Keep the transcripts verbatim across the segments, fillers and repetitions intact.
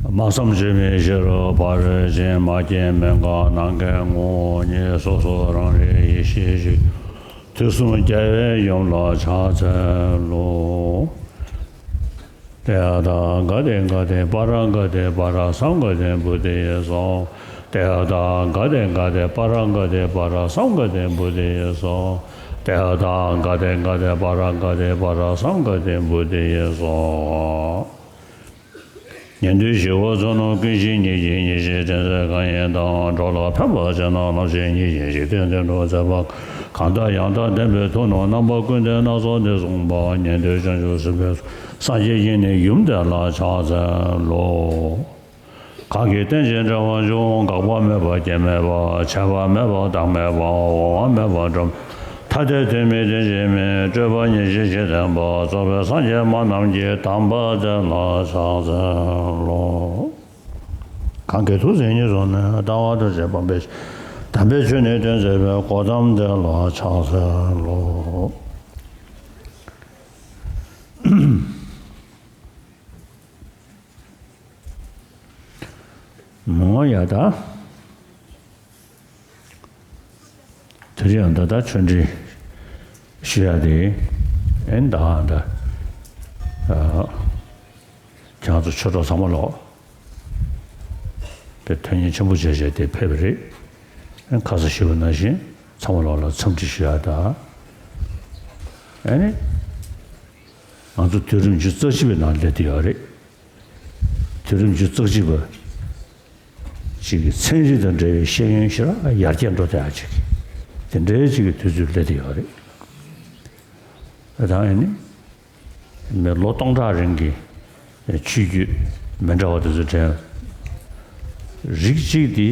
སྨྲ་བསམ་བརྗོད་མེད་ཤེས་རབ་ཕ་རོལ་ཕྱིན། མ་སྐྱེས་མི་འགག་ནམ་མཁའི་ངོ་བོ་ཉིད། སོ་སོ་རང་རིག་ཡེ་ཤེས་ཤིང་། དུས་གསུམ་རྒྱལ་བའི་ཡུམ་ལ་ཕྱག་འཚལ་ལོ། ཏདྱ་ཐཱ། ག་ཏེ་ག་ཏེ་པཱ་ར་ག་ཏེ་པཱ་ར་སཾ་ག་ཏེ་བོ་དྷི་ཡེ་སྭཱ་ཧཱ། ཏདྱ་ཐཱ། ག་ཏེ་ག་ཏེ་པཱ་ར་ག་ཏེ་པཱ་ར་སཾ་ག་ཏེ་བོ་དྷི་ཡེ་སྭཱ་ཧཱ། ཏདྱ་ཐཱ། ག་ཏེ་ག་ཏེ་པཱ་ར་ག་ཏེ་པཱ་ར་སཾ་ག་ཏེ་བོ་དྷི་ཡེ་སྭཱ་ཧཱ། ཉན་ཐོས་ཞི་བ་ཚོལ་རྣམས་ཀུན་ཤེས་ཉིད་ཀྱི་ཡེ་ཤེས་དྲན་གསོའི་སྐལ་བཟང་དང་། འགྲོ་ལ་ཕན་པར་བྱེད་རྣམས་ལམ་ཤེས་ཉིད་ཀྱི་འཇིག་རྟེན་དུ་འགྲོ་མཛད་པ། གང་དག་ཡང་དག་ལྡན་པའི་ཐུགས་རྣམས་རྣམ་པ་ཀུན་ཏུ་སྣ་ཚོགས་ནས་གསུངས་པ། ཉན་ཐོས་བྱང་ཆུབ་སེམས་དཔའི་ཚོགས། སངས་རྒྱས་ཀྱི་ནི་ཡུམ་དེ་ལ་ཕྱག་འཚལ་ལོ། གང་གིས་རྟེན་ཅིང་འབྲེལ་བར་འབྱུང་། འགག་པ་མེད་པ་སྐྱེ་མེད་པ། ཆད་པ་མེད་པ་བདག་མེད་པ། འོང་བ་མེད་པ་འགྲོ་མེད་པ། ཐ་དད་དོན་མེད་དོན་གཅིག་མིན། སྤྲོས་པ་ཉེར་ཞི་ཞི་བསྟན་པ། རྫོགས་པའི་སངས་རྒྱས་སྨྲ་རྣམས་ཀྱི། དམ་པ་དེ་ལ་ཕྱག་འཚལ་ལོ། གང་གིས་ཐུགས་བརྩེ་ཉེར་བཟུང་ནས། ལྟ་བ་ཐམས་ཅད་སྤང་བའི་ཕྱིར། དམ་པའི་ཆོས་ནི་སྟོན་མཛད་པའི། གོའུ་ཏམ་དེ་ལ་ཕྱག་འཚལ་ལོ། མོ་ཡ་ད། དེ་རིང་ཡང་ད་ལྟ་ཆོས་འབྲེལ་ཞུ་ཡ་དེ་ཨེ་ད་ད་ཨ་ཁྱེད་ཚོ་ཆོས་གྲོགས་ཚང་མ་ལོག་པའི་དོན་གཉེར་ཆེན་པོ་བྱས་བྱས་དེ་ཕེབས་པ་རེད། ཨེ་ཁ་སང་ཞུས་པ་ནང་བཞིན་ཚང་མ་ལོག་ལ་འཚམས་འདྲི་ཞུ་ཡ་ད། ཨེ་ནི་ང་ཚོ་དུས་རབས་ཉི་ཤུ་རྩ་གཅིག་པའི་ནང་སླེབས་བསྡད་ཡོད་རེད། དུས་རབས་ཉི་ཤུ་རྩ་གཅིག་པ། ཅིག་གི་ཚན་རིག་དང་འབྲེལ་བའི་ཤེས་ཡོན་ཞེ་དྲག་ཡར་རྒྱས་འགྲོ་བསྡད་ཡ་ཅིག་དེ་འདྲའི་ཅིག་གི་དུས་ཚོད་སླེབས་བསྡད་ཡོད་རེད། ད་ཨེ་ནི་མི་ལོ་སྟོང་ཕྲག་རིང་གི་ཆོས་བརྒྱུད་མི་འདྲ་བ་དེ་ཚོ་དྲན། རིགས་གཅིག་དེ་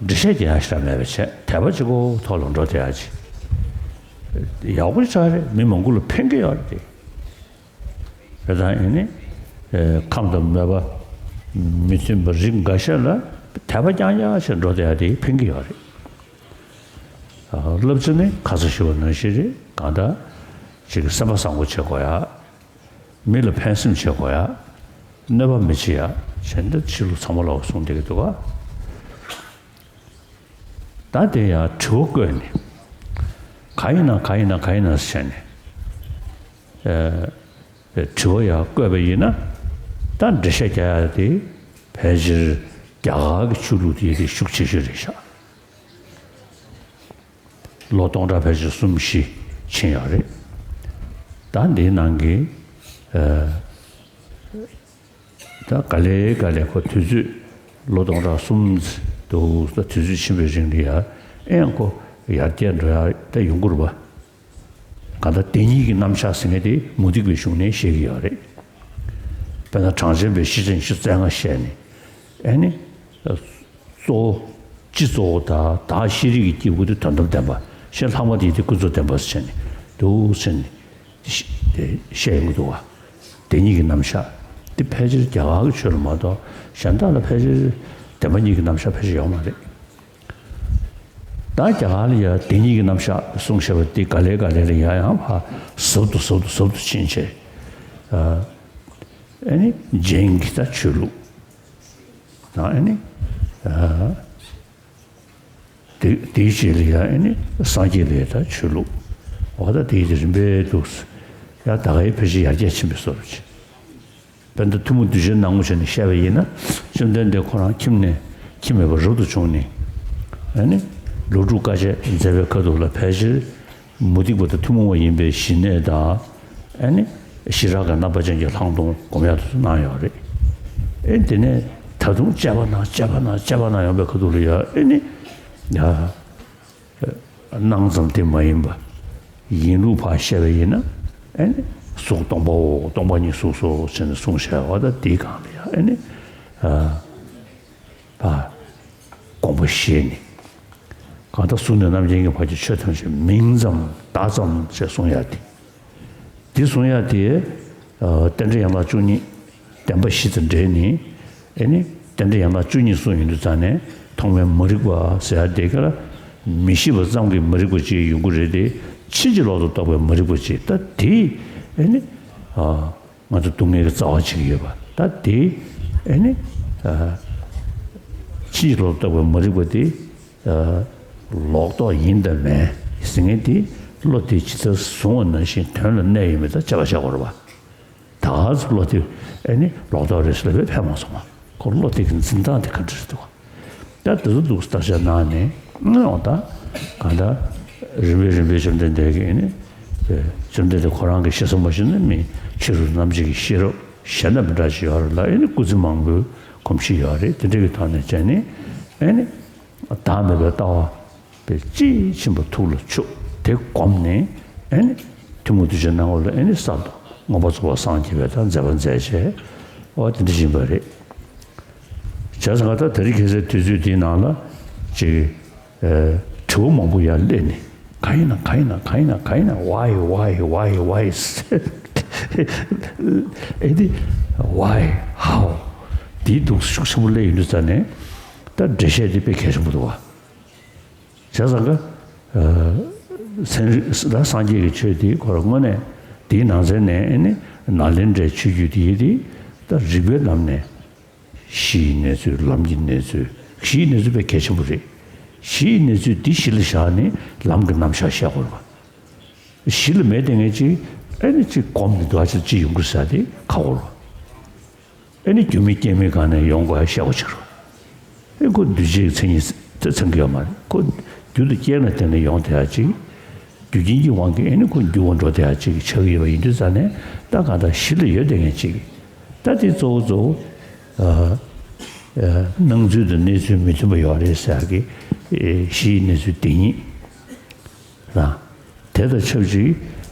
འགྲེལ་བཤད་རྒྱག་ཡ་ཞེ་དྲག་མེད་པ་བྱས། དད་པ་གཅིག་པོ་ཐོག་ལ་འགྲོ་བསྡད་ཡ་ཅིག་ཡག་པོ་ཞེ་དྲག་རེད། མི་མང་པོ་ལ་ཕན་གྱི་ཡོད་རེད་དེ། དེ་དང་ཨེ་ནི་ཨེ་ཁམས་དང་མོས་པ་མི་མཐུན་པ་རིགས་འགའ་ཤས་ལ་དད་པ་རྐྱང་རྐྱང་ཞིག་འགྲོ་བསྡད་ཡ་དེ་ཕན་གྱི་ཡོད་རེད། ཨ་བསླབ་བྱ་ནི་ཁ་སང་ཞུས་པ་ནང་བཞིན་རེད། གང་ལྟར་ཅིག་གི་སེམས་པ་བཟང་པོ་བྱེད་དགོས་ཡ། མི་ལ་ཕན་སེམས་བྱེད་དགོས་ཡ། གནོད་པ་མི་བྱེད་ཡ། བྱས་ན་ཕྱི་ལོགས་ཚང་མ་ལོག་གསུངས་བསྡད་ཀྱི་འདུག་ག་ད་དེ་ཡང་དྲི་བ་བཀོད་ནས། གང་ཡིན་ན་གང་ཡིན་ན་གང་ཡིན་ན་ཟེར་ནས། ཨེ་དྲི་བ་ཡང་བཀོད་པ་ཡིན་ན། ད་འགྲེལ་བཤད་རྒྱག་ཡ་དེ་ཕལ་ཆེར་རྒྱ་གར་གྱི་ཆོས་ལུགས་དེ་དེ་ཤུགས་ཆེ་ཤོས་རེད་ཤག་ལོ་སྟོང་ཕྲག་ཕལ་ཆེར་གསུམ་བཞི་ཕྱིན་ཡོད་རེད། ད་འདིའི་ནང་གི་ཨེ། ད་ག་ལེ་ག་ལེ་ཁོ་དུས་ཚོད་ལོ་སྟོང་ཕྲག་གསུམ་འདུག་ད་དུས་ཚོད་ཕྱིན་པའི་རིང་ལ་ཡ་ཨེ་ཡང་ཁོ་ཡར་རྒྱས་འགྲོ་ཡ་ད་ཡོང་གི་རེད་པ། གང་ལྟར་བདེན་གཉིས་ཀྱི་རྣམ་གཞག་ཟེར་མཁན་དེ་མུ་སྟེགས་པའི་གཞུང་ནས་བཤད་ཀྱི་ཡོད་རེད། དཔེར་ན་གྲངས་ཅན་པའི་ཤེས་བྱ་ཉི་ཤུ་རྩ་ལྔ་བཤད་ནས་ཨེ་ནི། གཙོ་བོ། སྤྱི་གཙོ་བོ་དང་བདག་ཤེས་རིག་གི་སྐྱེས་བུ་དེ་དོན་དམ་བདེན་པ། གཞན་ལྷག་མ་དེ་དེ་ཀུན་རྫོབ་བདེན་པ་ཟེར་ནས་འདུག་ཟེར་ནས་དེ་བཤད་ཡོང་གི་འདུག་བ། བདེན་གཉིས་ཀྱི་རྣམ་གཞག་དེ་ཕལ་ཆེར་རྒྱ་གར་གྱི་ཆོས་ལ་མ་གཏོགས་གཞན་དག་ལ་ཕལ་ཆེར་བདེན་པ་གཉིས་ཀྱི་རྣམ་གཞག་ཕལ་ཆེར་ཡོད་མ་རེད། ད་རྒྱ་གར་ལ་ཡང་བདེན་གཉིས་ཀྱི་རྣམ་གཞག་གསུངས་བཞག་པ་དེ་ག་ལེ་ག་ལེ་ལ་ཡང་ཡང་ཕར་ཟབ་ཏུ་ཟབ་ཏུ་ཟབ་ཏུ་ཕྱིན་བྱས། ཨ་ནི་རྒྱན་གྱི་ད་ཆོས་ལུགས། ཨ་ནི། ཨ་དེ་དེའི་རྗེས་ལ་ཡང་ཨ་ནི་སངས་རྒྱས་པའི་ད་ཆོས་ལུགས། འོ་ད་དེའི་རིམ་པས་འདུག་ཡང་ད་གའི་ཕལ་ཆེར་ཡར་རྒྱས་ཕྱིན་པའི་བཟོ་འདྲ་ཅིག་དཔེར་ན་ཐུན་མོང་གདུལ་བྱའི་སྣང་ངོ་བྱས་ནས་བཤད་པ་ཡིན་ན། བཅོམ་ལྡན་འདས་ཁོ་རང་ཁྱིམ་ནས་ཁྱིམ་མེད་པར་རབ་ཏུ་བྱུང་ནས། ཨ་ནི་ལོ་དྲུག་དཀའ་སྤྱད་མཛད་པའི་ཁ་ཐུག་ལ་ཕལ་ཆེར་མུ་སྟེགས་པ་དང་ཐུན་མོང་བ་ཡིན་པའི་ཞི་གནས་དང་། ཨ་ནི་ཞི་རགས་ཀྱི་རྣམ་པ་ཅན་གྱི་ལྷག་མཐོང་སྒོམ་ཡག་དེ་ཚོ་གནང་ཡོད་རེད། ཨེ་དེ་ནས་ད་དུང་དཔྱད་པ་གནང་དཔྱད་པ་གནང་དཔྱད་པ་གནང་ཡོང་པའི་ཁ་ཐུག་ལ་ཡ་ཨེ་ནི་ཡ། སྣང་ཙམ་དེ་མ་ཡིན་པ། ཡིན་ལུགས་ཕར་བཤད་པ་ཡིན་ན། ཨེ་ནི་གཟུགས་སྟོང་པའོ། སྟོང་པ་ཉིད་གཟུགས་སོ་ཟེར་ནས་གསུངས་བཞག་པ་ད་དེའི་སྒང་ལ་ཡ་ཨེ་ནི། ཨ་ཕར་དགོངས་པ་བཞེས་ནས། གང་ལྟར་གཟུགས་ནས་རྣམ་མཁྱེན་གྱི་བར་གྱི་ཆོས་ཐམས་ཅད་མིང་ཙམ་བརྡ་ཙམ་ཞེས་གསུང་ཡ་དེ། འདི་གསུང་ཡ་དེ། ཨ་རྟེན་འབྲེལ་ཡན་ལག་བཅུ་གཉིས། བདེན་པ་བཞི་དང་འབྲེལ་ནས། ཨེ་ནི་རྟེན་འབྲེལ་ཡན་ལག་བཅུ་གཉིས་གསུངས་ཡོང་དུས་ཙང་ནས་ཐོག་མའི་མ་རིག་པ་ཟེར་ཡ་དེ་ག་ལ། མི་ཤེས་པ་ཙམ་གྱི་མ་རིག་པ་ཅིག་ཡོང་གི་རེད་དེ། ཕྱིན་ཅི་ལོག་ཏུ་རྟོགས་པའི་མ་རིག་པ་ཅིག་ད་དེ་ཨེ་ནི། ཨ་ང་ཚོ་སྡུག་བསྔལ་གྱི་རྩ་བ་ཅིག་ཡོད་པ་ད་དེ་ཨེ་ནི། ཕྱིན་ཅི་ལོག་ཏུ་རྟོགས་པའི་མ་རིག་པ་དེ། ལོག་རྟོག་ཡིན་དང་མིན་ཟེར་མཁན་དེ། བློ་དེ་ཇི་ལྟར་བཟུང་བ་ནང་བཞིན་དོན་ལ་གནས་ཡོད་མེད་དང་དཔྱད་པ་བྱ་དགོས་རེད་པ། ད་ག་ཚོད་བློ་དེ་ཨེ་ནི་ལོག་རྟོག་རེད་ཟེར་ལབ་པས་ཕན་མ་སོང་བ། ཁོ་བློ་དེ་གི་འཛིན་སྟངས་དེ་ག་འདྲ་རེད་འདུག་ད་དེ་ཚོ་འདུག་བརྟག་དཔྱད་གནང་ནས་ཨང་ད་གང་ལྟར་རིམ་པས་རིམ་པས་བཅོམ་ལྡན་འདས་ཀྱིས་ཨེ་ནི་བཅོམ་ལྡན་འདས་ཁོ་རང་གི་ཤེས་སོང་མ་ཤེས་ན་མི་ཕྱི་རོལ་རྣམ་འབྱེད་ཀྱི་ཤེས་རབ་གཞན་དང་མི་འདྲ་ཞིག་ཡོད་རེད་ལ། ཨེ་ནི་སྐུ་ཚེ་མང་པོའི་གོམས་གཤིས་ཡོད་རེད། དེ་འདྲ་གི་ཐོག་ནས་བྱས་ནས་ཨེ་ནི་བདག་མེད་པའི་ལྟ་བ། པའི་དཔྱིས་ཕྱིན་པ་ཐུགས་ལ་ཆུད་དེ་བསྒོམས་ནས་ཨེ་ནི་ཐུན་མོང་གདུལ་བྱའི་སྣང་བ་ལ་ཨེ་ནི་གསར་དུ་མངོན་པར་རྫོགས་པར་སངས་རྒྱས་པའི་ད་མཛད་པ་མཛད་བྱས། འོ་དེ་འདྲ་ཡིན་པ་རེད། བྱས་ཙང་ད་དེ་རིང་ཁ་སང་དུས་ཚོད་འདིའི་ནང་ལ་ཅིག་ཨེ་དྲི་བ་མང་པོ་ཡར་སླེབས་ནས་གང་ཡིན་ན་གང་ཡིན་ན་གང་ཡིན་ན་གང་ཡིན་ན་why why why why ཟེར། ཨེ་འདི་why how འདིའི་འདུག་ཤུགས་ཆེན་པོ་སླེབས་ཡོང་དུས་ཙང་ནས་ད་འགྲེལ་བཤད་འདི་དཔེ་གལ་ཆེན་པོ་འདུག་བ། བྱས་ཙང་ཀ། ཚན་རིག་ད་སངས་རྒྱས་ཀྱི་ཆོས་འདི་ཁོ་རང་དངོས་གནས་འདིའི་ནང་ཚན་ནས་ཨེ་ནི་ནཱ་ལེནྡྲའི་ཆོས་བརྒྱུད་འདི་ཡི་འདི་ད་རིག་པའི་ལམ་ནས་གཞི་ཡི་གནས་ཚུལ་ལམ་གྱི་གནས་ཚུལ་གཞི་ཡི་གནས་ཚུལ་དཔེ་གལ་ཆེན་པོ་རེད། གཞི་ཡི་གནས་ཚུལ་འདི་གཞི་ལ་བཞག་ནས་ལམ་གྱི་རྣམ་གཞག་བཤད་དགོས་རེད་བ། གཞི་ལ་མེད་དེ་ངས་ཅིག་ཨེ་ནི་ཅིག་གོམས་ནས་འདུག་ཨ་ཅིག་ཅིག་ཡོང་གི་ཟེར་དེ་ཁག་པོ་རེད་བ། ཨེ་ནི་རྒྱུ་མེད་རྐྱེན་མེད་སྒང་ནས་ཡོང་དགོས་ཡ་བཤད་པ་ཅིག་རེད། ཨེ་ཁོ་འདུས་བྱས་ཀྱི་མཚན་ཉིད་དེ་ཚང་གི་ཡོད་མ་རེད། ཁོ་རྒྱུ་དང་རྐྱེན་ལ་བརྟེན་ནས་ཡོང་བསྡད་ཡ་ཅིག་རྒྱུ་རྐྱེན་གྱི་དབང་གིས་ཨེ་ནི་ཁོ་འགྱུར་བ་འགྲོ་བསྡད་ཡ་ཅིག་ཆགས་ཀྱི་ཡོད་པ་ཡིན་དུས་ཙང་ནས་ད་གང་ལྟར་གཞི་ལ་ཡོད་བསྡད་མཁན་ཅིག་ད་དེ་གཙོ་བོ་གཙོ་བོ་ཨ་ཨ་སྣང་ཚུལ་དང་གནས་ཚུལ་མི་མཐུན་པ་ཡོད་རེད་ཟེར་ཡ་གི་ཨེ་གཞི་ཡི་གནས་ཚུལ་དེ་ཉིད། རང་། དེ་དང་ཆབས་ཅིག་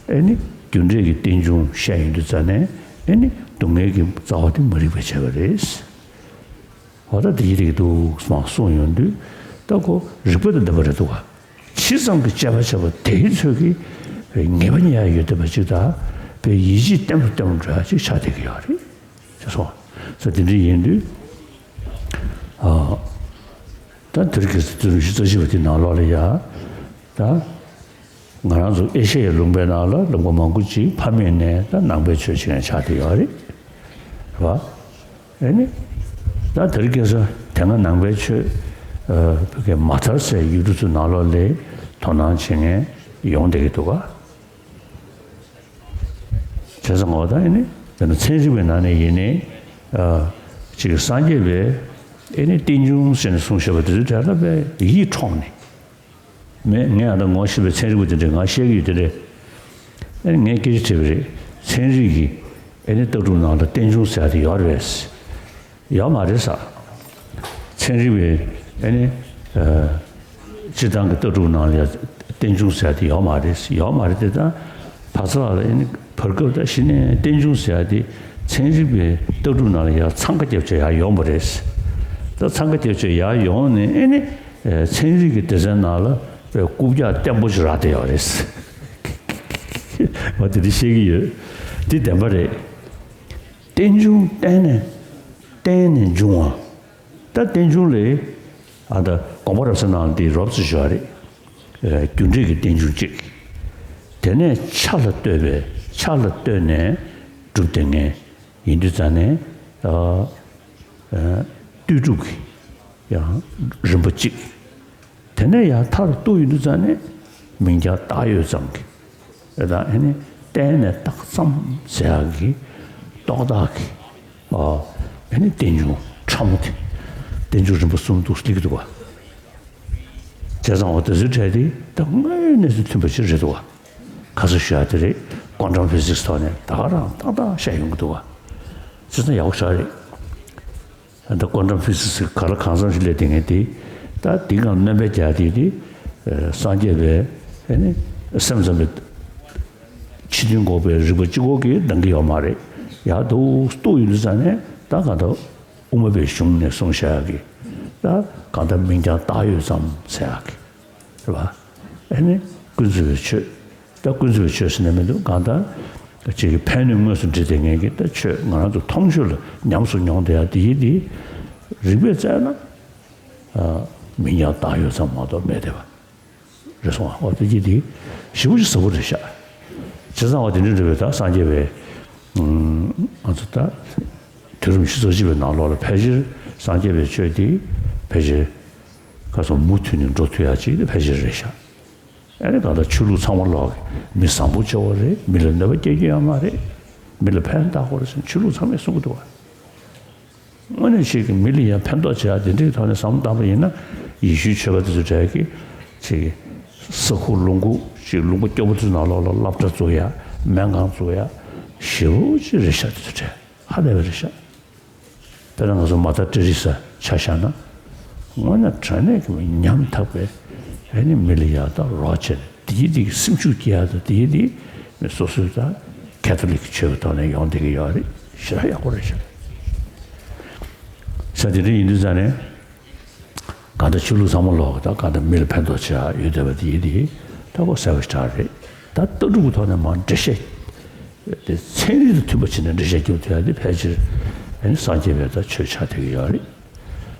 ཨེ་ནི་རྒྱུ་འབྲས་ཀྱི་རྟེན་འབྱུང་བཤད་ཡོང་དུས་ཙ་ནས་ཨེ་ནི་སྡུག་བསྔལ་གྱི་རྩ་བ་དེ་མ་རིག་པས་བྱས་པ་རེད། འོ་ད་དེ་ཡི་རིགས་འདུག་སེ་གསུངས་ཡོང་དུས་ད་ཁོ་རིག་པ་དང་ལྡན་པ་རེད་འདུག་ག་ཇི་ཙམ་གྱི་དཔྱད་པ་བྱས་པ་དེའི་ཚོད་ཀྱིས་ངེས་པ་རྙེད་ཡ་ཡོད་བསྡད་པ་ཅིག་དང་དཔེ་ཡིད་ཆེས་བརྟན་པོ་བརྟན་པོ་འགྲོ་ཡ་ཅིག་ཆགས་བསྡད་ཀྱི་ཡོད་རེད། ཅེས་སོ། ས་དེ་འདྲ་ཡིན་དུས། ཨ། ད་དེ་རིང་ཁ་སང་བརྒྱད་ཅུ་རྩ་བཞི་པ་དེ་ནང་ལོགས་ལ་ཡ། ད། ང་རང་ཚོ་ཨེ་ཤ་ཡའི་ལུང་པའི་ནང་ལ་ལུང་པ་མང་པོ་ཅིག་ཕ་མེས་ནས་ད་ནང་པའི་ཆོས་བྱེད་མཁན་ཆགས་བསྡད་ཡོད་རེད། རེད་བ། ཨེ་ནི། ད་དེ་རིང་ཁ་སང་དེ་སྔ་ནང་པའི་ཆོས། ཨ། བོད་སྐད་མ་དར་སའི་ཡུལ་གྲུ་ཚོའི་ནང་ལོགས་ལ་དོ་སྣང་བྱེད་མཁན་ཡོང་བསྡད་ཀྱི་འདུག་ག་བྱས་ཙང་འོ་ད་ཨེ་ནི་དེ་ནི་ཚན་རིག་པའི་ནང་ནས་ཡིན་ནའི་ཨ་ཅིག་སངས་རྒྱས་པའི་ཨེ་ནི་རྟེན་འབྱུང་ཟེར་ནས་གསུངས་བཞག་པ་དེ་ཚོའི་གྲས་ལ་དཔེ་ཡིད་འཕྲོག་ནས་མེད། ངས་ཨ་ད་ངོ་ཤེས་པའི་ཚན་རིག་པ་དེ་འདྲས་ང་བཤད་ཀྱི་ཡོད་དེ་རེད། ཨེ་ནི་ངས་སྐད་ཆ་དྲིས་པ་རེད། ཚན་རིག་གི་ཨེ་ནི་ལྟ་གྲུབ་ནང་ལ་རྟེན་འབྱུང་ཟེར་ཡ་དེ་ཡོད་རེད། ཡོད་མ་རེད་ཟེར། ཚན་རིག་པའི་ཨེ་ནི་ཨ་སྤྱིར་བཏང་གི་ལྟ་གྲུབ་ནང་ལ་ཡ་རྟེན་འབྱུང་ཟེར་དེ་ཡོད་མ་རེད། ཡོད་མ་རེད་དེ་ད་བར་སྐབས་ལ་ཨེ་ནི་བར་སྐབས་ད་གཞི་ནས་རྟེན་འབྱུང་ཟེར་དེ་ཚན་རིག་པའི་ལྟ་གྲུབ་ནང་ལ་ཡ་འཚང་ཁ་རྒྱབ་བྱས་ཡར་ཡོང་བ་རེད། ད་འཚང་ཁ་རྒྱབ་བྱས་ཡར་ཡོང་ནས་ཨེ་ནི་ཨ་ཚན་རིག་གི་སྡེ་ཚན་ནང་ལ་དཔེ་རྐུབ་བཀྱག་བརྟན་པོ་ཞིག་རག་བསྡད་ཡོད་རེད། འོ་དེ་འདྲ་བཤད་ཀྱི་ཡོད། དེ་བདེན་པ་རེད། རྟེན་འབྱུང་བརྟེན་ནས་བརྟེན་ནས་འབྱུང་བ། ད་རྟེན་འབྱུང་ལས་ཨ་ད་དགོངས་པ་རབ་གསལ་ནང་འདི་རོབ་ཙམ་ཞུ་བ་རེད། ཨ་རྒྱུ་འབྲས་ཀྱི་རྟེན་འབྱུང་གཅིག་དེ་ནས་ཆ་ལ་ལྟོས་པའི་ཆ་ལ་ལྟོས་ནས་གྲུབ་བསྡད་མཁན་ཡིན་དུས་ཙང་ནས་ཨ་ཨ་ལྟོས་གྲུབ་ཀྱི་ཡང་རིམ་པ་གཅིག་དེ་ནས་ཡང་མཐར་གཏུགས་ཡོང་དུས་ཙང་ནས་མིང་རྐྱང་བཏགས་ཡོད་ཙམ་གྱི། དེ་དང་ཨེ་ནི་བརྟེན་ནས་བཏགས་ཙམ་ཟེར་ཡག་གི་རྟོག་བཏགས་ཀྱི། ཨ་ཨེ་ནི་རྟེན་འབྱུང་ཕྲ་མོ་དེ། རྟེན་འབྱུང་རིམ་པ་གསུམ་འདུག་སླེབས་ཀྱི་འདུག་བ། བྱས་ཙང་འོ་དེ་ཚོའི་གྲས་དེ་ད་དངོས་གནས་སུ་མཐུན་པ་ཞིག་རེད་འདུག་བ། ཁ་སང་ཞུ་ཡག་དེ་རེད། ཀོན་ཊམ་ཕི་སིག་སི་ཐོག་ནས་ད་ག་རང་ཏག་ཏག་བཤད་ཡོང་གི་འདུག་བ། བྱས་ཙང་ཡག་པོ་ཞེ་དྲག་རེད། ད་ཀོན་ཊམ་ཕི་སིག་སི་ག་ལ་གང་འཚམ་ཞིག་སླེབས་བསྡད་མཁན་དེ། ད་འདི་སྒང་སྣོན་པ་རྒྱག་དེ་དེ། སངས་རྒྱས་པའི་ཨེ་ནི་སེམས་ཙམ་པའི་ཕྱི་དོན་འགོག་པའི་རིག་པ་གཅིག་པོ་གིས་འདང་གི་ཡོད་མ་རེད། ཡར་འདུག་སེ་གཏུགས་ཡོང་དུས་ཙང་ནས་ད་གང་ལྟར་དབུ་མ་པའི་གཞུང་ནས་གསུངས་བཞག་ཡག་གི། ད་གང་ལྟར་མིང་རྐྱང་བཏགས་ཡོད་ཙམ་ཟེར་ཡག་གི། རེད་བ། ཨེ་ནི་ཀུན་རྫོབ་པའི་ཆོས། ད་ཀུན་རྫོབ་པའི་ཆོས་ཟེར་ནས་མི་འདུག་གང་ལྟར་ཅིག་གི་ཕན་གནོད་དངོས་སུ་འདྲེས་བསྡད་མཁན་གྱི་ད་ཆོས་ང་རང་ཚོ་མཐོང་ཆོས་ལ་ཉམས་སུ་མྱོང་བསྡད་ཡག་དེ་ཡིན་དེ། རིགས་པས་བཙལ་ན། ཨ་མིང་རྐྱང་བཏགས་ཡོད་ཙམ་མ་གཏོགས་མེད་བསྡད་པ་རེད་སོང་བ། འོ་དེ་ཡིན་དེ་ཞེ་པོ་ཅིག་ཟབ་པོ་རེད་ཤག་བྱས་ཙང་འོ་དེ་འདྲ་འདྲ་བའི་ད་སངས་རྒྱས་པའི་ང་ཚོ་ད། དུས་རབས་ཉི་ཤུ་རྩ་གཅིག་པའི་ནང་ལོགས་ལ་ཕལ་ཆེར་ སངས་རྒྱས་པའི་ཆོས་དེ་ཕལ་ཆེར་ཁ་སང་མུ་མཐུད་ནས་འགྲོ་ཐུབ་ཡག་ཅིག་དེ་ཕལ་ཆེར་རེད་ཤག་ཨ་ནི་གང་ལྟར་ཆོས་ལུགས་ཚང་མ་ལོག་གི་མི་བཟང་པོ་སྐྱེ་བ་རེད། མི་ལ་གནོད་པ་སྐྱེལ་རྒྱུ་ཡོད་མ་རེད། མི་ལ་ཕན་བཏགས་དགོས་རེད་ཟེར་ཆོས་ལུགས་ཚང་མས་གསུང་གི་འདུག་བ། དངོས་གནས་ཅིག་གི་མི་ལ་ཡང་ཕན་ཐོགས་བྱེད་ཡག་དེ་འདྲའི་ཐོག་ནས་བསམ་བློ་བཏང་པ་ཡིན་ན། ཡེ་ཤུའི་ཆོས་པ་དེ་ཚོ་གྲས་ཀྱིས་ཅིག་གི་ས་ཁུག་ལུང་ཁུག་ཅིག་ལུང་པ་སྐྱོ་པོ་ཚོའི་ནང་ལོགས་ལ་སློབ་གྲྭ་བཙུགས་ཡག་སྨན་ཁང་བཙུགས་ཡག་ཞེ་པོ་ཅིག་རེད་ཤག་དེ་ཚོ་གྲས་ཧ་ལས་པ་རེད་ཤག་དཔེར་ན་ང་ཚོ་མ་ད་ཏྲེ་རི་ས་ཆ་བཞག་ན། དངོས་གནས་དྲང་གནས་ཀྱི་ཉམ་ཐག་པའི་ཨ་ནི་མི་ལ་ཡག་དང་རོགས་བྱས་ནས་དེའི་དེ་གི་སེམས་ཤུགས་སྐྱེ་ཡག་དང་དེའི་དེ་མི་སོ་སོའི་ད་ཁེ་ཐོ་ལིག་ཆོས་ཀྱི་ཐོག་ནས་ཡོང་བསྡད་ཀྱི་ཡོད་རེད། ཞེ་དྲག་ཡག་པོ་རེད་ཤག་ས་དེ་འདྲ་ཡིན་དུས་ཙང་ནས་གང་ལྟར་ཆོས་ལུགས་ཚང་མ་ལོག་གི་ད་གང་ལྟར་མི་ལ་ཕན་ཐོགས་བྱེད་ཡག་ཡོད་བསྡད་པ་དེ་ཡིན་དེ་ད་ཁོ་གསལ་པོ་ཞེ་དྲག་རེད། ད་ལྟ་གྲུབ་ཀྱི་ཐོག་ནས་མར་འགྲེལ་བཤད་དེ་ཚན་རིག་དང་མཐུན་པ་བྱས་ནས་འགྲེལ་བཤད་རྒྱབ་ཐུབ་ཡག་དེ་ཕལ་ཆེར་ཨ་ནི་སངས་རྒྱས་པའི་ད་ཆོས་ཆགས་བསྡད་ཀྱི་ཡོད་རེད།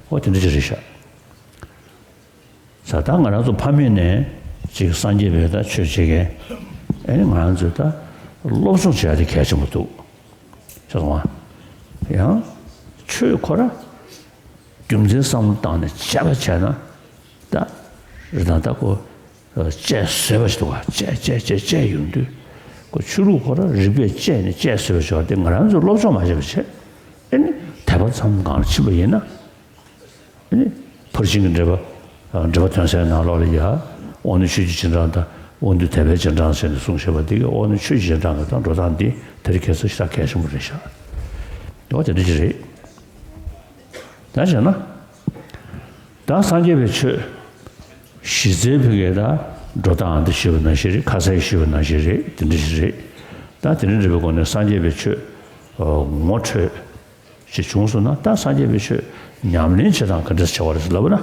ཨོ་དེ་འདྲ་ཅིག་རེད་ཤག་ས་ད་ང་རང་ཚོ་ཕ་མེས་ནས་ཅིག་སངས་རྒྱས་པའི་ད་ཆོས་བྱེད་མཁན་ཨ་ནི་ང་རང་ཚོས་ད་སློབ་སྦྱོང་བྱེད་ཡག་དེ་གལ་ཆེན་པོ་འདུག་ཤེས་སོང་ང་། ཡང་ཆོས་ཁོ་ར་རྒྱུ་མཚན་བསམ་བློ་བཏང་ནས་དཔྱད་པ་བྱས་ན་ད་རེད་ད་ད་ཁོ་དཔྱད་བཟོས་པ་ཞིག་འདུག་བ། དཔྱད་དཔྱད་དཔྱད་དཔྱད་ཡོང་དུས་ཁོ་ཆོས་ལུགས་ཁོ་ར་རིག་པས་དཔྱད་ནས་དཔྱད་བཟོས་པ་ཞིག་བ་དེ་ང་རང་ཚོས་སློབ་སྦྱོང་མ་བྱས་པ་བྱས་ཨ་ནི་དད་པ་ཚང་མ་གང་ལ་ཕྱིན་པ་ཡིན་ན། ཨ་ནི་ཕར་ཕྱིན་གྱི་འགྲེལ་པ། འགྲེལ་པ་ཐོན་སའི་ནང་ལོགས་ལ་ཡ། དབང་རྣོན་ཆོས་ཀྱི་རྗེས་འབྲང་དང་དབང་རྣོན་དད་པའི་རྗེས་འབྲང་ཟེར་ནས་གསུངས་བཞག་པ་འདི་གི་དབང་རྣོན་ཆོས་ཀྱི་རྗེས་འབྲང་གི་དང་འགྲོ་སྟངས་འདི་དེ་རིང་ཁ་སང་ཞེ་དྲག་གལ་ཆེན་པོ་རེད་ཤག་འོ་དེ་འདྲ་ཅིག་རེད། ད་བྱས་ན། ད་སངས་རྒྱས་པའི་ཆོས། གཞི་རྩའི་བོད་སྐད་ད་འགྲོ་སྟངས་འདི་ཞུས་པ་ནང་བཞིན་རེད། ཁ་གསལ་ཞུས་པ་ནང་བཞིན་རེད། དེ་འདྲ་ཞིག་རེད། ད་དེ་འདྲ་འདྲ་བའི་སྒོ་ནས་སངས་རྒྱས་པའི་ཆོས། ངོ་འཕྲོད། ཅིག་བྱུང་སོང་ན་ད་སངས་རྒྱས་པའི་ཆོས་ཉམས་ལེན་བྱེད་སྟངས་ག་འདྲ་བྱ་བ་རེད་ལབ་ན།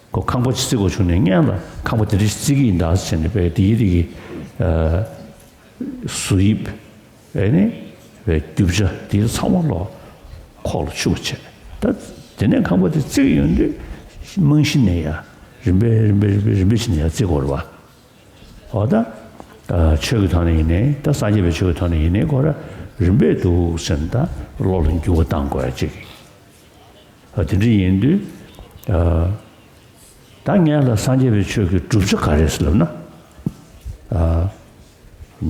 ཁོ་ཁང་པ་ཅིག་བརྩིགས་དགོས་བྱུང་ནས་སྔོན་ལ་ཁང་པ་དེ་འདྲ་ཞིག་བརྩིགས་ཀྱི་ཡིན་ད་ཟེར་ནས་པས་དེའི་རིགས་ཀྱི་བཟོ་དབྱིབས་ཨེ་ནི་པས་རྒྱུ་ཆ་དེ་ཚང་མ་ལོག་ཁོག་ལ་ཆུད་པ་བྱས། ད་དེ་ནས་ཁང་པ་དེ་བརྩིགས་ཡོང་དུས་རྨང་གཞི་ནས་ཡ་རིམ་པས་རིམ་པས་རིམ་པས་རིམ་པས་བྱས་ནས་ཡ་བརྩིགས་དགོས་རེད་བ། འོ་ད། ཆོས་ཀྱི་ཐོག་ནས་ཡིན་ནའི་ད་སངས་རྒྱས་པའི་ཆོས་ཀྱི་ཐོག་ནས་ཡིན་ནའི་ཁོ་ར་རིམ་པས་འདུག་ཟེར་ན་ད་བློ་ལ་འགྱུར་བ་གཏང་དགོས་ཡ་གཅིག་ཨ་དེ་འདྲ་ཡིན་དུས། ད་ངས་ལ་སངས་རྒྱས་པའི་ཆོས་ཀྱི་བསྒྲུབ་བྱ་ག་རེ་ཟེར་ལབ་ན།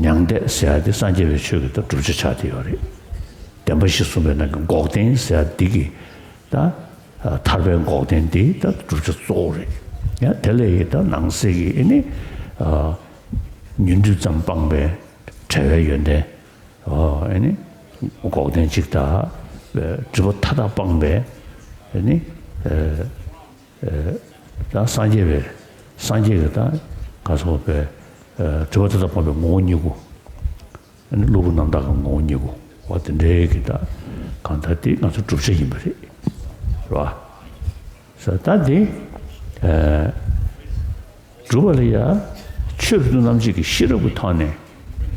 མྱང་འདས་ཟེར་ཡ་དེ་སངས་རྒྱས་པའི་ཆོས་ཀྱི་ད་བསྒྲུབ་བྱ་ཆགས་བསྡད་ཡོད་རེད། བདེན་པ་བཞི་གསུངས་པའི་ནང་གི་འགོག་བདེན་ཟེར་ཡ་འདི་གི་ད། ཐར་པའི་འགོག་བདེན་འདི་ད་བསྒྲུབ་བྱ་གཙོ་བོ་རེད། ཡང་དེ་ལས་ཡི་ད་ནང་གསེས་ཀྱི་ཨེ་ནི། ཉོན་སྒྲིབ་ཙམ་སྤངས་པའི་བྲལ་བའི་ཡོན་ཏན། ཨེ་ནི། འགོག་བདེན་གཅིག་དང་། སྒྲིབ་པ་མཐའ་དག་སྤངས་པའི་ཨེ་ནི། ད་སངས་རྒྱས་པའི་སངས་རྒྱས་ཀྱི་ད་ག་སོགས་པའི་སྒྲིབ་པ་མཐའ་དག་སྤངས་པའི་ངོ་བོ་ཉིད་སྐུ། ཨ་ནི་གློ་བུར་རྣམ་དག་གི་ངོ་བོ་ཉིད་སྐུ། འོ་དེ་འདྲའི་གི་ད་གང་ལྟར་དེ་ང་ཚོ་བསྒྲུབ་བྱ་ཡིན་པ་རེད། རེད་བ། ས་ད་དེ། སྒྲུབ་པ་ལ་ཡ། ཆོས་ཕུན་སུམ་རྣམ་འབྱེད་ཀྱི་ཤེས་རབ་ཀྱི་ཐོག་ནས།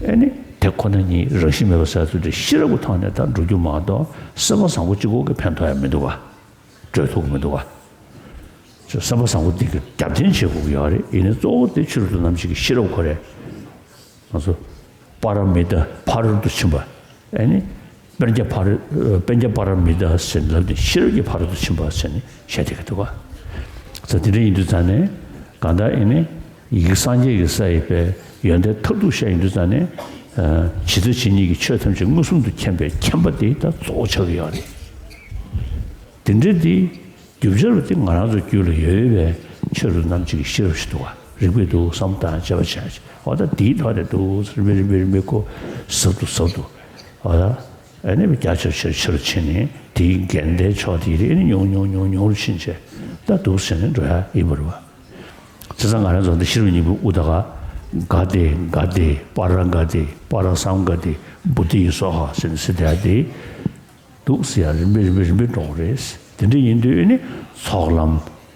ཨ་ནི་དེ་ཁོ་ན་ཉིད་རང་བཞིན་མེད་པ་ཟེར་ཚུལ་དེ་ཤེས་རབ་ཀྱི་ཐོག་ནས་ད་སྒྲུབ་རྒྱུ་མ་གཏོགས་སེམས་པ་བཟང་པོ་གཅིག་པོ་གིས་ཕན་ཐོགས་ཡ་མི་འདུག་བ། གྲོལ་ཐུབ་ཀྱི་མི་འདུག་བ། སེམས་པ་བཟང་པོ་འདི་གི་རྒྱབ་རྟེན་བྱེད་དགོས་ཀྱི་ཡོད་རེད། ཡིན་ནའི་གཙོ་བོ་དེ་ཆོས་ཕུན་སུམ་རྣམ་འབྱེད་ཀྱི་ཤེས་རབ་ཁོ་རེད། ང་ཚོ། པ་ར་མི་ཏ་ཕ་རོལ་ཏུ་ཕྱིན་པ། ཨ་ནི། པཉྩ་པ་ར། པཉྩ་པ་ར་མི་ཏ་ཟེར་ལབ་ནས་ཤེས་རབ་ཀྱི་ཕ་རོལ་ཏུ་ཕྱིན་པ་ཟེར་ནས་བཤད་བསྡད་ཀྱི་འདུག་ག་ས་དེ་འདྲ་ཡིན་དུས་ཙང་ནས་གང་ལྟར་ཨ་ནི། ཡི་གེ་སངས་རྒྱས་ཀྱི་ས་ཡི་པའི་ཡོན་ཏན་མཐར་ཐུག་བཤད་ཡིན་དུས་ཙང་ནས། ཇི་ལྟ་ཇི་སྙེད་ཀྱི་ཆོས་ཐམས་ཅད་མངོན་སུམ་དུ་མཁྱེན་པའི་མཁྱེན་པ་དེ་ད་གཙོ་བོ་ཆགས་ཀྱི་ཡོད་རེད། དེ་འདྲ་དེ། རྒྱུ་ཆར་བ་དེ་ང་རང་ཚོ་རྒྱུད་ལ་ཡོད་པའི་ཆོས་ལུགས་རྣམ་འབྱེད་ཀྱི་ཤེས་རབ་ཞིག་འདུག་བ། རིག་པས་འདུག་བསམ་བཏང་དཔྱད་པ་བྱས། འོ་ད་དེའི་ཐོག་ནས་འདུག་རིམ་པས་རིམ་པས་རིམ་པས་ཁོ་ཟབ་ཏུ་ཟབ་ཏུ། འོ་ད་ཨ་ནི་རྒྱ་ཆེར་ཆེར་ཆེར་ཕྱིན་ནས་དེའི་འགལ་ཟླའི་ཕྱོགས་དེ་རེ་ནས་ཉུང་ཉུང་ཉུང་ཉུང་རུ་ཕྱིན་བྱས་ད་འདུག་ཟེར་ནས་འགྲོ་ཡ་ཡིན་པ་རེད་བ། བྱས་ཙང་ང་རང་ཚོ་འདི་ཤེས་རབ་སྙིང་པོའི་དབུ་ད་ག་ག་ཏེ་ག་ཏེ་པ་ར་ག་ཏེ་པ་ར་སཾ་ག་ཏེ་བོ་དྷི་ཡེ་སྭཱ་ཧཱ་ཟེར་ནས་ཟེར་བསྡད་ཡ་དེ། འདུག་ཟེར་ཡ་རིམ་པས་རིམ་པས་རིམ་པས་འགྲོ་གི་རེད། དེ་འདྲ་ཡིན་དུས་ཨ་ནི་ཚོགས་ལམ།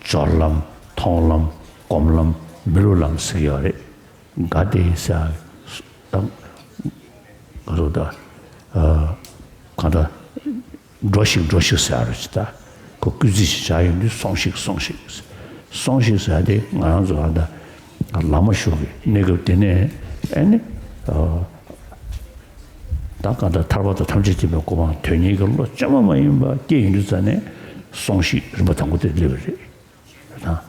སྦྱོར་ལམ། མཐོང་ལམ། སྒོམ་ལམ། མི་སློབ་ལམ་ཟེར་གྱི་ཡོད་རེད། ག་ཏེ་ཟེར་ཡ་དང་། ག་རེ་ད། གང་ལྟར་འགྲོ་ཞིག་འགྲོ་ཞིག་ཟེར་ཡ་རེད་ད། ཁོ་སྐུལ་ཚིག་ཅིག་བྱ་ཡོང་དུས་སོང་ཞིག་སོང་ཞིག་སོང་ཞིག་ཟེར་ཡ་དེ་ང་རང་ཚོ་གང་ལྟར་བླ་མ་ཞུགས་ཀྱི་གནས་སྐབས་དེ་ནས་ཨ་ནི། ད་གང་ལྟར་ཐར་པ་དང་ཐམས་ཅད་མཁྱེན་པའི་གོ་འཕང་དོན་གཉེར་གྱི་བློ་བཅོས་མ་མ་ཡིན་པ་སྐྱེས་ཡོང་དུས་ཙ་ནས་སོང་ཞིག་རིམ་པ་དང་པོ་དེ་སླེབས་པ་རེད། དང་།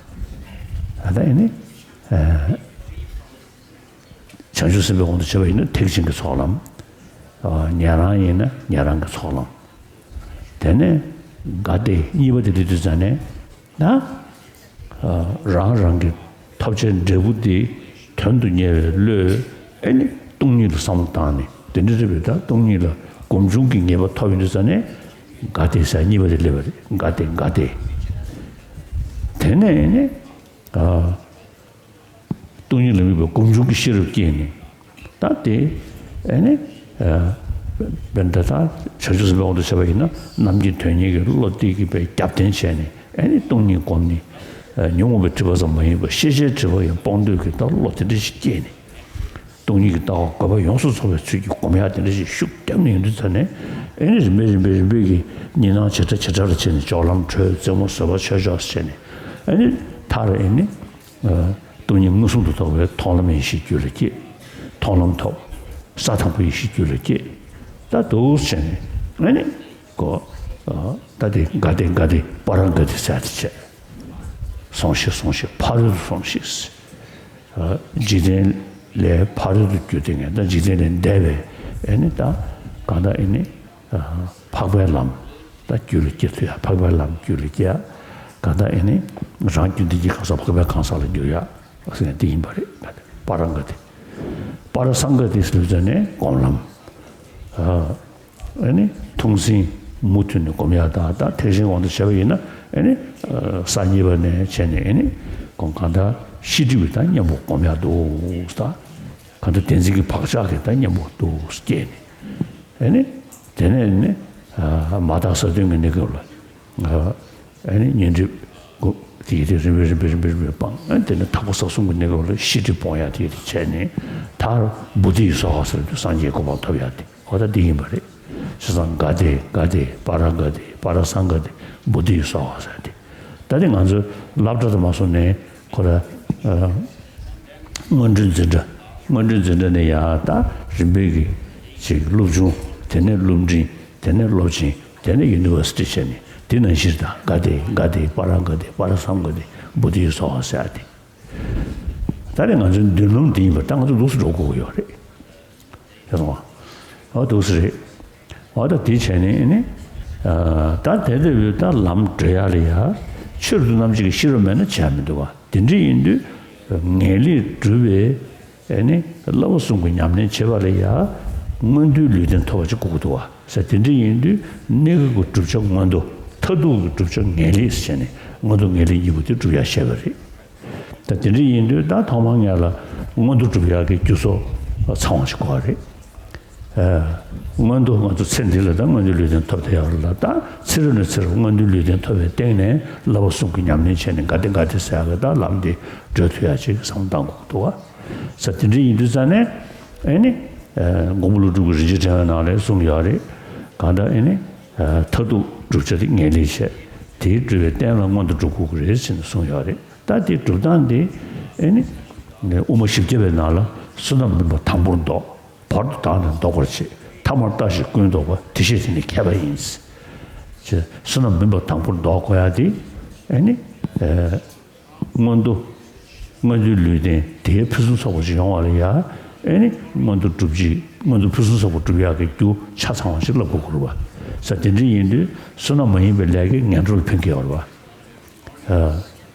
ད་ལྟ་ཨེ་ནི། བྱང་ཆུབ་སེམས་དཔའི་དབང་དུ་བྱས་པ་ཡིན་ན་ཐེག་ཆེན་གྱི་ཚོགས་ལམ། ཉན་རང་ཡིན་ན་ཉན་རང་གི་ཚོགས་ལམ། དེ་ནས་ག་དེ་གཉིས་པ་དེ་སླེབས་དུས་ཙ་ནས་ན། རང་རང་གི་ཐོབ་བྱའི་འབྲས་བུ་དེ་དོན་དུ་གཉེར་བའི་བློས་ཨེ་ནི་སྟོང་ཉིད་ལ་བསམ་བློ་བཏང་ནས་དེ་འདྲ་རེད་པས། ད་སྟོང་ཉིད་ལ་སྒོམ་བྱུང་གི་ངེས་པ་ཐོབ་ཡོང་དུས་ཙ་ནས་ག་དེ་ཟེར་གཉིས་པ་དེ་སླེབས་པ་རེད། ག་དེ་ག་དེ། དེ་ནས་ཨེ་ནི། སྟོང་ཉིད་ལ་དམིགས་པའི་སྒོམ་བྱུང་གི་ཤེས་རབ་སྐྱེས་ནས། ད་དེ་ཨེ་ནི། བན་ད་ད་བྱང་ཆུབ་སེམས་དཔའི་དབང་དུ་བྱས་པ་ཡིན་ན་རྣམ་མཁྱེན་དོན་གཉེར་གྱི་བློ་དེ་གིས་པའི་རྒྱབ་རྟེན་བྱས་ནས་ཨེ་ནི་སྟོང་ཉིད་བསྒོམས་ནས། ཉོན་མོངས་པའི་སྒྲིབ་པ་ཙམ་མ་ཡིན་པར་ཤེས་བྱའི་སྒྲིབ་པ་ཡང་སྤོང་འདོད་ཀྱི་ད་བློ་དེ་འདྲ་ཞིག་སྐྱེས་ནས། སྟོང་ཉིད་ཀྱི་ལྟ་བ་དགོས་པ་ཡོངས་སུ་རྫོགས་པའི་ཚུལ་གྱིས་སྒོམ་ཡག་དེ་འདྲ་ཞིག་ཤུགས་བརྒྱབ་ནས་ཡོང་དུས་ཙ་ནས་ཨེ་ནི་རིམ་པས་རིམ་པས་རིམ་པས་ཀྱིས་གཉིས་སྣང་བྱེ་བྲག་བྱེ་བྲག་ལ་ཕྱེ་ནས་སྦྱོར་ལམ་གྲོལ། རྩེ་མོ་བཟོད་པ་ཆོས་མཆོག་ཟེར་ནས་ཨེ་ནི་མཐར་ཨེ་ནི། སྟོང་ཉིད་མངོན་སུམ་དུ་རྟོགས་པའི་མཐོང་ལམ་ཡེ་ཤེས་རྒྱུད་ལ་སྐྱེས། མཐོང་ལམ་ཐོབ། ས་དང་པོ་ཡེ་ཤེས་རྒྱུད་ལ་སྐྱེས། ད་འདུག་བྱས་ནས་ཨེ་ནི་གོ། ད་དེ་ག་དེ་ག་དེ་པ་ར་ག་དེ་ཟེར་དེ་བྱས། སོང་ཞིག་སོང་ཞིག་ཕ་རོལ་ཏུ་སོང་ཞིག་འཇིག་རྟེན་ལས་ཕ་རོལ་ཏུ་གྱུར་ཏེ་ངས་ད་འཇིག་རྟེན་ལས་འདས་པའི་ཨེ་ནི་ད་གང་ལྟར་ཨེ་ནི། འཕགས་པའི་ལམ་ད་རྒྱུད་ལ་སྐྱེ་ཐུབ་ཡ། འཕགས་པའི་ལམ་རྒྱུད་ལ་སྐྱེ་ཡ། གང་ལྟར་ཨེ་ནི་རང་རྒྱུད་འདི་ཉིད་གང་ཟག་འཕགས་པའི་གང་ཟག་ལ་འགྱུར་ཡ་ཟེར་ནས་འདི་ཡིན་པ་རེད། པ་ར་ག་དེ། པ་ར་སང་ག་དེ་ཟེར་ཙ་ནས་སྒོམ་ལམ། ཨ་ནི་ཐུགས་བསམ་མུ་མཐུད་ནས་སྒོམ་ཡ་དང་ད་ཐེག་ཆེན་དབང་དུ་བྱས་པ་ཡིན་ན་ཨེ་ནི་ས་གཉིས་པ་ནས་བྱས་ནས་ཨེ་ནི་སྒོམ་གང་ལྟར་ཤེས་སྒྲིབ་ཀྱི་ད་གཉེན་པོ་སྒོམ་ཡ་འདུག་ད། གང་ལྟར་བདེན་འཛིན་གྱི་བག་ཆགས་ཀྱི་ད་གཉེན་པོ་འདུག་སྐྱེས་ནས། ཨེ་ནི། དེ་ནས་ནི། མ་དག་ས་བདུན་གྱི་གནས་སྐབས་ལ། ཨེ་ནི་ཉོན་སྒྲིབ། དེ་ཡི་དེ་རིམ་པས་རིམ་པས་རིམ་པས་རིམ་པས་སྤངས། ཨེ་དེ་ནི་ཐར་པ་ས་གསུམ་གྱི་གནས་སྐབས་ལ་ཤེས་སྒྲིབ་སྤོང་ཡ་དེ་ཡི་དེ་བྱས་ནས་མཐར་བོ་དྷི་ཡི་སྭཱ་ཧཱ་ཟེར་དུས་སངས་རྒྱས་གོ་འཕང་ཐོབ་ཡ་དེ་འོ་ད་འདི་ཡིན་པ་རེད། བྱས་ཙང་ག་དེ་ག་དེ་པ་ར་ག་དེ་པ་ར་སང་ག་དེ་བོ་དྷི་ཡི་སྭཱ་ཧཱ་ཟེར་དེ། ད་དེ་ང་ཚོས་སློབ་གྲྭ་དུ་མ་སོང་ནས་ཁོ་ར། སྔོན་འགྲོའི་འཛིན་གྲྭ། སྔོན་འགྲོའི་འཛིན་གྲྭ་ནས་ཡང་ད་རིམ་པས་ཀྱི་ཅིག་སློབ་ཆུང་། དེ་ནས་སློབ་འབྲིང་། དེ་ནས་སློབ་ཆེན། དེ་ནས་ཡུ་ནི་ཝར་སི་ཊི་བྱས་ནས་དེ་ནང་བཞིན་ད་ག་དེ་ག་དེ་པ་ར་ག་དེ་པ་ར་སང་ག་དེ་བོ་དྷི་ཡི་སྭཱ་ཧཱ་ཟེར་ཡ་དེ། ད་ནི་ང་ཚོའི་མདུན་ལམ་འདི་ཡིན་པ་ད་ང་ཚོ་ལུགས་སུ་འགྲོ་དགོས་ཀྱི་ཡོད་རེད། ཡོང་བ། འོ་འདུག་སེ་རེད། འོ་ད་དེ་བྱས་ནས་ནི། ད་དེ་ལྟ་བུའི་ད་ལམ་བགྲོད་ཡ་ལ་ཡ། ཆོས་རབ་ཏུ་རྣམ་འབྱེད་ཀྱི་ཤེས་རབ་མེད་ན་བྱ་མི་འདུག་བ། དེ་འདྲ་ཡིན་དུས། ངེས་ལེགས་སྒྲུབ་པའི། ཨེ་ནི། བསླབ་པ་གསུམ་གྱི་ཉམས་ལེན་བྱེད་པ་ལ་ཡ། མངོན་མཐོའི་ལུས་རྟེན་ཐོབ་པ་ཅིག་དགོས་ཀྱི་འདུག་བ། ཟེར་དེ་འདྲ་ཡིན་དུས་གནས་སྐབས་ཀྱི་བསྒྲུབ་བྱ་མངོན་མཐོ། མཐར་ཐུག་གི་བསྒྲུབ་བྱ་ངེས་ལེགས་ཟེར་ནས་མངོན་མཐོ་ངེས་ལེགས་གཉིས་པོ་དེ་སྒྲུབ་ཡ་བཤད་པ་རེད། ད་དེ་འདྲ་ཡིན་དུས་ད་ཐོག་མར་ངེད་ལ་མངོན་མཐོ་སྒྲུབ་ཡག་གི་རྒྱུ་ཚོགས་ཚང་བ་ཞིག་དགོས་པ་རེད། མངོན་མཐོ་ང་ཚོ་ཚེ་འདི་ལ་ད་མངོན་མཐོའི་ལུས་རྟེན་ཐོབ་བསྡད་ཡོད་རེད་ལ། ད་ཚེ་རབས་ནས་ཚེ་རབས་མངོན་མཐོའི་ལུས་རྟེན་ཐོབ་པའི་སྟེང་ནས་བསླབ་པ་གསུམ་གྱི་ཉམས་ལེན་བྱས་ནས་ག་དེ་ག་དེ་ཟེར་ཡག་གི་ད་ལམ་འདི་བགྲོད་ཐུབ་ཡག་ཅིག་བསམ་བློ་གཏང་དགོས་ཀྱི་འདུག་བ། ས་དེ་འདྲ་ཡིན་དུས་ཙང་ནས་ཨེ་ནི། མགོན་པོ་ཀླུ་སྒྲུབ་ཀྱི་རིན་ཆེན་ཕྲེང་བའི་ནང་ལ་གསུངས་ཡོད་རེད། གང་ལྟར་ཨེ་ནི། མཐར་ཐུག་བསྒྲུབ་བྱ་དེ་ངེས་ལེགས་བྱས། དེའི་སྒྲུབ་པའི་རྟེན་ལ་མངོན་མཐོ་སྒྲུབ་དགོས་ཀྱི་རེད་ཟེར་ནས་གསུངས་ཡོད་རེད། ད་དེ་སྒྲུབ་སྟངས་དེ་ཨེ་ནི། དབུ་མ་བཞི་བརྒྱ་པའི་ནང་ལ་བསོད་ནམས་སྨིན་པ་དང་པོར་བཟློག་བར་དུ་བདག་ནི་བཟློག་པར་བྱེད། ཐ་མར་ལྟ་ཞིག་ཀུན་བཟློག་པ། དེ་ཤེས་དེ་ནི་མཁས་པ་ཡིན། ཅེས་བསོད་ནམས་སྨིན་པ་དང་པོར་བཟློག་དགོས་ཡ་དེ་ཨེ་ནི། མངོན་མཐོ། མངོན་མཐོའི་ལུས་རྟེན་དེའི་ཕུན་སུམ་ཚོགས་པ་ཞིག་ཡོང་བ་ལ་ཡ། ཨེ་ནི་མངོན་མཐོ་སྒྲུབ་ཅིག་མངོན་མཐོ་ཕུན་སུམ་ཚོགས་པ་སྒྲུབ་ཡག་གི་རྒྱུ་ཆ་ཚང་བ་ཞིག་བསླབ་དགོས་ཀྱི་རེད་བ། ས་དེ་འདྲ་ཡིན་དུས་བསོད་ནམས་མ་ཡིན་པའི་ལས་ཀྱིས་ངན་འགྲོ་ལ་ཕན་གྱི་ཡོད་རེད་བ།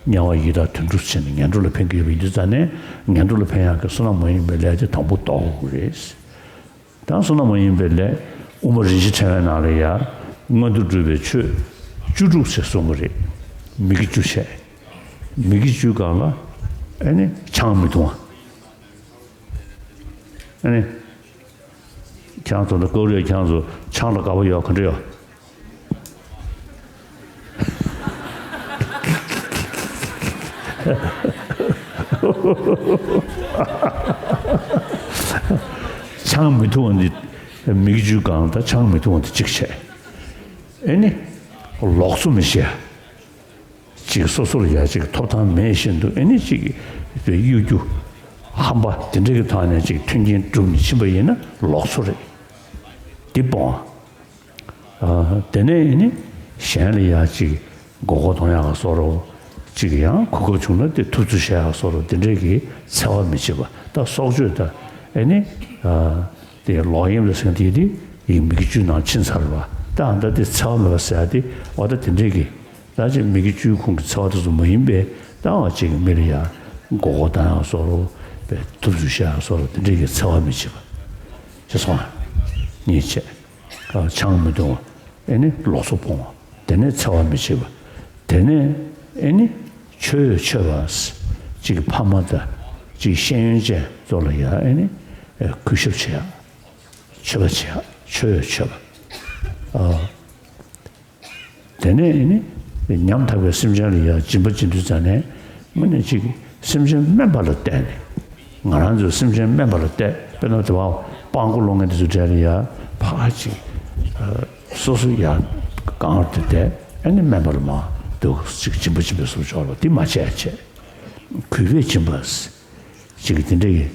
དམྱལ་བ་ཡི་དྭགས་དུད་འགྲོ་བྱས་ནས་ངན་འགྲོ་ལ་ཕན་གྱི་ཡོད་པ་ཡིན་དུས་ཙང་ནས་ངན་འགྲོ་ལ་ཕན་ཡག་གི་བསོད་ནམས་མ་ཡིན་པའི་ལས་དེ་དང་པོ་ལྡོག་དགོས་ཀྱི་རེད། ད་བསོད་ནམས་མ་ཡིན་པའི་ལས་དབུ་མ་རིན་ཆེན་ཕྲེང་བའི་ནང་ལ་ཡ། མངོན་མཐོ་སྒྲུབ་པའི་ཆོས་བཅུ་དྲུག་ཅེས་གསུངས་པ་རེད། མི་དགེ་བཅུ་བྱས། མི་དགེ་བཅུའི་སྒང་ལ་ཨེ་ནི་ཆང་མི་འཐུང་བ། ཨེ་ནི་ཁྱེད་རང་ཚོ་ལ་ཀོ་རི་ཡ་ཁྱེད་རང་ཚོ་ཆང་ལ་དགའ་པོ་ཡོད་ག་འདྲ་ཡོད། ཆང་མི་འཐུང་བ་འདི་མི་དགེ་བཅུའི་སྒང་ད་ཆང་མི་འཐུང་བ་འདི་གཅིག་བྱས། ཨེ་ནི། ལོགས་སུ་མི་བྱེད། ཅིག་སོ་སོར་ཡ་ཅིག་ཐོབ་ཐང་མེད་བཞིན་དུ་ཨེ་ནི་ཅིག་གཡོ་སྒྱུ། ཧམ་པ་དེ་འདྲ་གི་ཐོག་ནས་ཅིག་མཐུན་རྐྱེན་བསྒྲུབས་ནས་ཕྱིན་པ་ཡིན་ན་ལོགས་སུ་རེད། འདི་སྤོང་བ། ཨ། དེ་ནས་ཨེ་ནི་གཞན་ལ་ཡ་ཅིག་མགོ་སྐོར་གཏོང་ཡག་བཟོ་འདྲ། ཅིག་ཡང་གོ་སྐབས་བྱུང་ན་དེ་ཐུབ་ཚོད་བྱེད་ཡག་བཟོ་འདྲ། དེ་འདྲས་ཀྱི་འཚེ་བ་མི་བྱེད་པ། ད་སྲོག་གཅོད་དང་ཨེ་ནི། ཨ། དེ་ལོག་གཡེམ་ལ་ཟེར་དེ་དེ་ཡི་མི་གི་བཅུའི་ནང་ཕྱིན་ཚར་བ། ད་ཨ་ད་དེ་འཚེ་བ་མེད་པ་ཟེར་ཡ་དེ་འོ་ད་དེ་འདྲས་ཀྱི། ད་ཅིག་མི་གི་བཅུའི་ཁོངས་ཀྱི་འཚེ་བ་དེ་ཚོ་མ་ཡིན་པའི། ད་འོ་ཅིག་མི་ལ་ཡ་མགོ་སྐོར་གཏོང་ཡག་བཟོ་འདྲ། པའི་ཐུབ་ཚོད་བྱེད་ཡག་བཟོ་འདྲ། དེ་འདྲས་ཀྱི་འཚེ་བ་མི་བྱེད་པ། ཅེས་སོང་། གཉིས་བྱས། ཨ། ཆང་མི་འཐུང་བ། ཨེ་ནི་ལོག་འཚོ་སྤོང་བ། དེ་ནས་འཚེ་བ་མི་བྱེད་པ། དེ་ནས་ཨེ་ནི་ཆོས་མཆོད་པ། ཅིག་ཕ་མ་དང་ཅིག་ཤེས་ཡོན་ཅན་ཚོ་ལ་ཡ་ཨེ་ནི་གུས་ཞབས་བྱེད་ཡག་མཆོད་པ་བྱེད་ཡག་ཆོས་མཆོད་པ། ཨ། དེ་ནས་ཨེ་ནི་ཉམ་ཐག་པའི་སེམས་ཅན་ལ་ཡ་སྦྱིན་པ་སྦྱིན་དུས་ཙ་ནས་དངོས་གནས་ཅིག་སེམས་ཅན་དམན་པ་ལ་བལྟས་ནས། ང་རང་ཚོའི་སེམས་ཅན་དམན་པ་ལ་བལྟས། དཔེར་ན་དེ་བ་སྤྲང་པོ་སློང་མཁན་དེ་ཚོ་གྲས་ལ་ཡ་ཕར་ཅིག་ཨ། སོ་སོ་ཡ་རྐང་བར་དུ་བལྟས། ཨེ་ནི་དམན་པ་ལ་མར་འདུག་ཅིག་སྦྱིན་པ་སྦྱིན་པའི་བཟོ་འདྲ་ཅིག་ཡོད་པ་དེ་མ་བྱེད་ཡ་བྱེད། གུས་པས་སྦྱིན་པ། ཅིག་དེ་འདྲ་ཡི་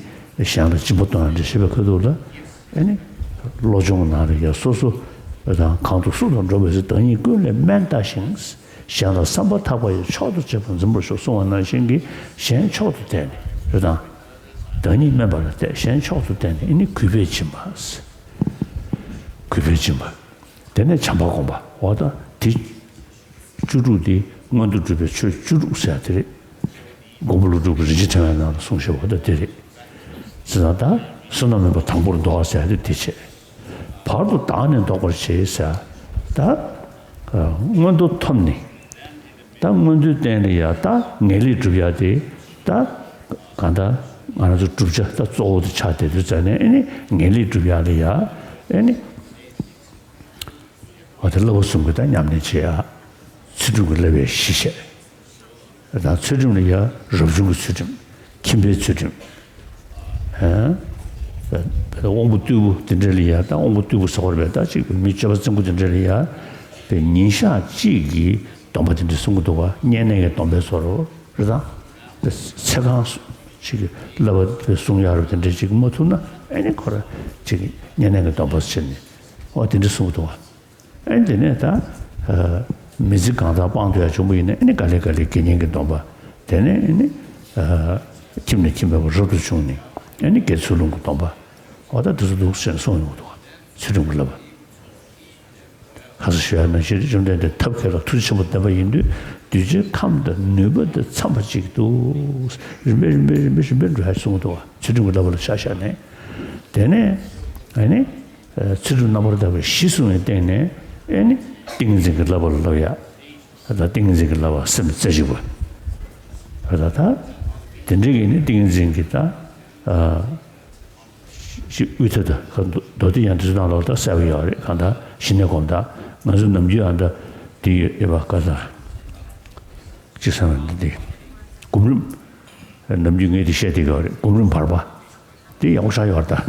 གཞན་ལ་སྦྱིན་པ་གཏོང་ཡག་འདྲ་ཞེས་པའི་ཁ་ཐུག་ལ། ཨེ་ནི་བློ་སྦྱོང་ནང་ལ་ཡ་སོ་སོ་དང་གང་དུ་སུ་དང་འགྲོགས་པའི་ཚེ། བདག་ཉིད་ཀུན་ལས་དམན་ལྟ་ཞིང་། གཞན་ལ་བསམ་པ་ཐག་པ་ཡིས། མཆོག་ཏུ་གཅེས་པར་འཛིན་པར་ཤོག་གསུངས་པ་ནང་བཞིན་གྱི་གཞན་མཆོག་ཏུ་བལྟས་ནས་རེད་དང་། བདག་ཉིད་དམན་པ་ལ་བལྟས། གཞན་མཆོག་ཏུ་བལྟས་ནས་ཨེ་ནི་གུས་པས་སྦྱིན་པ། གུས་པས་སྦྱིན་པ། དེ་ནས་བྱམས་པ་སྒོམ་པ། འོ་ད་དེ། བཅུ་དྲུག་དེ་མངོན་དུ་གྲུབ་པའི་ཆོས་བཅུ་དྲུག་ཟེར་ཡ་དེ་རེད། མགོན་པོ་ཀླུ་སྒྲུབ་ཀྱི་རིན་ཆེན་ཕྲེང་བའི་ནང་ལ་གསུངས་བཞག་པ་ད་དེ་རེད། ཟེར་ན་ད་བསོད་ནམས་མེད་པ་དང་པོར་ལྡོག་ཟེར་ཡ་དེ་དེ་བྱས། བར་དུ་བདག་ནི་ལྡོག་པར་བྱེད་ཟེར་ཡ། ད་མངོན་མཐོ་ཐོབ་ནས། ད་མངོན་མཐོའི་སྟེང་ལ་ཡ་ད་ངེས་ལེགས་སྒྲུབ་ཡ་དེ། ད་གང་ལྟར་ང་རང་ཚོ་བསྒྲུབ་བྱ་ད་གཙོ་བོ་དེ་ཆགས་བསྡད་དུས་ཙ་ནས་ཨེ་ནི་ངེས་ལེགས་སྒྲུབ་ཡ་ལ་ཡ་ཨེ་ནི། འོ་དེ་བསླབ་པ་གསུམ་གྱི་ད་ཉམས་ལེན་བྱེད་ཡ། ཚུལ་ཁྲིམས་ཀྱི་བསླབ་པའི་གཞི་བྱས། ད་ཚུལ་ཁྲིམས་ལ་ཡ་རབ་བྱུང་གི་ཚུལ་ཁྲིམས། ཁྱིམ་པའི་ཚུལ་ཁྲིམས། ཨ། དབང་པོ་རྟུལ་པོ་དེ་འདྲ་ལ་ཡ་ད་དབང་པོ་རྟུལ་པོ་ཟེར་བ་རེད་པས། ད་ཅིག་མི་སྤྱོད་པ་རྩིང་པོ་དེ་འདྲ་ལ་ཡ་པའི་ཉིན་ཞག་གཅིག་གི་སྡོམ་པ་དེ་འདྲ་གསུང་གི་འདུག་པ། བསྙེན་གནས་ཀྱི་སྡོམ་པའི་བཟོ་འདྲ་རེད་དང་། ཚེ་གང་ཅིག་གི་བསླབ་པ་དེ་གསུང་ཡ་རུ་དེ་འདྲ་ཅིག་མ་ཐུབ་ན་ཨེ་ནི་ཁོ་ར་ཅིག་བསྙེན་གནས་ཀྱི་སྡོམ་པ་བྱས་ནས། འོ་དེ་འདྲ་གསུང་གི་འདུག་པ། ཨེ་དེ་ནས་ད་ཨ་མི་ཚེ་གང་ཟག་སྤང་ཐུབ་ཡ་བྱུང་བ་ཡིན་ན་ཨེ་ནི་ག་ལེ་ག་ལེ་དགེ་བསྙེན་གྱི་སྡོམ་པ། དེ་ནས་ཨེ་ནི་ཨ་ཁྱིམ་ནས་ཁྱིམ་མེད་པར་རབ་ཏུ་བྱུང་ནས་ཨེ་ནི་དགེ་ཚུལ་སློང་གི་སྡོམ་པ། འོ་ད་དེ་ཚོ་འདུག་ཟེར་གསུངས་ཡོང་གི་འདུག་ཚུལ་ཁྲིམས་ཀྱི་བསླབ་པ། ཁ་སང་ཞུ་ཡ་ནང་བཞིན་བཅོམ་ལྡན་འདས་ཐབས་མཁས་ལ་ཐུགས་རྗེ་ཆེན་པོ་ལྡན་པ་ཡིན་དུས་གདུལ་བྱའི་ཁམས་དང་ནུས་པ་དང་འཚམས་པ་ཅིག་ཏུ་རིམ་པས་རིམ་པས་རིམ་པས་རིམ་པས་འགྲོ་ཡ་གསུངས་འདུག་ཚུལ་ཁྲིམས་ཀྱི་བསླབ་པ་ལ་ཆ་བཞག་ནས། དེ་ནས་ཨ་ནི་ཚུལ་ཁྲིམས་རྣམ་པར་དག་པའི་གཞི་བཟུང་བའི་སྟེང་ནས་ཨ་ནི་ཏིང་ངེ་འཛིན་གྱི་བསླབ་པ་ལ་བསླབ་ཡ། ད་ཏིང་ངེ་འཛིན་གྱི་བསླབ་པ་སེམས་རྩེ་གཅིག་པ། ད་ད་དེ་འདྲའི་གི་ནི་ཏིང་ངེ་འཛིན་གྱི་ད་ཨ། ཞིག་དབུས་ཐད་དུ་མདོ་སྡེ་ཡང་དེ་ཚོ་ནང་ལོགས་ད་གསལ་པོ་ཡོད་རེད། གང་ལྟར་ཞི་གནས་སྒོམ་དང་ང་ཚོ་ནམ་རྒྱུན་ཨ་ད་དེ་ཡོད་ཡོད་པ་ག་ས་ཅི་ས་ན་འདི་སྒོམ་རིམ། ནམ་རྒྱུན་ངས་དེ་བཤད་བསྡད་ཀྱི་ཡོད་རེད། སྒོམ་རིམ་བར་པ་དེ་ཡག་པོ་ཆགས་ཡོད་རེད་ད།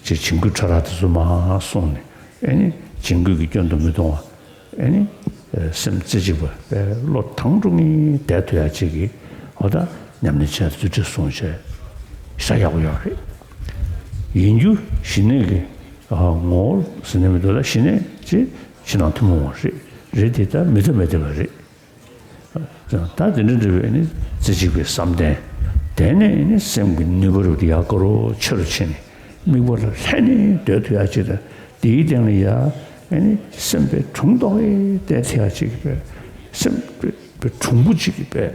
ཅེས་བྱིང་རྒོད་ཕྲ་རགས་དེ་ཚོ་མར་སོང་ནས་ཨེ་ནི་བྱིང་རྒོད་ཀྱི་སྐྱོན་དུ་མི་གཏོང་བ། ཨེ་ནི་སེམས་རྩེ་གཅིག་པ་བློ་དྭངས་འགྲོ་ངེས་བསྡད་ཐུབ་ཡ་ཅིག་གི་འོ་ད་ཉམས་ལེན་བྱས་ཚུལ་ཁྲིམས་སྲུང་བྱས་ཤ་ཡག་པོ་ཡོད་རེད། ཡིན་རྒྱུ་ཞི་གནས་ཀྱི་ངོ་བོ་ཟེར་ནས་མི་འདུག་ད་ཞི་གནས་ཅེས་ཕྱི་ནང་ཐུན་མོང་བ་རེད། རེད་དེ་ད་མི་ཐུབ་མི་ཐུབ་པ་རེད། ད་དེ་འདྲ་འདྲ་བའི་ནི་རྩེ་གཅིག་པའི་བསམ་གཏན། དེ་ནས་ནི་སེམས་ཀྱི་ནུས་པ་རུ་ཡག་ག་རོ་ཆེ་རུ་ཕྱིན་ནས་དམིགས་པ་ལ་ལྷན་ནེ་སྡོད་ཐུབ་ཡ་ཅིག་དང་དེའི་སྟེང་ལ་ཡ་ཨེ་ནི་སེམས་པའི་དྲུང་ཏོག་ཨེ་བལྟས་ཐུབ་ཡ་ཅིག་པའི་སེམས་པའི་དྲུང་པོ་ཅིག་གི་པའི་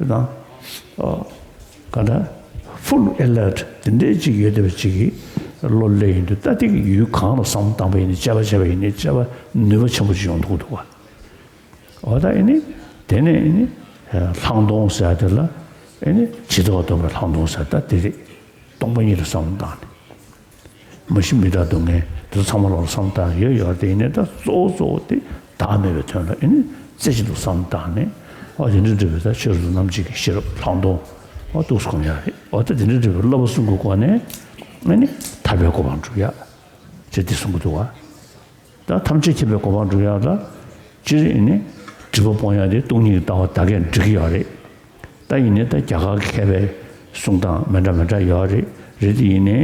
དང་ཨ་ག་འདྲ་ཧྥུལ་ཨེ་ལར་ཊི་དེ་འདྲའི་ཅིག་ཡོད་བསྡད་པ་ཅིག་གི་བློ་སླེབས་ཡོང་དུས་ད་དེ་གི་ཡུལ་གང་ལ་བསམ་བློ་བཏང་པ་ཡིན་ནའི་དཔྱད་པ་བྱས་པ་ཡིན་ནའི་དཔྱད་པ་ནུས་པ་ཆེན་པོ་ཅིག་ཡོང་ཐུབ་ཀྱི་འདུག་བ། འོ་ད་ཨེ་ནི་དེ་ནས་ཨེ་ནི་ལྷག་མཐོང་ཟེར་ཡ་དེ་ལ་ཨེ་ནི་ཇི་ལྟ་བ་རྟོགས་པའི་ལྷག་མཐོང་ཟེར་ད་དེ་རེད། སྟོང་པ་ཉིད་ལ་བསམ་བློ་བཏང་ནས། མ་གཞི་མི་རྟག་སྡུག་བསྔལ་དེ་ཚོ་ཚང་མ་ལ་བསམ་བློ་བཏང་ཡོད་ཡོད་རེད། དེ་ཡིན་ནའི་ད་གཙོ་བོ་གཙོ་བོ་དེ་བདག་མེད་པའི་དོན་ལ་ཨེ་ནི་རྩེ་གཅིག་ཏུ་བསམ་བློ་བཏང་ནས་འོ་དེ་འདྲ་འདྲ་བའི་ད་ཆོས་རབ་ཏུ་རྣམ་འབྱེད་ཀྱི་ཤེས་རབ་ལྷག་མཐོང་འོ་འདུག་སེ་སྒོམ་ཡ་རེད། འོ་ད་དེ་འདྲ་འདྲ་བའི་བསླབ་པ་གསུམ་གྱི་སྒོ་ནས་ཨེ་ནི་ཐར་པའི་གོ་འཕང་སྒྲུབ་ཡ་ཅེས་དེ་གསུང་གི་འདུག་བ། ད་ཐམས་ཅད་མཁྱེན་པའི་གོ་འཕང་སྒྲུབ་ཡག་ལ་སྤྱིར་ཨེ་ནི་སྒྲིབ་པ་སྤོང་ཡག་དེ་སྟོང་ཉིད་ཀྱི་ལྟ་བ་ད་གས་འགྲིག་གི་ཡོད་རེད། ད་ཡིན་ནའི་ད་རྒྱ་གར་གྱི་མཁས་པའི་གསུང་སྟངས་མི་འདྲ་མི་འདྲ་ཡོད་རེད། རེད་དེ་ཡིན་ནའི་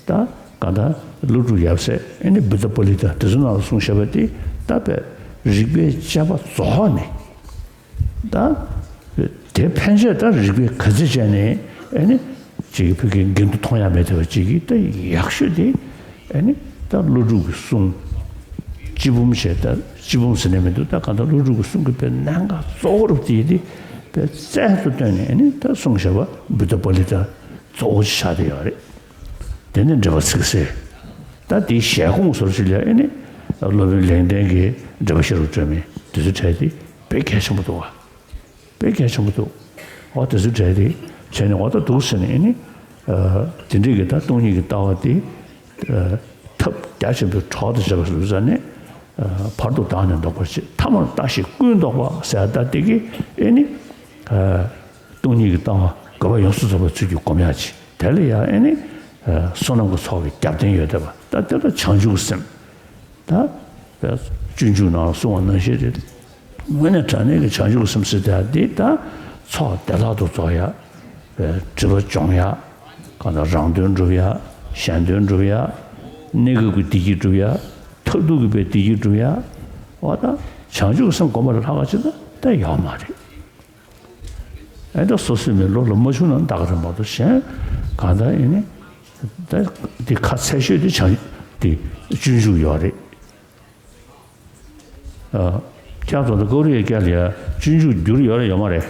ད་ གང་ལྟར་ཀླུ་སྒྲུབ་ཡབ་སྲས་ཨེ་ནི་བུདྡྷ་པཱ་ལི་ཏ་དེ་ཚོ་ནང་ལ་གསུངས་བཞག་པ་དེ་ད་དཔེ་རིག་པའི་དཔྱད་པ་རྫོགས་ནས། ད་དེ་ཕན་ཆད་ད་རིག་པའི་ག་ཚོད་བྱས་ནས་ཨེ་ནི་ཅིག་བོད་ཀྱི་འགལ་འདུ་མཐོང་ཡ་མེད་བསྡད་པ་ཅིག་གིས་ད་ཡག་ཤོས་དེ་ཨེ་ནི་ད་ཀླུ་སྒྲུབ་ཀྱི་གསུང་། སྤྱི་འབུམ་བྱས་ད་སྤྱི་འབུམ་ཟེར་ནས་མི་འདུག་ད་གང་ལྟར་ཀླུ་སྒྲུབ་ཀྱི་གསུང་གི་དཔེ་གནད་འགག་གཙོ་བོ་རུ་དེ་དེ་དཔེ་རྩལ་དུ་བཏོན་ནས་ཨེ་ནི་ད་གསུངས་བཞག་པ་བུདྡྷ་པཱ་ལི་ཏ་གཙོ་བོ་ཆགས་བསྡད་ཡོད་རེད། དེ་ནས་འགྲེལ་པ་ཚིག་གསལ། ད་དེའི་ཞལ་སྐོང་བཟོ་ཞིག་ལ་ཨེ་ནི་སློབ་དཔོན་ལེགས་ལྡན་གྱིས་འགྲེལ་པ་ཤེས་རབ་སྒྲོན་མེ་དེ་ཚོ་བྲིས་ཏེ་དཔེ་གལ་ཆེན་པོ་འདུག་བ། དཔེ་གལ་ཆེན་པོ་འདུག་འོ་དེ་ཚོ་བྲིས་ཏེ་བྱས་ནས་འོ་ད་འདུག་ཟེར་ནས་ཨེ་ནི་དེ་འདྲའི་གི་ད་སྟོང་ཉིད་ཀྱི་ལྟ་བ་དེ་ཐབས་རྒྱ་ཆེན་པོའི་གྲོགས་དང་བཅས་པ་ཟེར་ནས་བར་དུ་བདག་ནི་བཟློག་པར་བྱེད། ཐ་མར་བརྟགས་ཤིང་ཀུན་བཟློག་པ་ཟེར་ད་དེ་གི་ཨེ་ནི། སྟོང་ཉིད་ཀྱི་ལྟ་བ་དགོས་པ་ཡོངས་སུ་རྫོགས་པའི་ཚུལ་གྱིས་སྒོམ་ཡག་ཅིག་དེ་ལ་ཡང་ཨེ་ནི། བསོད་ནམས་ཀྱི་ཚོགས་ཀྱི་རྒྱབ་རྟེན་ཡོད་བསྡད་པ་ད་དེ་ལ་བྱང་ཆུབ་ཀྱི་སེམས། ད། སྤྱོད་འཇུག་ནང་གསུངས་པ་ནང་བཞིན་རེད། དངོས་གནས་དྲང་གནས་ཀྱི་བྱང་ཆུབ་ཀྱི་སེམས་ཟེར་དེ་ད་ཚོགས་བདེ་བླག་ཏུ་རྫོགས་ཡག་སྒྲིབ་པ་སྦྱོང་ཡག་གང་ལྟར་རང་དོན་སྒྲུབ་ཡག་གཞན་དོན་སྒྲུབ་ཡག་གནས་སྐབས་ཀྱི་བདེ་སྐྱིད་སྒྲུབ་ཡག་མཐར་ཐུག་གི་བདེ་སྐྱིད་སྒྲུབ་ཡག་འོ་ད་བྱང་ཆུབ་ཀྱི་སེམས་སྒོམ་པ་ལས་ལྷག་པ་ཅིག་ད་ད་ཡོད་མ་རེད། ཨེ་ད་སོ་སོའི་མི་བློ་ལ་མ་ཆུང་ན་འདག་རེད་མ་གཏོགས་གཞན་གང་ལྟར་ཨེ་ནི། ད་འདི་ཁ་ཚད་ཤོས་དེ་བྱང་དེ་སྤྱོད་འཇུག་ཡོད་རེད། ཨ། ཁྱེད་ཚོ་ད་ཀོ་རི་ཡའི་སྐད་ལ་ཡ་སྤྱོད་འཇུག་བསྒྱུར་ཡོད་རེད་ཡོད་མ་རེད།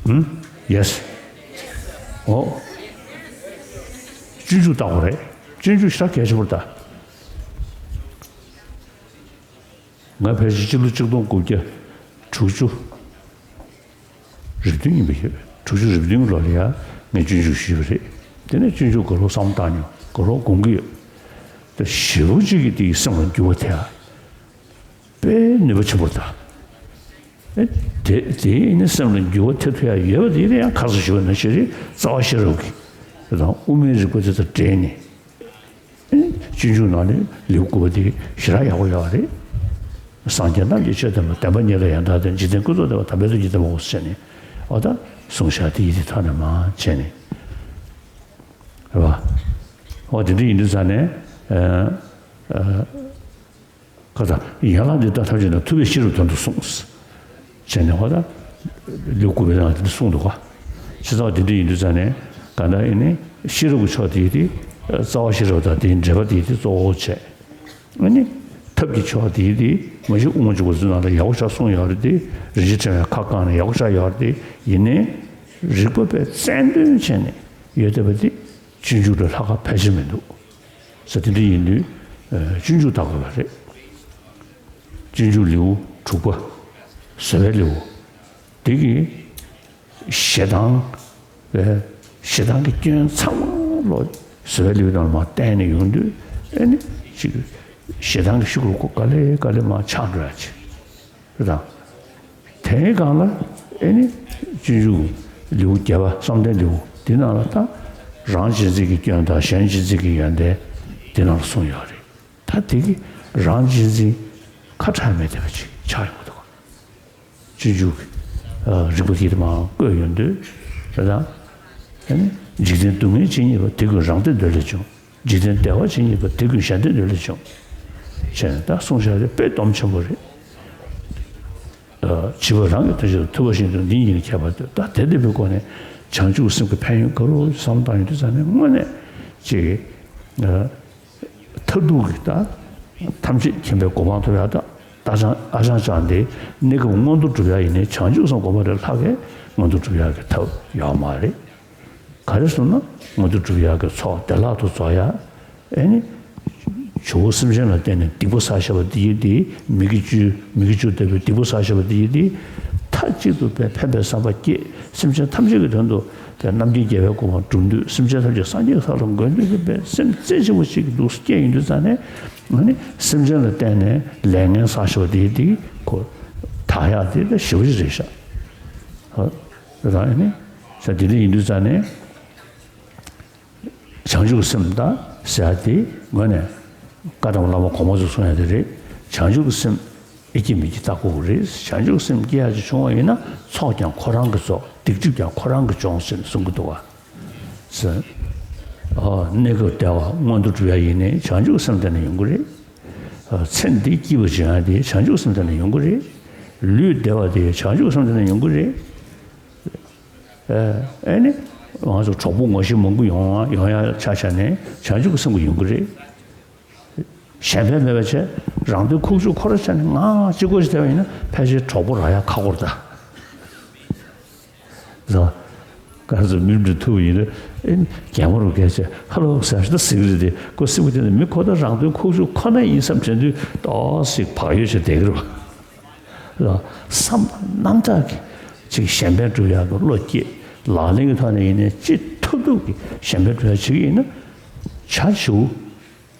ཧུམ། ཡེ་སི། ཨོ། སྤྱོད་འཇུག་ལྟ་བུ་རེད། སྤྱོད་འཇུག་ཞེ་དྲག་གལ་ཆེན་པོ་རེད་ད། ང་ཕལ་ཆེར་སྤྱི་ལོ་ཆིག་སྟོང་དགུ་བརྒྱ་དྲུག་ཅུ་རེ་བདུན་ཡིན་པ་ཡོད། དྲུག་ཅུ་རེ་བདུན་ལོ་ལ་ཡ་ངས་སྤྱོད་འཇུག་ཞུས་པ་རེད། དེ་ནས་སྤྱོད་འཇུག་ག་རེ་བསམ་བཏང་མྱོང་། ག་རེ་སྒོམ་གྱི་ཡོད། ད་ཞེ་པོ་ཅིག་གིས་དེའི་སེམས་ལ་འགྱུར་བ་ཐེབས་ཡ། དཔེ་ནུས་པ་ཆེན་པོ་རེད་ད། ཨེ། དེ་དེ་ནི་སེམས་ལ་འགྱུར་བ་ཐེབས་ཐུབ་ཡ་ཡོད་པ་དེ་ཡིན་ན་ཡང་ཁ་སང་ཞུས་པ་ནང་བཞིན་རེད། རྩ་བ་ཤེས་རབ་ཀྱི་དེ་དང་དབུ་མའི་རིགས་པ་དེ་དང་འབྲེལ་ནས། ཨེ། སྤྱོད་འཇུག་ནང་ནས་ལེའུ་དགུ་པ་དེ་ཞེ་དྲག་ཡག་པོ་ཡོད་རེད། སངས་རྒྱས་རྣམས་ཀྱི་ཆོས་བསྟན་པ། བདེན་པ་གཉིས་ལ་ཡང་དག་ལྡན། འཇིག་རྟེན་ཀུན་རྫོགས་བདེ་བ་དམ་པའི་ཚུལ་གྱིས་བསྟན་པའོ་ཟེར་ནས། འོ་ད་གསུངས་བཞག་དེ་ཡི་དེ་ཐོག་ནས་མ་བྱས་ནས། རེད་བ། འོ་དེ་འདྲ་ཡིན་དུས་ཙང་ནས། ཨ། ཨ། ཁ་ཚ་ཡན་ལག་འདི་ལྟར་ཐམས་ཅད་ན། ཐུབ་པས་ཤེས་རབ་དོན་དུ་གསུངས། བྱས་ནས་ཧོ་ད་ལེའུ་དགུ་པའི་ནང་དེ་འདྲ་གསུངས་འདུག་ག་བྱས་ཙང་དེ་འདྲ་ཡིན་དུས་ཙང་ནས་གང་ལྟར་ཨེ་ནི་ཤེས་རབ་ཀྱི་ཕྱོགས་དེ་དེ་རྩ་བ་ཤེས་རབ་དང་དེའི་འགྲེལ་པ་དེ་དེ་གཙོ་བོ་བྱས། ཨེ་ནི་ཐབས་ཀྱི་ཕྱོགས་དེ་དེ་མ་གཞི་དབུ་མ་འཇུག་པ་ཚོའི་ནང་ལ་ཡག་པོ་ཞེ་དྲག་གསུངས་ཡོད་རེད་དེ། རིན་ཆེན་ཕྲེང་བའི་ཁ་བསྐངས་ནས་ཡག་པོ་ཞེ་དྲག་ཡོད་རེད་དེ། ཡིན་ནའི་རིགས་པ་དཔེ་རྩལ་འདོན་བྱས་ནས་ཡོད་བསྡད་པ་དེ། སྤྱོད་འཇུག་ལས་ལྷག་པ་ཕལ་ཆེར་མི་འདུག་ཟེར། དེ་འདྲ་ཡིན་དུས་སྤྱོད་འཇུག་ལྟ་དགོས་པ་རེད། སྤྱོད་འཇུག་ལེའུ་དྲུག་པ། བཟོད་པའི་ལེའུ། དེ་གི་ཞེ་སྡང་། ཞེ་སྡང་གི་སྐྱོན་ཚང་མ་ལོ་བཟོད་པའི་ལེའུ་ནང་ལ་མར་བསྟན་ནས་ཡོང་དུས་ཨེ་ནི་ཅིག་ཞེ་སྡང་གི་ཤུགས་ལ་ཁོ་ག་ལེ་ག་ལེ་མར་ཆག་འགྲོ་ཡ་ཅིག་རེད་དང་། དེའི་སྒང་ལ་ཨེ་ནི་སྤྱོད་འཇུག་ལེའུ་བརྒྱད་པ་བསམ་གཏན་ལེའུ་འདི་ནང་ལ་ད་རང་གཅེས་འཛིན་གྱི་སྐྱོན་དང་གཞན་གཅེས་འཛིན་གྱི་ཡོན་ཏན་འདི་ནང་ལ་གསུངས་ཡོད་རེད། ད་དེ་གི་རང་གཅེས་འཛིན་ཁ་ཁྲལ་མེད་བསྡད་པ་ཅིག་ཆགས་ཡོང་གི་འདུག་སྤྱོད་འཇུག་གི་རིགས་པ་དེ་མར་བཀོད་ཡོང་དུས་རེད་དང་། ཨེ་ནི་འཇིག་རྟེན་སྡུག་བསྔལ་ཇི་སྙེད་པ། དེ་ཀུན་རང་སྡེ་འདོད་ལས་བྱུང་། འཇིག་རྟེན་བདེ་བ་ཇི་སྙེད་པ། དེ་ཀུན་གཞན་སྡེ་འདོད་ལས་བྱུང་། བྱས་ནས་ད་གསུངས་བཞག་དེ་དཔེ་སྡོམ་ཆེན་པོ་རེད། ཨ། བྱིས་པ་རང་གི་དོན་ཆེད་དུ། ཐུབ་པ་བཞིན་དུ་འདི་ཉིད་ཀྱི་ཁྱད་པར་ལྟོས། ད་དེ་འདྲ་བའི་སྒོ་ནས་བྱང་ཆུབ་སེམས་ཀྱི་ཕན་ཡོན་ག་རེ་བསམ་བཏང་ཡོང་དུས་ཙང་ནས་དངོས་གནས་ཅིག་ཨ། མཐར་ཐུག་གི་ད་ཐམས་ཅད་མཁྱེན་པའི་གོ་འཕང་ཐོབ་ཡག་ད་ཨ་ཅང་ཨ་ཅང་ཅང་དེ་གནས་སྐབས་མངོན་མཐོ་སྒྲུབ་ཡག་ཡིན་ནའི་བྱང་ཆུབ་སེམས་སྒོམ་པ་ལས་ལྷག་གི་མངོན་མཐོ་སྒྲུབ་ཡག་གི་ཐབས་ཡོད་མ་རེད། ག་རེ་ཟེར་ན་མངོན་མཐོ་སྒྲུབ་ཡག་གི་ཚོགས་བདེ་བླག་ཏུ་རྫོགས་ཡག་ཨེ་ནི། ཇོ་བོ་སེམས་ཅན་ལ་བརྟེན་ནས་སྡིག་པ་བསགས་བཞག་པ་འདི་ཡིན་ཏེ། མི་དགེ་བཅུ་མི་དགེ་བཅུ་ལྟ་བུའི་སྡིག་པ་བསགས་བཞག་པ་འདི་ཡིན་ཏེ། མཐའ་གཅིག་ཏུ་དཔེ་ཕན་པའི་བསམ་པ་སྐྱེས། སེམས་ཅན་ཐམས་ཅད་ཀྱི་དོན་དུ་དེ་རྣམ་མཁྱེན་རྒྱལ་བའི་གོ་འཕང་སྒྲུབ་འདོད། སེམས་ཅན་ཐམས་ཅད་སངས་རྒྱས་ས་ལ་འགོད་འདོད་ཀྱི་དཔེ་སེམས་རྩེ་ཆེན་པོ་ཞིག་གི་འདུག་སྐྱེས་ཡོང་དུས་ཙང་ནས་ཨ་ནི་སེམས་ཅན་ལ་བརྟེན་ནས་ལས་ངན་བསགས་བཞག་པ་འདི་ཡིན་ཏེ་ཁོ་དག་ཡག་དེ་ད་ཞེ་པོ་ཅིག་རེད་ཤག་ཧ། རང་ཨ་ནི་ས་འདི་འདྲ་ཡིན་དུས་ཙང་ནས། བྱང་ཆུབ་སེམས་དང་ཟེར་ཡ་དེ་དངོས་གནས་བཀའ་གདམས་བླ་མ་གོང་མ་ཚོས་གསུང་ཡ་དེ་རེད། བྱང་ཆུབ་སེམས་ཨེ་སྐྱེ་མི་སྐྱེ་ལྟ་དགོས་ཀྱི་རེད། བྱང་ཆུབ་སེམས་སྐྱེ་ཡ་ཅིག་བྱུང་བ་ཡིན་ན་ཚོགས་ཀྱང་ཁོ་རང་གི་ཚོགས། སྡིག་སྒྲིབ་ཀྱང་ཁོ་རང་གིས་སྦྱོང་ཟེར་ནས་གསུང་གི་འདུག་བ། ཟེར། ཨ། གནས་སྐབས་བདེ་བ་མངོན་དུ་འགྲུབ་ཡ་ཡིན་ནའི་བྱང་ཆུབ་སེམས་དེ་ནས་ཡོང་གི་རེད། ཨ། ཚེ་འདི་སྐྱིད་པ་འབྱུང་ཡ་དེ་བྱང་ཆུབ་སེམས་དེ་ནས་ཡོང་གི་རེད། ལུས་བདེ་བ་དེ་བྱང་ཆུབ་སེམས་དེ་ནས་ཡོང་གི་རེད། ཨ། ཨེ་ནི། ང་ཚོ་གྲོགས་པོ་ངོ་ཤེས་མང་པོ་ཡོང་ཡ་ཡོང་ཡ་ཆ་བཞག་ནས་བྱང་ཆུབ་ཀྱི་སེམས་ཀྱི་ཡོང་གི་རེད། གཞན་ཕན་མེད་པ་བྱས། རང་དོན་ཁུག་ཀྱོག་ཁོ་ར་བྱས་ནས་ང་གཅིག་པོ་ཞིག་བསྡད་པ་ཡིན་ན་ཕལ་ཆེར་གྲོགས་པོ་རག་ཡ་ཁག་པོ་རེད་ད། ལགས། ག་ཚོད་མི་འདྲ་ཐུག་པ་ཡིན་ན། ཨེ། རྒན་མོ་རུ་སྐད་ཆ་ཧ་ལོ་ཟེར་ཞིག་ད་ཟེར་གི་རེད་དེ། ཁོ་སེམས་ཀྱི་དེ་ནས་མི་ཁོ་ད་རང་དོན་ཁུག་ཀྱོག་ཁོ་ན་ཡིན་བསམ་དྲན་དུས་ཏོག་ཙམ་བག་ཡོད་བྱས་བསྡད་ཀྱི་རེད་པ། ལགས། བསམ་པ་རྣམ་དག་གིས་ཅིག་གཞན་ཕན་སྒྲུབ་ཡག་གི་བློ་སྐྱེད། ལག་ལེན་གྱི་ཐོག་ནས་ཡིན་ནའི་ཅི་ཐུབ་ཐུབ་ཀྱིས་གཞན་ཕན་སྒྲུབ་ཡག་བྱེད་ཀྱི་ཡིན་ན། བྱ་བྱིའུ་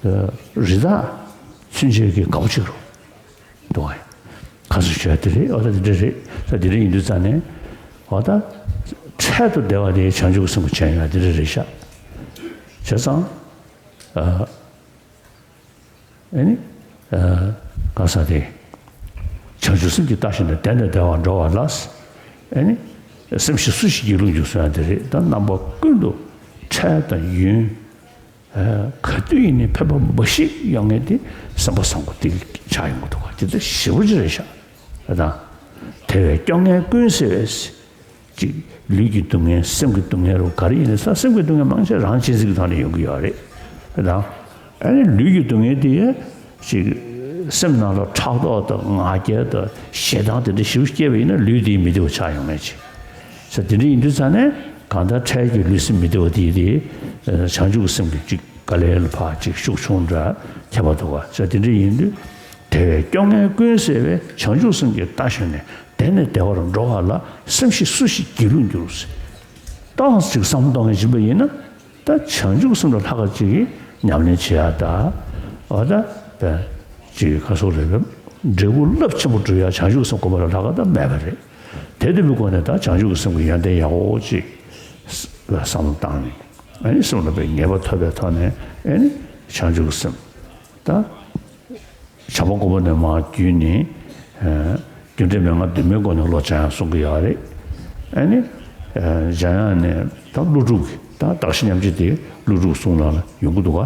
རི་དྭགས་ཚུན་ཆད་ཀྱི་དགའ་པོ་ཅིག་རུ་འདུག་ག་ཁ་སང་ཞུས་ཡ་དེ་རེད། འོ་ད་དེ་འདྲ་རེད། ད་དེ་འདྲ་ཡིན་དུས་ཙང་ནས་འོ་ད་འཕྲལ་དུ་བདེ་བ་དེ་བྱང་ཆུབ་ཀྱི་སེམས་ཀྱི་མཆོག་ཡིན་ཡ་དེ་འདྲ་རེད་ཤག་བྱས་ཙང་། ཨ། ཨེ་ནི། ཨ། ག་ས་དེ། བྱང་ཆུབ་སེམས་ཀྱིས་བརྟགས་ཞིང་ནས། དེ་ནས་བདེ་བར་འགྲོ་བ་ལ། ཨེ་ནི། སེམས་ཤེས་སུ་ཞིག་སྒྱིད་ལུག་འགྱུར་གསུང་ཡ་དེ་རེད། ད་རྣམ་པ་ཀུན་ཏུ་འཕྲལ་དང་ཡུན། ཨ། ག་དུས་ཡིན་ནའི་ཕན་པ་འབའ་ཞིག་ཡོང་མཁན་དེ་སེམས་པ་བཟང་པོ་དེ་ཆགས་ཡོང་གི་འདུག་ག་དེ་ད་ཞེ་པོ་ཅིག་རེད་ཤག་ད་དེ་བས་སྐྱོ་ངལ་ཀུན་སེལ་བའི། ཅིག་ལུས་ཀྱི་སྡུག་བསྔལ། སེམས་ཀྱི་སྡུག་བསྔལ་རུ་ག་རེ་ཡིན་ན་ས། སེམས་ཀྱི་སྡུག་བསྔལ་མང་ཆེ་རང་གཅེས་འཛིན་གྱི་ཐོག་ནས་ཡོང་གི་ཡོད་རེད། དང་། ཨ་ནི་ལུས་ཀྱི་སྡུག་བསྔལ་དེ་ཡང་ཅིག་སེམས་ནང་ལ་ཕྲག་དོག་དང་ང་རྒྱལ་དང་ཞེ་སྡང་དེ་འདྲ་ཞེ་པོ་སྐྱེས་པ་ཡིན་ན་ལུས་དེ་མི་བདེ་བ་ཆགས་ཡོང་ངེས་ཅིག་ས། དེ་འདྲ་ཡིན་དུས་ཙང་ནས་གང་ལྟར་འཕྲལ་གྱི་ལུས་སེམས་མི་བདེ་བ་དེ་དེ་བྱང་ཆུབ་ཀྱི་སེམས་ཀྱི་ཅིག་དཀའ་ལས་ལ་ཕར་ཅིག་ཤུགས་ཆུང་འདྲ་ཁྱད་པར་འདུག་ག་ས། དེ་འདྲ་ཡིན་དུས། དེ་བས་སྐྱོ་ངལ་ཀུན་སེལ་བའི། བྱང་ཆུབ་སེམས་ཀྱིས་བརྟགས་ཞིང་ནས། དེ་ནས་བདེ་བར་འགྲོ་བ་ལ། སེམས་ཤེས་སུ་ཞིག་སྒྱིད་ལུག་འགྱུར། ཏོག་ཙམ་བསམ་བློ་གཏོང་མཁན་ཡིན་པ་ཡིན་ན། ད་བྱང་ཆུབ་སེམས་ལ་ལྷག་ག་ཅིག་གིས་ཉམས་ལེན་བྱེད་ཡ་ད། འོ་ད་བས་ཅིག་ག་སོགས་རེད་པས། འབྲས་བུ་རླབས་ཆེན་པོ་སྒྲུབ་ཡ་བྱང་ཆུབ་སེམས་སྒོམ་པ་ལ་ལྷག་ག་ད་མེད་པ་རེད། དེ་ལྟ་བུའི་སྒོ་ནས་ད་བྱང་ཆུབ་ཀྱི་སེམས་ཀྱི་ཡོན་ཏན་ཡག་པོ་ཅིག་ལ་བསམ་བློ་བཏང་ནས། ཨ་ནི་སེམས་ལ་བའི་ངེས་པ་ཐོབ་པའི་ཐོག་ནས། ཨ་ནི་བྱང་ཆུབ་ཀྱི་སེམས་ད། བྱམས་པ་མགོན་པོ་ནས་མར་བརྒྱུད་ནས། ཨ། རྒྱུ་འབྲས་མན་ངག་བདུན་མའི་སྒོ་ནས་བློ་སྦྱང་ཡག་གསུང་གི་ཡོད་རེད། ཨ་ནི། ཨ། སྦྱང་ཡག་ནས་ད་ཀླུ་སྒྲུབ་ཀྱི་ད་གདགས་གཞི་མཉམ་བརྗེ་དེ་ཀླུ་སྒྲུབ་གསུང་ནང་ལ་ཡོང་གི་འདུག་ག་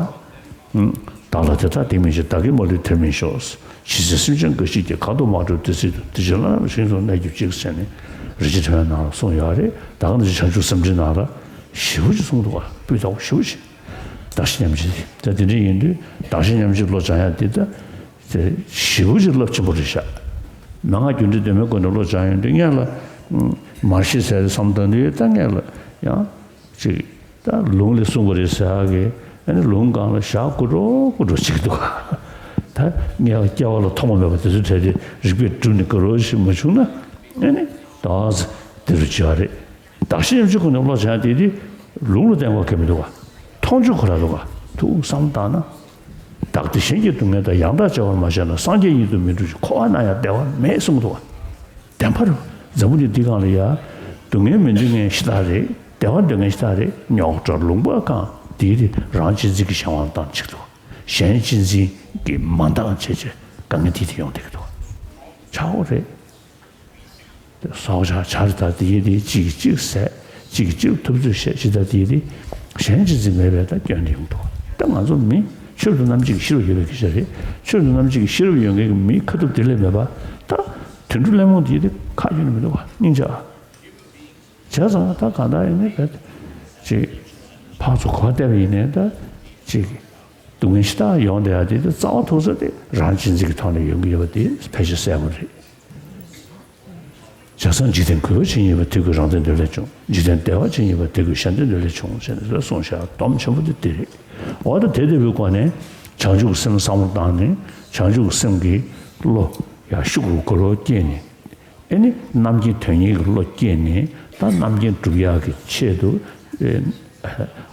བདག་ལ་དེ་དག་སྟེར་མི་བྱེད། བདག་གིས་མ་ལུས་དེར་མི་ཤོག་ཇི་སྲིད་སེམས་ཅན་འགའ་ཞིག་གིས། གང་དུ་མ་འགྲོ་དེ་སྲིད་དུ། དེ་ཕྱིར་བླ་ན་མེད་པའི་ཞིང་དུ་གནས་གྱུར་ཅིག་ཟེར་ནས་རིན་ཆེན་ཕྲེང་བའི་ནང་ལ་གསུངས་ཡོད་རེད། ད་ག་ནང་བཞིན་བྱང་ཆུབ་སེམས་འགྲེལ་ནང་ལ་ཞེ་པོ་ཅིག་གསུངས་འདུག་ག་སྤུས་དག་པོ་ཞེ་པོ་ཅིག་གདགས་གཞི་མཉམ་བརྗེ་དེ། ད་དེ་འདྲ་ཡིན་དུས་གདགས་གཞི་མཉམ་བརྗེ་བློ་སྦྱང་ཡག་དེ་ད་དེ་ཞེ་པོ་ཅིག་རླབས་ཆེན་པོ་རེད་ཤག་མན་ངག་རྒྱུ་འབྲས་དོན་མེད་སྒོ་ནས་བློ་སྦྱང་ཡོང་དུས་སྔོན་ལ་མར་ཤེས་ཟེར་བསམ་བཏང་དུས་ད་སྔོན་ལ་ཡང་ཅིག་ད་ལུང་ལས་གསུངས་པ་རེད་ཟེར་ཡག་གི། ཨ་ནི་ལུང་སྒང་ལ་ཞག་དགུ་འགྲོ་དགུ་འགྲོ་ཅིག་འདུག་ད་ངས་སྐྱེ་བ་ལ་ཐོག་མ་མེད་པ་དེ་ཚོའི་གྲས་དེ་རིག་པས་བསྒྲུབས་ནས་དགའ་རབ་ཞིག་མ་བྱུང་ན། ཨ་ནི་ད་དེ་རུ་བྱས་པ་རེད། གདགས་གཞི་མཉམ་བརྗེ་ཁོ་ནས་བློ་སྦྱང་དེ་དེ་ལུང་ལ་བསྟན་དགོས་ཀྱི་མི་འདུག་ག་མཐོང་ཆོས་ཁོ་རང་འདུག་ག་ཐུགས་བསམ་བཏང་ན། བདག་བདེ་གཞན་གྱི་སྡུག་བསྔལ་དང་། ཡང་དག་བྱ་བར་མ་བྱས་ན། སངས་རྒྱས་ཉིད་དུ་མི་འགྲུབ་ཅིང་། འཁོར་བ་ན་ཡང་བདེ་བ་མེད་གསུངས་འདུག་ག་བདེན་པ་རེད། འཛམ་བུ་གླིང་འདི་སྒང་ལ་ཡ། སྡུག་བསྔལ་མི་འདོད་མཁན་ཤ་སྟག་རེད། བདེ་བ་འདོད་མཁན་ཤ་སྟག་རེད། རྙོག་དྲ་ལུང་པ་གང་དེའི་དེ་རང་གཅེས་འཛིན་གྱི་གཞན་དབང་བཏང་ཆེད་དུ། གཞན་གཅེས་འཛིན་གྱི་མ་འདང་བྱས་བྱས་དཀའ་ངལ་དེ་དེ་ཡོང་བསྡད་ཀྱི་འདུག་ཆག་སྒོ་རེད། སྲོག་ཆགས་བྱ་རི་དྭགས་དེའི་དེ་གཅིག་གིས་གཅིག་བསད། གཅིག་གིས་གཅིག་ཐུབ་ཚོད་བྱས་ཇི་ལྟར་དེའི་དེ་གཞན་གཅེས་འཛིན་མེད་པའི་ད་སྐྱོན་དེ་ཡོང་འདུག་ད་ང་ཚོ་མི་ཆོས་དང་རྣམ་འབྱེད་ཀྱི་ཤེས་རབ་ཡོད་པའི་སྐད་ཆ་རེད། ཆོས་དང་རྣམ་འབྱེད་ཀྱི་ཤེས་རབ་ཡོད་མཁན་གྱི་མིའི་ཁ་ཐུབ་དེ་ལས་མེད་པ། ད་དུད་འགྲོ་ཀླུ་དམག་དེའི་དེ་ཁ་གྱོན་ནས་མི་འདུག་བ། སྙིང་རྗེ། བྱས་ཙང་ད་གང་ལྟར་ཡིན་ནའི་བས་ཅིག་ཕར་ཚུར་གོ་བ་བལྟས་པ་ཡིན་ནའི་ད་ཅིག་སྡུག་བསྔལ་ཞེ་དྲག་ཡོང་བསྡད་ཡ་དེ་ད་རྩ་བ་ཐུག་ས་དེ་རང་གཅེས་འཛིན་གྱི་ཐོག་ནས་ཡོང་གི་ཡོད་པ་དེ་ཕལ་ཆེར་གསལ་པོ་རེད། བྱས་ཙང་འཇིག་རྟེན་གུས་པ་ཇི་སྙེད་པ། དེ་གུས་རང་བདེ་འདོད་ལས་བྱུང་། འཇིག་རྟེན་བདེ་བ་ཇི་སྙེད་པ། དེ་གུས་གཞན་བདེ་འདོད་ལས་བྱུང་ཟེར་ནས་གསུངས་བཞག་སྡོམ་ཆེན་པོ་དེ་དེ་རེད། འོ་ད་དེ་ལྟ་བུའི་སྒོ་ནས་བྱང་ཆུབ་ཀྱི་སེམས་བསམ་བློ་བཏང་ནས་བྱང་ཆུབ་ཀྱི་སེམས་ཀྱི་བློ་ཡར་ཤུགས་རུ་གོ་རུ་སྐྱེས་ནས། ཨེ་ནི་རྣམ་མཁྱེན་དོན་གཉེར་གྱི་བློ་སྐྱེས་ནས་ད་རྣམ་མཁྱེན་སྒྲུབ་ཡག་གི་ཆེད་དུ། ཨེ།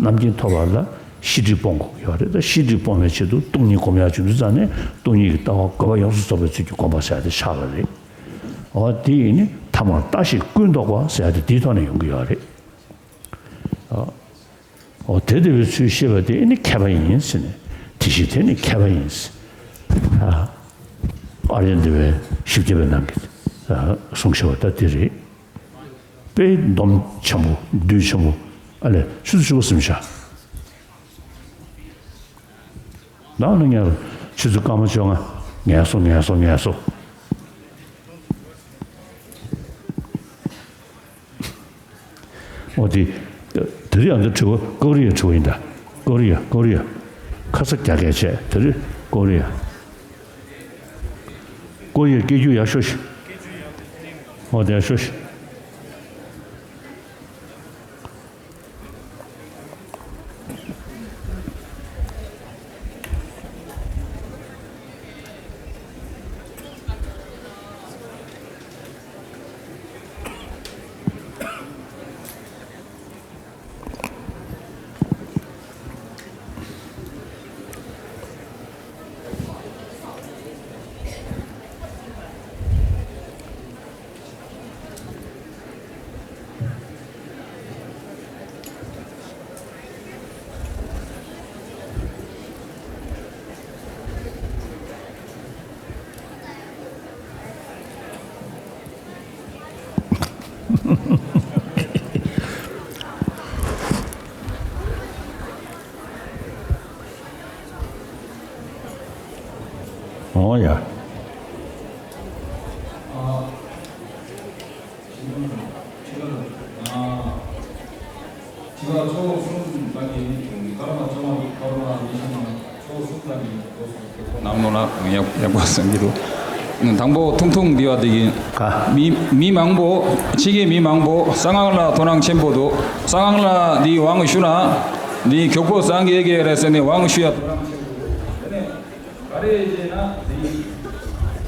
རྣམ་མཁྱེན་ཐོབ་པ་ལ་ཤེས་སྒྲིབ་སྤོང་དགོས་ཀྱི་ཡོད་རེད། ད་ཤེས་སྒྲིབ་སྤོང་བའི་ཆེད་དུ་སྟོང་ཉིད་སྒོམ་ཡག་བྱུང་དུས་ཙང་ནས་སྟོང་ཉིད་ཀྱི་ལྟ་བ་དགོས་པ་ཡོངས་སུ་རྫོགས་པའི་ཚུལ་གྱིས་སྒོམ་པ་ཟེར་ཡག་དེ་ཆགས་པ་རེད། འོ་དེ་ཡིན་ནི་ཐ་མར་ལྟ་ཞིག་ཀུན་རྟོག་པ་ཟེར་ཡག་དེ་དེའི་ཐོག་ནས་ཡོང་གི་ཡོད་རེད། ཨ། འོ་དེ་ལྟ་བུའི་ཚུལ་ཤེས་པ་དེ་ནི་མཁས་པ་ཡིན་ཟེར་ནས། དེ་བཞིན་དེ་ནི་མཁས་པ་ཡིན་ཟེར། ཨ། ཨཱརྱ་དེ་བའི་བཞི་བརྒྱ་པའི་ནང་གི། ཨ། གསུང་བྱ་བ་ད་དེ་རེད། དཔེ་འདོམ་ཆེན་པོ་བདུད་ཆེན་པོ། ཨ་ལས་ཆུ་ཚོད་བཅུ་པ་ཟིན་བཞག་ནང་ལ་ཉལ་རོ། ཆུ་ཚོད་སྐར་མ་བཅོ་ལྔ། ངལ་གསོ་ངལ་གསོ་ངལ་གསོ། འོ་དེ། དེ་རིང་ང་ཚོ་དྲི་བ་ཀོ་རི་ཡ་དྲི་བ་ཡིན་ད། ཀོ་རི་ཡ་ཀོ་རི་ཡ། ཁ་ས་རྒྱ་སྐད་བྱས་དེ་རིང་ཀོ་རི་ཡ། ཀོ་རི་ཡ་སྐད་སྒྱུར་ཡག་ཤོས་ཤིག་འོ་དེ་ཡག་ཤོས་ཤིག་འོ་ཡ། ནང་ལོགས་ལ་ཡག་ཡག་པོ་གསུང་གི་འདུག་དང་པོ་ཐུང་ཐུང་འདི་བ་འདི་ཡིན། ག་མི་མི་མང་པོ་ཕྱི་རྒྱལ་མི་མང་པོ་གསང་སྔགས་ལ་དོ་སྣང་ཆེན་པོ་འདུག་གསང་སྔགས་ལ་འདི་དབང་ཞུ་ན་འདི་མགྱོགས་པོ་སངས་རྒྱས་ཀྱི་རེད་ཟེར་ནས་དབང་ཞུ་ཡ་དོ་སྣང་ཆེན་པོ་འདུག་ག་རེ་བྱས་ན་དེ་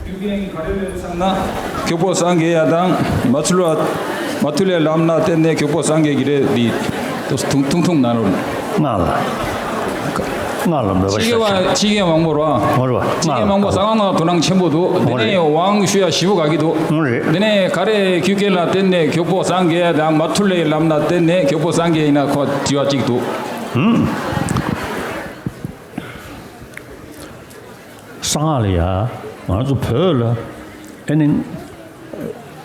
རྒྱུ་རྐྱེན་ག་རེ་ལས་བསགས་ན་མགྱོགས་པོ་སངས་རྒྱས་ཡ་དང་མ་ཐུལ་བ་མ་ཐུལ་ལས་ལམ་ན་བརྟེན་ནས་མགྱོགས་པོ་སངས་རྒྱས་ཀྱི་རེད། དེ་ཐུང་ཐུང་ཐུང་ན་རུང་སྔགས་ལ་སྔགས་ལ་མོས་པ་ཕྱི་རྒྱལ་བ་ཕྱི་རྒྱལ་མང་པོ་རོ། ངོ་རེ་བ་ཕྱི་རྒྱལ་མང་པོ་སྔགས་ལ་སངས་སྔགས་དོ་སྣང་ཆེན་པོ་འདུག་དེ་ནས་དབང་ཞུ་ཡ་ཞིབ་པོ་ག་གི་འདུག་ངོ་རེ་དེ་ནས་ག་རེ་རྒྱུ་རྐྱེན་ལ་བརྟེན་ནས་མགྱོགས་པོ་སངས་རྒྱས་ཡ་དང་མ་ཐུལ་ལས་ལམ་ན་བརྟེན་ནས་མགྱོགས་པོ་སངས་རྒྱས་ཡིན་ན་ཁོ་དྲི་བ་གཅིག་འདུག་གསང་སྔགས་ལ་ཡ། ང་ཚོ་བོད་ལ་ཨེ་ནི་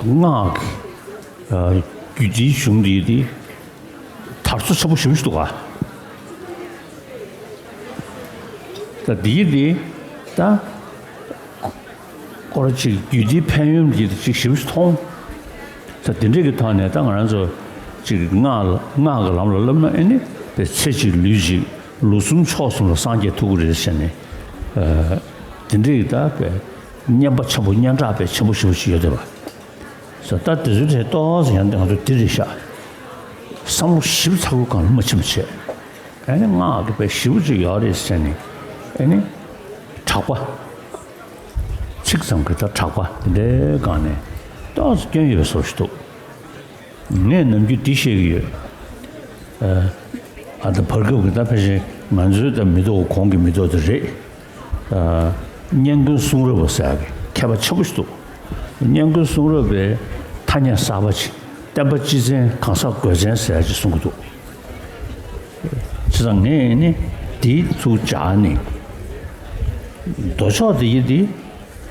སྔགས་ཀྱི་རྒྱུད་སྡེའི་གཞུང་འདི་དེ་དར་སྲོལ་ཆེན་པོ་ཞེ་པོ་ཞིག་འདུག་ག་ད་འདིའི་དེ་ད་སྐོར་ཅིག་རྒྱུད་སྡེའི་ཕན་ཡོན་འདི་ཅིག་ཞེ་པོ་ཞིག་མཐོང་། ད་དེ་འདྲས་ཀྱི་ཐོག་ནས་ད་ང་རང་ཚོ་ཅིག་སྔགས་ལ་སྔགས་ཀྱི་ལམ་ལ་བསླབ་ན་ཨེ་ནི་དཔེ་ཚེ་གཅིག་ལུས་གཅིག་ལོ་གསུམ་ཕྱོགས་གསུམ་ལ་སངས་རྒྱས་ཐུབ་ཀྱི་རེད་ཟེར་ནས། དེ་འདྲའི་ད་དཔེ་སྙན་པ་ཆེན་པོ་སྙན་གྲགས་དཔེ་ཆེན་པོ་ཞེ་པོ་ཞིག་ཡོད་བསྡད་པ། ད་དེ་ཚོའི་གྲས་ཏོག་ཙམ་ཡང་ང་ཚོ་འདི་རེད་ཤག་བསམ་བློ་ཞིབ་ཚགས་པོ་སྒང་ལ་མ་ཕྱིན་པ་བྱས། ཨ་ནི་སྔགས་ཀྱི་དཔེ་ཞེ་པོ་ཅིག་ཡོད་རེད་ཟེར་ནས་ཨ་ནི་གྲགས་པ། ཚིག་ཙམ་གྱི་ད་གྲགས་པ་དེ་འདྲའི་སྒང་ནས་ཏོག་ཙམ་སྐྱོན་ཡོད་པའི་བཟོ་ཞིག་འདུག་ངས་ནམ་རྒྱུན་འདི་བཤད་ཀྱི་ཡོད། ཨ་ད་བར་སྐབས་ཀྱི་ད་ཕལ་ཆེར་ང་ཚོའི་ད་མི་ཐོག་གོང་གི་མི་ཐོག་དེ་རེད། ཨ་སྙན་ཀུན་གསུང་རབ་པ་ཟེར་ཡག་གི་མཁས་པ་ཆེན་པོ་ཞིག་འདུག་སྙན་ཀུན་གསུང་རབ་པའི་ཐ་སྙད་གསར་པ་ཅིག་བསྟན་པ་སྤྱི་མཚན་གང་ཟག་དགོས་མཚན་ཟེར་ཡག་ཅིག་གསུང་གི་འདུག་བྱས་ཙང་ངས་ནི་འདི་ཚུར་སྦྱར་ནས་མདོ་ཕྱོགས་དེ་ཡི་འདི་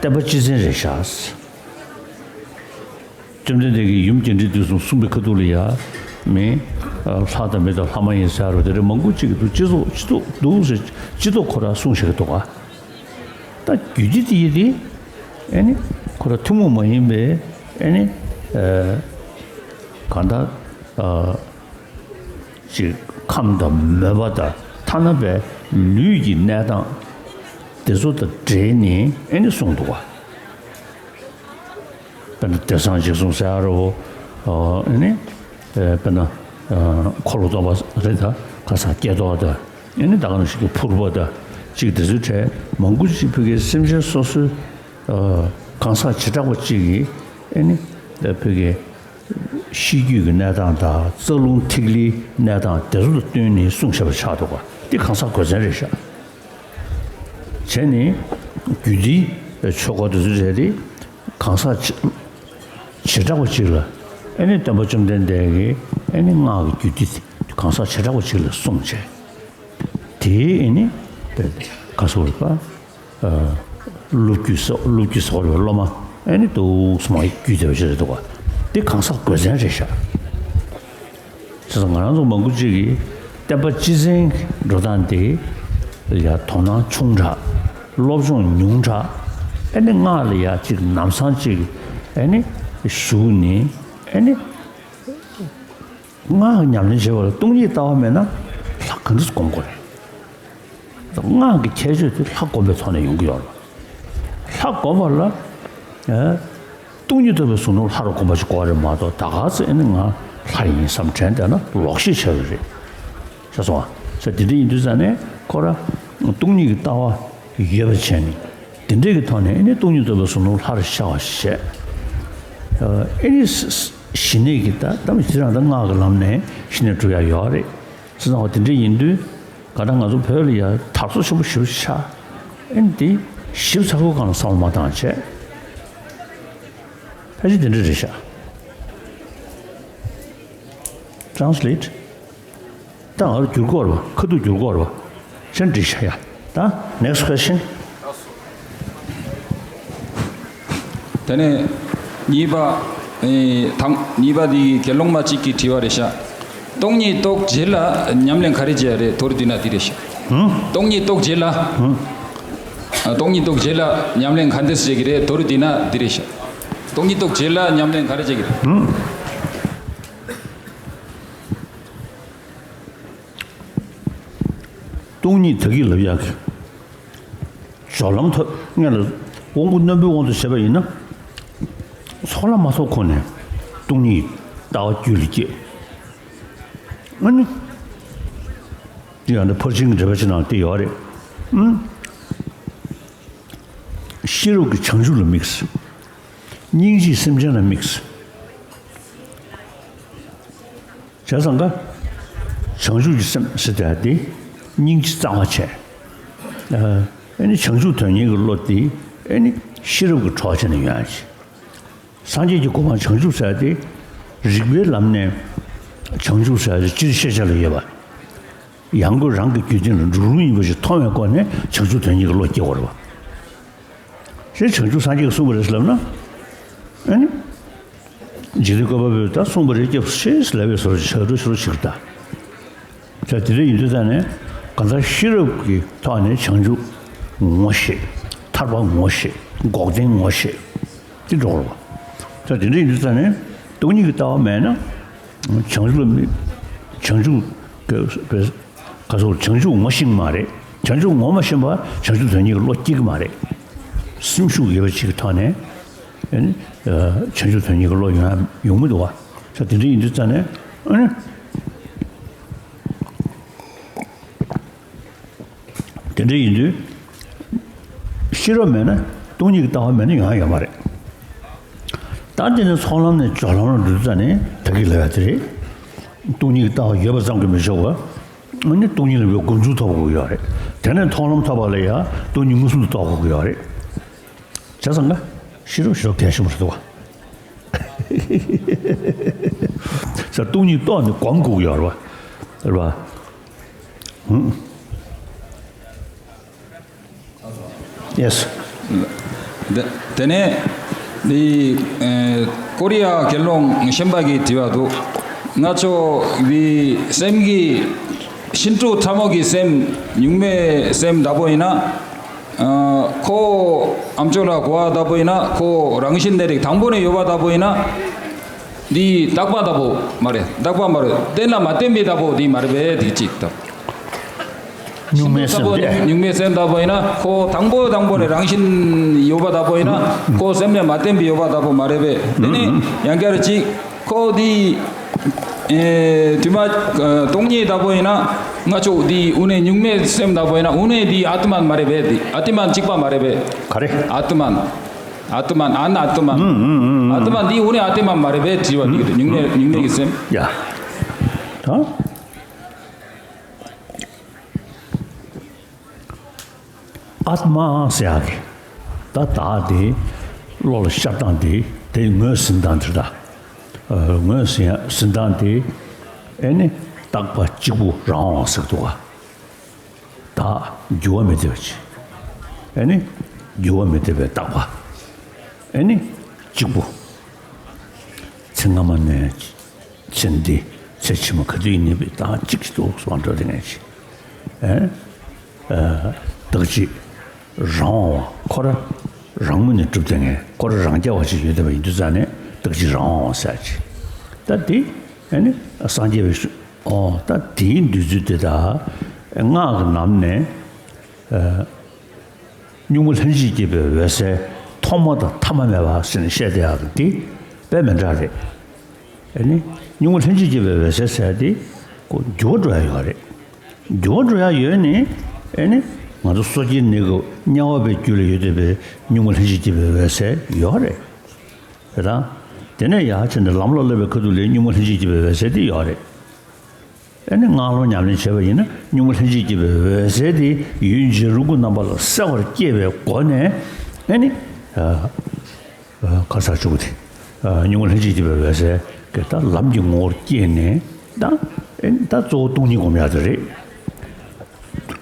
བསྟན་པ་སྤྱི་མཚན་རེད་ཤག་བཅོམ་ལྡན་འདས་ཀྱིས་ཡུམ་རྒྱས་འབྲིང་བསྡུས་གསུམ་གསུངས་པའི་ཁ་ཐུག་ལ་ཡ། མི། ལྷ་དང་མི་དང་ལྷ་མ་ཡིན་ཟེར་བ་དེ་འདྲ་མང་པོ་ཅིག་གི་འདུག་སྤྱི་ཚོགས་སྤྱི་ཚོགས་འདུག་ཟེར་སྤྱི་ཚོགས་ཁོ་ར་གསུངས་བཞག་གི་འདུག་ག་ད་རྒྱུད་སྡེ་དེ་ཡི་དེ། ཨེ་ནི། ཁོ་ར་ཐུན་མོང་མ་ཡིན་པའི་ཨེ་ནི། གང་ལྟར། ཅིག་ཁམས་དང་མོས་པ་དང་ཐ་ན་པའི་ལུས་ཀྱི་གནས་སྟངས་དེ་ཚོ་དང་འབྲེལ་ནས་ཨེ་ནི་གསུངས་འདུག་ག་དཔེར་ན་བདེ་གསང་འཇིགས་གསུམ་ཟེར་ཡ་རོ། ཨ་ནི། དཔེར་ན། འཁོར་ལོ་སྡོམ་པ་རེད་ད། ཁ་སང་སྐྱེ་ཐོག་ད། ཨ་ནི་ད་ག་ནང་བཞིན་གྱི་ཕུར་པ་ད། ཅིག་དེ་ཚོའི་གྲས་མང་པོ་ཅིག་ཕ་གིའི་སེམས་ཅན་སོ་སོའི། གང་ཟག་བྱེ་བྲག་པ་ཅིག་གིས་ཨ་ནི། ཕ་གིའི་ཤེས་རྒྱུད་ཀྱི་གནས་སྟངས་དང་རྩ་རླུང་ཐིག་ལེའི་གནས་སྟངས་དེ་ཚོ་དང་བསྟུན་ནས་གསུངས་བཞག་པ་ཆགས་འདུག་ག་འདི་གང་ཟག་དགོས་མཚན་རེད་ཤག་བྱས་ནས་རྒྱུད་སྡེའི་ཆོས་སྐོར་དེ་ཚོ་རེད་དེ། གང་ཟག་བྱེ་བྲག་པ་ཅིག་ལ་ཨེ་ནི་སྟོན་པ་བཅོམ་ལྡན་འདས་ཀྱིས་ཨེ་ནི་སྔགས་ཀྱི་རྒྱུད་སྡེ་གང་ཟག་བྱེ་བྲག་པ་ཅིག་ལ་གསུངས་བྱས། དེའི་ཨེ་ནི་ག་སོ་རེད་པ། སློབ་བརྒྱུད་སོགས་སློབ་བརྒྱུད་སོགས་ལ་སློབ་མ་ཨེ་ནི་འདུག་སེ་མ་བརྒྱུད་བསྡད་པ་ཞིག་རེད་འདུག་ག་འདི་གང་ཟག་དགོས་མཚན་རེད་ཤག་བྱས་ཙང་ང་རང་ཚོ་མང་པོ་ཅིག་གིས་བསྟན་པ་སྤྱི་བཙན་འགྲོ་སྟངས་དེ་ལ་ཡ་དོ་སྣང་ཆུང་དྲགས། སློབ་སྦྱོང་ཉུང་དྲགས། ཨེ་ནི་སྔགས་ལ་ཡ་ཅིག་ལམ་སང་ཅིག་ཨེ་ནི་ཞུགས་ནས་ཨེ་ནི་སྔགས་ཉམས་ལེན་བྱེད་པ་ལ་སྟོང་ཉིད་ལྟ་བ་མེད་ན་ལྷ་ག་འདྲ་སྒོམ་དགོས་རེད། སྔགས་ཀྱི་ཁྱད་ཆོས་དེ་ལྷ་སྒོམ་པའི་ཐོག་ནས་ཡོང་གི་ཡོད་རེད། ལྷ་སྒོམ་པ་ལ། ཨ། སྟོང་ཉིད་རྟོགས་པའི་གཟུགས་སྣང་ལྷ་རུ་སྒོམ་པ་ཞིག་དགོས་རེད་མ་གཏོགས་ད་ག་ཚོད་ཨེ་ནི་ང་ལྷ་ཡིན་བསམ་དྲན་བསྡད་ན་ལོག་ཤེས་བྱ་བ་རེད། ཤེས་སོང་ཨ། ས་དེ་འདྲ་ཡིན་དུས་ཙང་ནས་ཁོ་ར་སྟོང་ཉིད་ཀྱི་ལྟ་བ་ཡོད་པ་བྱས་ནས་དེ་འདྲའི་གི་ཐོག་ནས་ཨེ་ནི་སྟོང་ཉིད་རྟོགས་པའི་གཟུགས་སྣང་ལྷ་རུ་ཤར་བ་བྱས། ཨ་ཨེ་ནི་ཞི་གནས་ཀྱི་ད་ད་མི་ཚེ་རང་ད་སྔགས་ཀྱི་ལམ་ནས་ཞི་གནས་སྒྲུབ་ཡ་ཡོད་རེད། བྱས་ཙང་དེ་འདྲ་ཡིན་དུས། ག་ད་ང་ཚོ་བོད་ལ་ཡ་དར་སོ་ཆེན་པོ་ཞེ་པོ་ཅིག་ཆགས། ཨེ་འདི་ཞིབ་ཚགས་པོ་གང་ལ་བསམ་བློ་མ་བཏང་བྱས། ཕལ་ཆེར་དེ་འདྲ་རེད་ཤག Translate། ད་ང་ཚོ་བསྒྱུར་དགོས་རེད་པ། ཁ་ཐུག་བསྒྱུར་དགོས་རེད་པ། ཅན་འགྲིག་ཤག་ཡ། ད་next question། དེ་ནས་གཉིས་པ། ཨེ། དང་གཉིས་པ་འདི་དགེ་སློང་མ་གཅིག་གིས་དྲིས་པ་རེད་ཤག་སྟོང་ཉིད་རྟོགས་རྗེས་ལ་ཉམས་ལེན་ག་རེ་བྱེད་ཡ་རེད། མདོར་བསྡུས་ན་འདི་རེད་ཤག་ཧུམ། སྟོང་ཉིད་རྟོགས་རྗེས་ལ། ཧུམ། ཨ། སྟོང་ཉིད་རྟོགས་རྗེས་ལ་ཉམས་ལེན་ག་འདྲས་བྱེད་ཀྱི་རེད། མདོར་བསྡུས་ན་འདི་རེད་ཤག་སྟོང་ཉིད་རྟོགས་རྗེས་ལ་ཉམས་ལེན་ག་རེ་བྱེད་ཀྱི་རེད། ཧུམ། སྟོང་ཉིད་ད་གིན་ལབ་ཡག་གི་སྦྱོར་ལམ་ཐོབ་སྔོན་ལ་དབང་པོ་རྣོན་པོའི་དབང་དུ་བྱས་པ་ཡིན་ན། ཚོགས་ལམ་མ་ཐོབ་གོང་ནས་སྟོང་ཉིད་ལྟ་བ་རྒྱུད་ལ་སྐྱེས། ཨ་ནི། འདི་ཡང་འདི་ཕར་ཕྱིན་གྱི་འགྲེལ་པ་ཕྱི་ནང་དེ་ཡོད་རེད། ཨུམ། ཤེས་རབ་ཀྱིས་བྱང་ཆུབ་ལ་དམིགས། སྙིང་རྗེས་སེམས་ཅན་ལ་དམིགས། བྱས་ཙང་ཀ། བྱང་ཆུབ་ཀྱི་སེམས་ཟེར་དེ་དེ་སྙིང་རྗེ་གཙང་བ་བྱས། ཨ་ནི་བྱང་ཆུབ་དོན་གཉེར་གྱི་བློ་དེ་ཨ་ནི་ཤེས་རབ་ཀྱི་གྲོགས་བྱས་ནས་ཡོང་ཡ་ཅིག་སངས་རྒྱས་ཀྱི་གོ་འཕང་བྱང་ཆུབ་ཟེར་དེ་རིགས་པའི་ལམ་ནས་བྱང་ཆུབ་ཟེར་དེ་སྤྱིར་ཤེས་བྱ་ལ་ཡོད་པ། ཡང་སྒོས་རང་གི་རྒྱུད་ལྡན་ལ་འགྲོ་ལུགས་ཡིན་པ་ཞིག་མཐོང་བའི་སྒོ་ནས་བྱང་ཆུབ་དོན་གཉེར་གྱི་བློ་སྐྱེ་དགོས་རེད་པ། ཞེས་བྱང་ཆུབ་སངས་རྒྱས་ཀྱིས་གསུངས་པ་རེད་ལབ་ན། ཨ་ནི། འཇིག་རྟེན་བཀོད་པ་པོས་ད་གསུངས་པ་རེད། སྐྱབས་སུ་མཆི་ལབ་པའི་བཟོ་འདྲ་ཞིག་ཆགས་འགྲོ་ཞིག་རེད་ད། ད་དེ་འདྲ་ཡིན་དུས་ད་ནས་གང་ལྟར་ཤེས་རབ་ཀྱི་ཐོག་ནས་བྱང་ཆུབ་ངོ་ཤེས། ཐར་པ་ངོ་ཤེས། འགོག་བདེན་ངོ་ཤེས། དེ་འགྲོ་དགོས་རེད་པ། ད་དེ་འདྲ་ཡིན་དུས་ད་ནས་སྟོང་ཉིད་ཀྱི་ལྟ་བ་མེད་ན། བྱང་ཆུབ་ལ་དམིགས། བྱང་ཆུབ་ཀྱི་ག་ཚོད་བྱང་ཆུབ་ངོ་ཤེས་མ་རེད། བྱང་ཆུབ་ངོ་མ་ཤེས་པ་བྱང་ཆུབ་དོན་གཉེར་གྱི་བློ་སྐྱེ་གི་མ་རེད། སེམས་ཤུགས་ཡོད་པ་ཅིག་གི་ཐོག་ནས་ཨ་ནི་བྱང་ཆུབ་དོན་གཉེར་གྱི་བློ་ཡོང་ཡ་ཡོང་མི་འདུག་བ། ས་དེ་འདྲ་ཡིན་དུས་ཙང་ནས་ཨ་ནི་དེ་འདྲ་ཡིན་དུས་ཤེས་རབ་མེད་ན་སྟོང་ཉིད་ཀྱི་ལྟ་བ་མེད་ན་ཡོང་ཡ་ཡོད་མ་རེད། ད་དེ་ནས་ཚོགས་ལམ་ནས་སྦྱོར་ལམ་ལ་འགྲོ་དུས་ཙང་ནས་ད་གིན་ལབ་ཡ་དེ་རེད། སྟོང་ཉིད་ཀྱི་ལྟ་བ་ཡོད་པ་ཙམ་གྱིས་མི་ཆོག་པ། ཨ་ནི་སྟོང་ཉིད་ལ་བའི་སྒོམ་ཚུལ་ཐོབ་དགོས་ཀྱི་ཡོད་རེད། དེ་ནས་མཐོང་ལམ་ཐོབ་པ་ལ་ཡང་སྟོང་ཉིད་མངོན་སུམ་དུ་རྟོགས་དགོས་ཀྱི་ཡོད་རེད། བྱས་ཙང་ཀ་ཤེས་རབ་ཞེ་དྲག་གལ་ཆེན་པོ་རེད་འདུག་བ། ས་སྟོང་ཉིད་རྟོགས་ནས་སྒོམ་དགོས་ཀྱི་ཡོད་རེད་བ། རེད་བ། ཧུམ། Yes། དེ་དེ་ནས་འདི་ཨེ་ཀོ་རི་ཡ་དགེ་སློང་གཞན་པ་གིས་དྲིས་པ་འདུག་ང་ཚོ་འདི་སེམས་ཀྱི་ཤིན་ཏུ་ཕྲ་མོ་གི་སེམས་ཉུང་མའི་སེམས་འདྲ་པོ་ཡིན་ན། ཨ་ཁོ་ཨམ་ཅོག་ལ་གོ་བ་འདྲ་པོ་ཡིན་ན་ཁོ་རང་བཞིན་གནས་རིགས་དང་པོ་ནས་ཡོད་པ་འདྲ་པོ་ཡིན་ན། འདི་རྟག་པ་ལྟ་བུ་མ་རེད། རྟག་པ་མ་རེད། རྟེན་ལ་མ་བརྟེན་པའི་ལྟ་བུ་འདི་མ་རེད་པས། འདི་གཅིག་དང་། གཉུག་མའི་སེམས་ལྟ་བུ་དེ། གཉུག་མའི་སེམས་ལྟ་བུ་ཡིན་ན་ཁོ་དང་པོ་དང་པོ་ནས་རང་བཞིན་ཡོད་པ་ལྟ་བུ་ཡིན་ན་ཁོ་སེམས་ལ་མ་བརྟེན་པའི་ཡོད་པ་ལྟ་བུ་མ་རེད་པས། དེ་ནི་ཡང་བསྐྱར་གཅིག་ཁོ་འདི་ཨེ་དུ་མ་ཨ་སྟོང་ཉིད་ལྟ་བུ་ཡིན་ན་ང་ཚོ་འདི་དངོས་གནས་གཉུག་མའི་སེམས་ལྟ་བུ་ཡིན་ན་དངོས་གནས་འདི་ཨ་ཏི་མན་མ་རེད་པས། འདི་ཨ་ཏི་མན་གཅིག་པ་མ་རེད་པས། ག་རེ། ཨ་ཏི་མན། ཨ་ཏི་མན། ཨན་ཨ་ཏི་མན། ཨ་ཏི་མན་འདི་དངོས་གནས་ཨ་ཏི་མན་མ་རེད་པས། དྲི་བ་འདི་གི་དུས་གཉུག་མའི་གཉུག་མའི་གི་སེམས། ཡ། ད་ཨ་ཏི་མ་ཟེར་ཡག་གི་ད་བདག་དེ་བློ་ལ་ཤར་སྟངས་དེ་དེ་ངོས་ཟིན་སྟངས་དེ། ད་ངོས་ཟིན་ཟིན་སྟངས་དེ་ཨེ་ནི་རྟག་པ་གཅིག་པུ་རང་དབང་ཟེར་འདུག་ག་བདག་འགྱུར་བ་མི་འདོད་པ་ཅིག་ཨེ་ནི་འགྱུར་བ་མི་འདོད་པའི་རྟག་པ། ཨེ་ནི་གཅིག་པུ། ཚེ་སྔ་མ་ནས་ཚེ་འདི། ཚེ་ཕྱི་མ་ག་དུས་ཡིན་ནའི་དང་གཅིག་གཅིག་ཏུ་སོང་འགྲོ་དེ་ངས་ཅི། ཨེ། བདག་གཅིག་རང་དབང་བ་ཁོ་ར་རང་ངོས་ནས་གྲུབ་དེ་ངས་ཁོ་ར་རང་རྐྱ་བ་ཅིག་ཡོད་བསྡད་པ་ཡིན་དུས་ཙང་ནས་བདག་གཅིག་རང་དབང་བ་ཟེར་ཅི། ད་དེ་ཨེ་ནི་སངས་རྒྱས་པའི་ཤུ་ཨོ་ད་དེའི་འདོད་ཚུལ་དེ་དག་སྔགས་ཀྱི་ནང་ནས། གཉུག་མ་ལྷན་ཅིག་སྐྱེས་པའི་འོད་གསལ་ཐོག་མ་དང་ཐ་མ་མེད་པ་ཟེར་ནས་བཤད་བསྡད་ཡག་གི་འདི་དཔེ་མི་འདྲ་རེད། ཨ་ནི་གཉུག་མ་ལྷན་ཅིག་སྐྱེས་པའི་འོད་གསལ་ཟེར་དེ་ཁོ་འགྱུར་བ་འགྲོ་ཡ་ཡོད་རེད། འགྱུར་བ་འགྲོ་ཡ་ཡོད་ནི་ཨ་ནི་ང་ཚོ་སོ་སྐྱེའི་གནས་སྐབས་དམྱལ་བ་པའི་རྒྱུད་ལ་ཡོད་བསྡད་པའི་གཉུག་མ་ལྷན་ཅིག་སྐྱེས་པའི་འོད་གསལ་ཡོད་རེད། རེད་དང་། དེ་ནས་ཡར་ཕྱིན་ནས་ལམ་ལ་སླེབས་པའི་ཁ་ཐུག་ལ་གཉུག་མ་ལྷན་ཅིག་སྐྱེས་པའི་འོད་གསལ་དེ་ཡོད་རེད། ཨ་ནི་སྔགས་སློབ་ཉམས་ལེན་བྱས་པ་ཡིན་ན་གཉུག་མ་ལྷན་ཅིག་སྐྱེས་པའི་འོད་གསལ་དེ་ཡུལ་འབྱེད་རིམ་དགུ་རྣམ་པ་ལ་གསལ་བར་སྐྱེས་པའི་སྒོ་ནས་ཨ་ནི་ཁ་ས་བཅུག་སྟེ་གཉུག་མ་ལྷན་ཅིག་སྐྱེས་པའི་འོད་གསལ་གྱི་ད་ལམ་གྱི་ངོ་བོར་སྐྱེས་ནས་ད་ཨ་ནི་ད་གཙོ་བོ་སྟོང་ཉིད་སྒོམ་ཡག་དེ་རེད།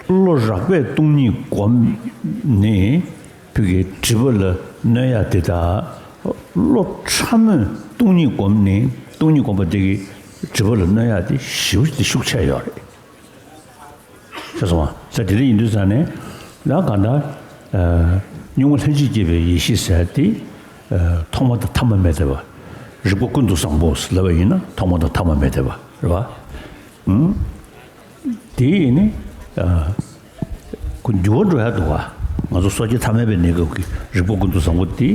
བློ་རགས་པས་སྟོང་ཉིད་སྒོམ་ནས། བོད་ཀྱི་སྒྲིབ་པ་ལ་གནོད་ཡ་དེ་དག་བློ་ཕྲ་མོས་སྟོང་ཉིད་བསྒོམས་ནས་སྟོང་ཉིད་བསྒོམས་པ་དེ་གིས་སྒྲིབ་པ་ལ་གནོད་ཡ་དེ་ཞེ་པོ་ཅིག་ཤུགས་ཆེ་ཡོད་རེད། ཤེས་སོང་ང་། ས་དེ་འདྲ་ཡིན་དུས་ཙང་ནས་ལ་གང་ལྟར་གཉུག་མ་ལྷན་ཅིག་སྐྱེས་པའི་ཡེ་ཤེས་ཟེར་དེ་ཐོག་མ་དང་ཐ་མ་མེད་བསྡད་པ། རིག་པ་ཀུན་ཏུ་བཟང་པོ་ལབ་པ་ཡིན་ན་ཐོག་མ་དང་ཐ་མ་མེད་བསྡད་པ་རེད་བ། དེ་ཡིན་ནི། ཁོ་འགྱུར་བ་འགྲོ་ཡ་འདུག་བ། ང་ཚོ་སོ་སྐྱེ་ཐ་མལ་པའི་གནས་སྐབས་ཀྱི་རིག་པ་ཀུན་ཏུ་བཟང་པོ་དེ།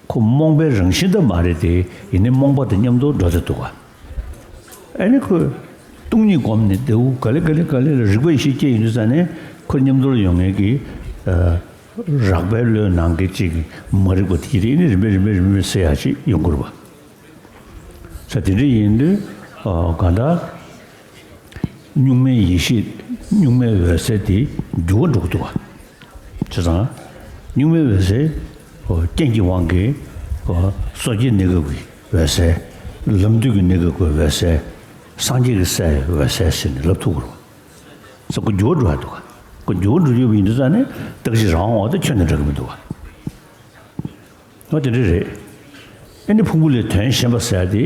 ཁོ་རྨོངས་པའི་རང་བཞིན་དུ་མ་རེད་དེ་ཡིན་ནི་རྨོངས་པ་དང་མཉམ་དུ་འགྲོ་བསྡད་འདུག་བ། ཨ་ནི་ཁོས་སྟོང་ཉིད་བསྒོམས་ནས་དེའུ་ག་ལེ་ག་ལེ་ག་ལེ་ལ་རིག་པ་ཡེ་ཤེས་སྐྱེས་ཡོང་དུས་ཙང་ནས་ཁོ་མཉམ་དུ་ཡོང་མཁན་གྱི་རགས་པའི་བློའི་ནང་གི་གཅིག་གི་མ་རིག་པ་དེ་ཡིན་ནི་རིམ་པས་རིམ་པས་རིམ་པས་སེལ་ཡ་ཅིག་ཡོང་གི་རེད་བ། ས་དེ་འདྲ་ཡིན་དུས་གང་ལྟར་གཉུག་མའི་ཡེ་ཤེས་གཉུག་མའི་འོད་གསལ་དེ་འགྱུར་བ་འགྲོ་གི་འདུག་བ། བྱས་ཙང་གཉུག་མའི་འོད་གསལ་རྐྱེན་གྱི་དབང་གིས་སོ་སྐྱེའི་གནས་སྐབས་ཀྱི་འོད་གསལ། ལམ་དུས་ཀྱི་གནས་སྐབས་ཀྱི་འོད་གསལ། སངས་རྒྱས་ཀྱི་སའི་འོད་གསལ་ཟེར་ནས་ལབ་ཐུབ་ཀྱི་རེད་བ། ས་ཁོ་འགྱུར་བ་འགྲོ་གི་འདུག་བ། ཁོ་འགྱུར་བ་འགྲོ་ཡོད་པ་ཡིན་དུས་ཙང་ནས་བདག་གཅིག་རང་དབང་བ་དང་ཁྱོན་ནས་འདྲ་གི་མི་འདུག་བ། འོ་དེ་འདྲ་རེད། ཨེ་ནི་ཕུང་པོ་ལས་དོན་གཞན་པ་ཟེར་ཏེ།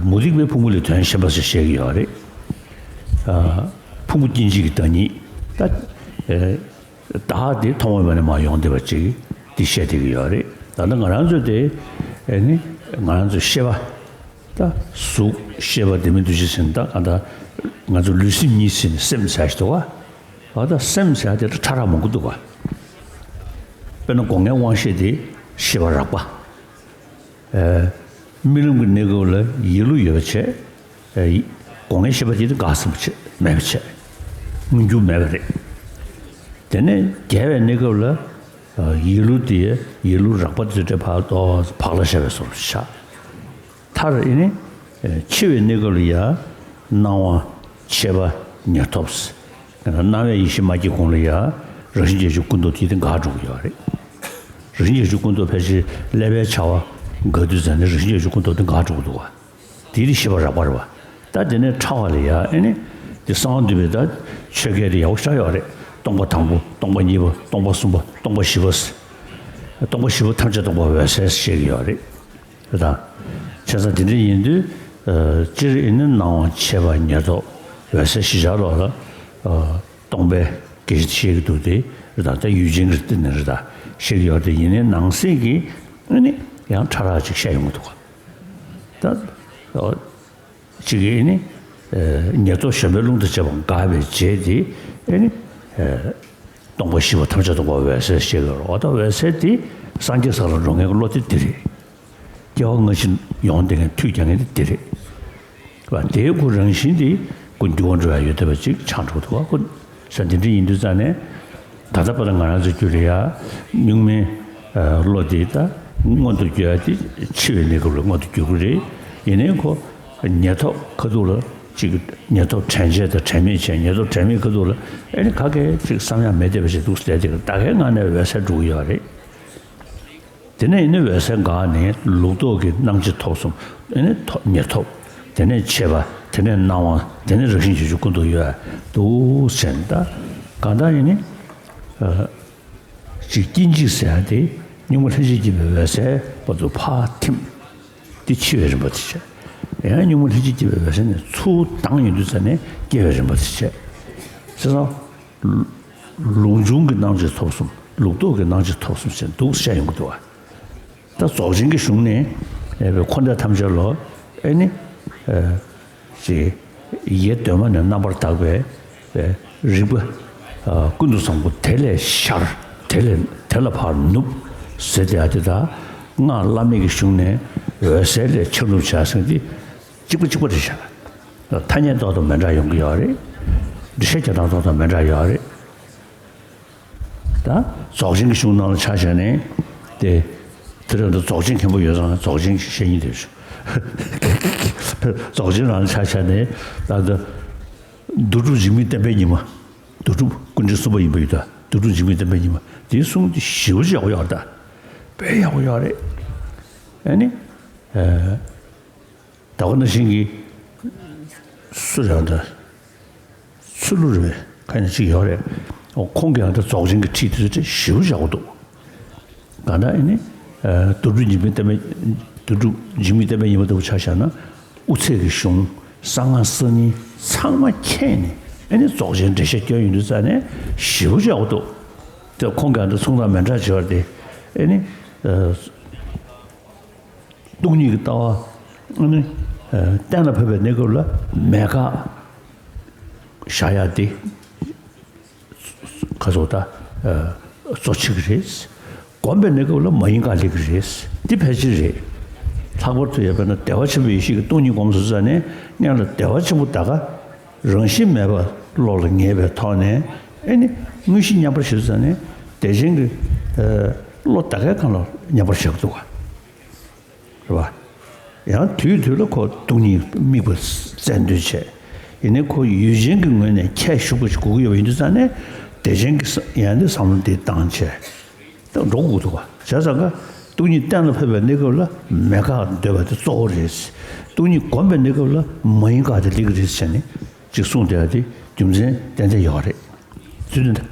མུ་སྟེགས་པའི་ཕུང་པོ་ལས་དོན་གཞན་པ་ཟེར་བཤད་ཀྱི་ཡོད་རེད། ཕུང་པོ་སྐྱེ་མཆེད་ཀྱི་བདག་ཉིད་ད། བདག་དེ་ཐོག་མ་མེད་ནས་མར་ཡོང་བསྡད་པ་ཅིག་དེ་བཤད་བསྡད་ཀྱི་ཡོད་རེད། ད་ལྟ་ང་རང་ཚོ་དེ་ཨེ་ནི་ང་རང་ཚོ་ཤེས་པ། ད་གཟུགས་ཤེས་པ་ལྡན་མིན་འདུ་བྱེད་ཟེར་ན་ད་ག་ད་ང་ཚོ་ལུས་སེམས་གཉིས་ཟེར་ནས་སེམས་ཟེར་ཞིག་འདུག་བ། ད་སེམས་ཟེར་དེ་ད་ཕྲ་རགས་མང་པོ་འདུག་བ། དཔེར་ན་སྒོ་ལྔའི་དབང་ཤེས་དེ་ཤེས་པ་རགས་པ། རྨི་ལམ་གྱི་གནས་སྐབས་ལ་ཡིད་བློ་ཡོད་པ་བྱས། སྒོ་ལྔའི་ཤེས་པ་དེ་འགག་ཟིན་པ་བྱས་མེད་པ་བྱས། མངོན་གྱུར་མེད་པ་རེད། དེ་ནས་རྒྱས་པའི་གནས་སྐབས་ལ་ཡིད་བློ་དེ་ཡིད་བློ་རགས་པ་དེ་འདྲ་ཕར་ཏོག་ཙམ་བག་ལ་ཞ་བའི་བཟོ་འདྲ་ཆགས། མཐར་ཨེ་ནི། འཆི་བའི་གནས་སྐབས་ལ་ཡང་སྣང་བ་མཆེད་པ་ཉེར་ཐོབ། སྣང་བའི་ཡེ་ཤེས་མ་སྐྱེས་གོང་ལ་ཡང་རང་བཞིན་བརྒྱད་ཅུ་ཀུན་རྟོག་དེ་དེ་འགག་འགྲོ་གི་ཡོད་རེད། རང་བཞིན་བརྒྱད་ཅུ་ཀུན་རྟོག་ཕལ་ཆེར་ཀླད་པའི་བྱ་བ་འགག་དུས་ཙམ་ནས་རང་བཞིན་བརྒྱད་ཅུ་ཀུན་རྟོག་དེ་འགག་འགྲོ་གི་འདུག་བ། དེ་དེ་ཤེས་པ་རགས་པ་རེད་བ། ད་དེ་ནས་ཕྲ་བ་ལ་ཡང་ཨེ་ནི། དེ་གསང་བ་འདུས་པའི་ད་ཆོས་སྐད་དེ་ཡག་པོ་ཆགས་ཡོད་རེད། སྟོང་པ་དང་པོ་སྟོང་པ་གཉིས་པ་སྟོང་པ་གསུམ་པ་སྟོང་པ་བཞི་པ། སྟོང་པ་བཞི་པ་ཐམས་ཅད་སྟོང་པ་འོད་གསལ་ཞེས་ཀྱི་ཡོད་རེད། རེད་དང་། བྱས་ཙང་དེ་འདྲ་ཡིན་དུས། སྤྱིར་ཨེ་ནི་སྣང་བ་མཆེད་པ་ཉེར་ཐོབ་འོད་གསལ་ཞེས་བྱ་ལོག་ལ། སྟོང་པའི་སྐད་ཆ་བཤད་ཀྱི་འདུག་སྟེ། རེད་དང་ད་ཡུལ་ཅན་གྱི་སྟེང་ནས་རེད་དང་བཤད་ཀྱི་ཡོད་དེ་ཡིན་ནའི་ནང་གསེས་ཀྱི་ཨེ་ནི་ཡང་ཕྲ་རགས་ཅིག་བཤད་ཡོང་གི་འདུག་ག་ད། གཅིག་གིས་ནི། ཉེར་ཐོབ་གཞན་པའི་རླུང་དང་བཅས་པ་འགགས་པའི་རྗེས་དེ་ཨེ་ནི། སྟོང་པ་བཞི་པ་ཐམས་ཅད་སྟོང་པ་འོད་གསལ་ཞེས་པའི་འོ་ད་འོད་གསལ་དེ་སངས་རྒྱས་ས་ལ་འགྲོ་མཁན་གྱི་བློ་དེ་དེ་རེད། སྐྱེ་བ་སྔ་ཕྱི་ཡོང་བསྡད་མཁན་མཐུད་རྒྱག་མཁན་དེ་དེ་རེད། བ་དེའི་ཁོ་རང་བཞིན་དེ་ཁོ་འགྱུར་བ་འགྲོ་ཡ་ཡོད་བསྡད་པ་ཅིག་ཆགས་འགྲོ་འདུག་བ་ཁོ། ས་འདི་འདྲ་ཡིན་དུས་ཙང་ནས། ད་ལྟ་བར་ང་རང་ཚོ་རྒྱུད་ལ་ཡ། གཉུག་མའི་བློ་དེ་ད་མངོན་དུ་གྱུར་ཡ་དེ་འཆི་བའི་གནས་སྐབས་ལ་མངོན་དུ་གྱུར་གི་རེད། ཡིན་ནའི་ཁོ་ཉེར་ཐོབ་ཁ་ཐུག་ལ་ཅིག་ཉེར་ཐོབ་དྲན་བྱེད་དང་དྲན་མེད་བྱས་ཉེར་ཐོབ་དྲན་མེད་ཁ་ཐུག་ལ་ཨེ་ནི་ག་གེ་ཅིག་བསམ་ཡ་མེད་བསྡད་པ་ཞིག་འདུག་ཟེར་དེ་ད་གའི་ངང་ནས་འོད་གསལ་འགྲོ་གི་ཡོད་རེད། དེ་ནས་ཡིན་ནི་འོད་གསལ་འགགས་ནས་ལུགས་ལྡོག་གི་སྣང་མཆེད་ཐོབ་གསུམ་ཨེ་ནི་ཐོབ་ཉེར་ཐོབ། དེ་ནས་མཆེད་པ། དེ་ནས་སྣང་བ། དེ་ནས་རང་བཞིན་བརྗོད་བྱ་ཀུན་ཏུ་ཡོད་འདུག་ཟེར་ད། གང་ལྟར་ཡིན་ནི། ཅིག་སྐྱེ་མཆེད་ཟེར་ཡ་དེ་གཉུག་མ་ལྷན་ཅིག་སྐྱེས་པའི་འོད་གསལ་བར་དུ་ཕར་ཐིམ། དེ་འཆི་བའི་རིམ་པ་དེ་བྱས། དེ་ཡང་གཉུག་མ་ལྷན་ཅིག་སྐྱེས་པའི་འོད་གསལ་ནི་ཚུར་ལྡང་ཡོང་དུས་ཙ་ནས་སྐྱེ་བའི་རིམ་པ་དེ་བྱས། བྱས་ཙང་། ལུགས་འབྱུང་གི་སྣང་མཆེད་ཐོབ་གསུམ། ལུགས་ལྡོག་གི་སྣང་མཆེད་ཐོབ་གསུམ་ཟེར་འདུག་བཤད་ཡོང་གི་འདུག་བ། ད་རྫོགས་ཆེན་གྱི་གཞུང་ནས་འཁོར་འདས་ཐམས་ཅད་ལ་ཨེ་ནི། ཅེས། ཡེ་གདོད་མ་ནས་རྣམ་པར་དག་པའི་རིག་པ་ཀུན་ཏུ་བཟང་པོ་དེ་ལས་ཤར། དེ་ལས་དེ་ལ་ཕར་ནུབ་ཟེར་དེ་ཡ་དེ་དག་སྔགས་བླ་མེད་ཀྱི་གཞུང་ནས་འོད་གསལ་ལས་ཕྱིར་ནུབ་བྱ་ཟེར་དེ་གཅིག་པ་གཅིག་པ་རེད་ཤག་ཐ་སྙད་ཏོག་ཏོག་མི་འདྲ་ཡོང་གི་ཡོད་རེད། འགྲེལ་བཤད་རྒྱག་སྟངས་ཏོག་ཏོག་མི་འདྲ་ཡོད་རེད། ད་རྫོགས་ཆེན་གྱི་གཞུང་ནང་ལ་ཆ་བཞག་ནས་དེ། དེ་རེད་འདུག་རྫོགས་ཆེན་མཁན་པོ་ཡོད་ཙང་རྫོགས་ཆེན་གྱི་བཤད་ཉིན་དེ་རེད། རྫོགས་ཆེན་ནང་ལ་ཆ་བཞག་ནས་ད་ལྟ་རྡོ་གྲུབ་འཇིགས་མེད་བསྟན་པའི་ཉི་མ། རྡོ་གྲུབ་སྐུ་ཕྲེང་གསུམ་པ་ཡིན་པ་ཡོད་ད། རྡོ་གྲུབ་འཇིགས་མེད་བསྟན་པའི་ཉི་མ་དེའི་གསུང་དེ་ཞེ་པོ་ཅིག་ཡག་པོ་ཡོད་རེད་ད། དཔེ་ཡག་པོ་ཡོད་རེད། ཨ་ནི། ད་ག་ནང་བཞིན་གྱི། སུ་རེད་ད། སུ་ལུ་རེད་པས་ཁ་ནས་ཅིག་ཡོད་རེད། ཁོང་གིས་ཡང་ད་རྫོགས་ཆེན་གྱི་ཁྲིད་དེ་ཚོ་ཞེ་པོ་ཡག་པོ་འདུག་གང་ལྟར་ཨེ་ནི། རྡོ་གྲུབ་འཇིགས་མེད་བསྟན་པའི། རྡོ་གྲུབ་འཇིགས་མེད་བསྟན་པའི་ཉི་མ་ལྟ་བུ་ཆ་བཞག་ན། དབུ་ཚད་ཀྱི་གཞུང་གསང་སྔགས་གསར་རྙིང་ཚང་མ་མཁྱེན་ནས་ཨེ་ནི་རྫོགས་ཆེན་འགྲེལ་བཤད་སྐྱོན་ཡོང་དུས་ཙ་ནས་ཞེ་པོ་ཡག་པོ་འདུག་དེ་ཁོང་གིས་ཡང་ད་མཚུངས་དང་མི་འདྲ་བྱས་པ་དེ་ཨེ་ནི། སྟོང་ཉིད་ཀྱི་ལྟ་བ་ནི་གཏན་ལ་ཕབ་པའི་གནས་སྐབས་ལ་མེད་དགག་བཞག་ཡ་དེ་ག་ཚོད་ད་གཙོ་ཆེ་གི་རེད། སྒོམ་པའི་གནས་སྐབས་ལ་མ་ཡིན་དགག་སླེབས་ཀྱི་རེད། འདི་ཕལ་ཆེར་རེད། ལྷག་པར་དུ་ཡོད་པ་ན་བདེ་བ་ཆེན་པོའི་ཡེ་ཤེས་ཀྱི་སྟོང་ཉིད་སྒོམ་སོང་ཙ་ནས་སྔོན་ལ་བདེ་བ་ཆེན་པོ་ད་ག་རང་བཞིན་མེད་པ་བློ་ལ་ངེས་པའི་ཐོག་ནས་ཨེ་ནི་དངོས་གཞི་མཉམ་པར་ཞུ་ཙ་ནས་བདེ་ཆེན་གྱི་བློ་ད་གའི་སྒང་ལ་མཉམ་པར་བཞག་གི་འདུག་ག་རེད་བ། ཡང་དུས་དུས་ལ་ཁོ་སྟོང་ཉིད་དམིགས་པ་བཙན་འདོད་བྱས། ཡིན་ནའི་ཁོ་ཡུལ་ཅན་གྱི་ངོས་ནས་ཁྱད་ཞུགས་པ་ཞིག་དགོས་ཀྱི་ཡོད་པ་ཡིན་དུས་ཙང་ནས་བདེ་ཆེན་གྱི་ཡང་ནི་བསམ་བློ་འདི་བཏང་བྱས། ད་འགྲོ་དགོས་འདུག་བ། བྱས་ཙང་ཀ་སྟོང་ཉིད་གཏན་ལ་ཕབ་པའི་གནས་སྐབས་ལ་མེད་དགག་འདོད་པ་དེ་གཙོ་བོ་རེད། སྟོང་ཉིད་སྒོམ་པའི་གནས་སྐབས་ལ་མ་ཡིན་དགག་དེ་སླེབས་ཀྱི་རེད་བྱས་ནས་ཅིག་གསུངས་བསྡད་ཡ་དེ་རྒྱུ་མཚན་ཏན་ཏན་ཡོད་རེད། ཚུལ་དེ་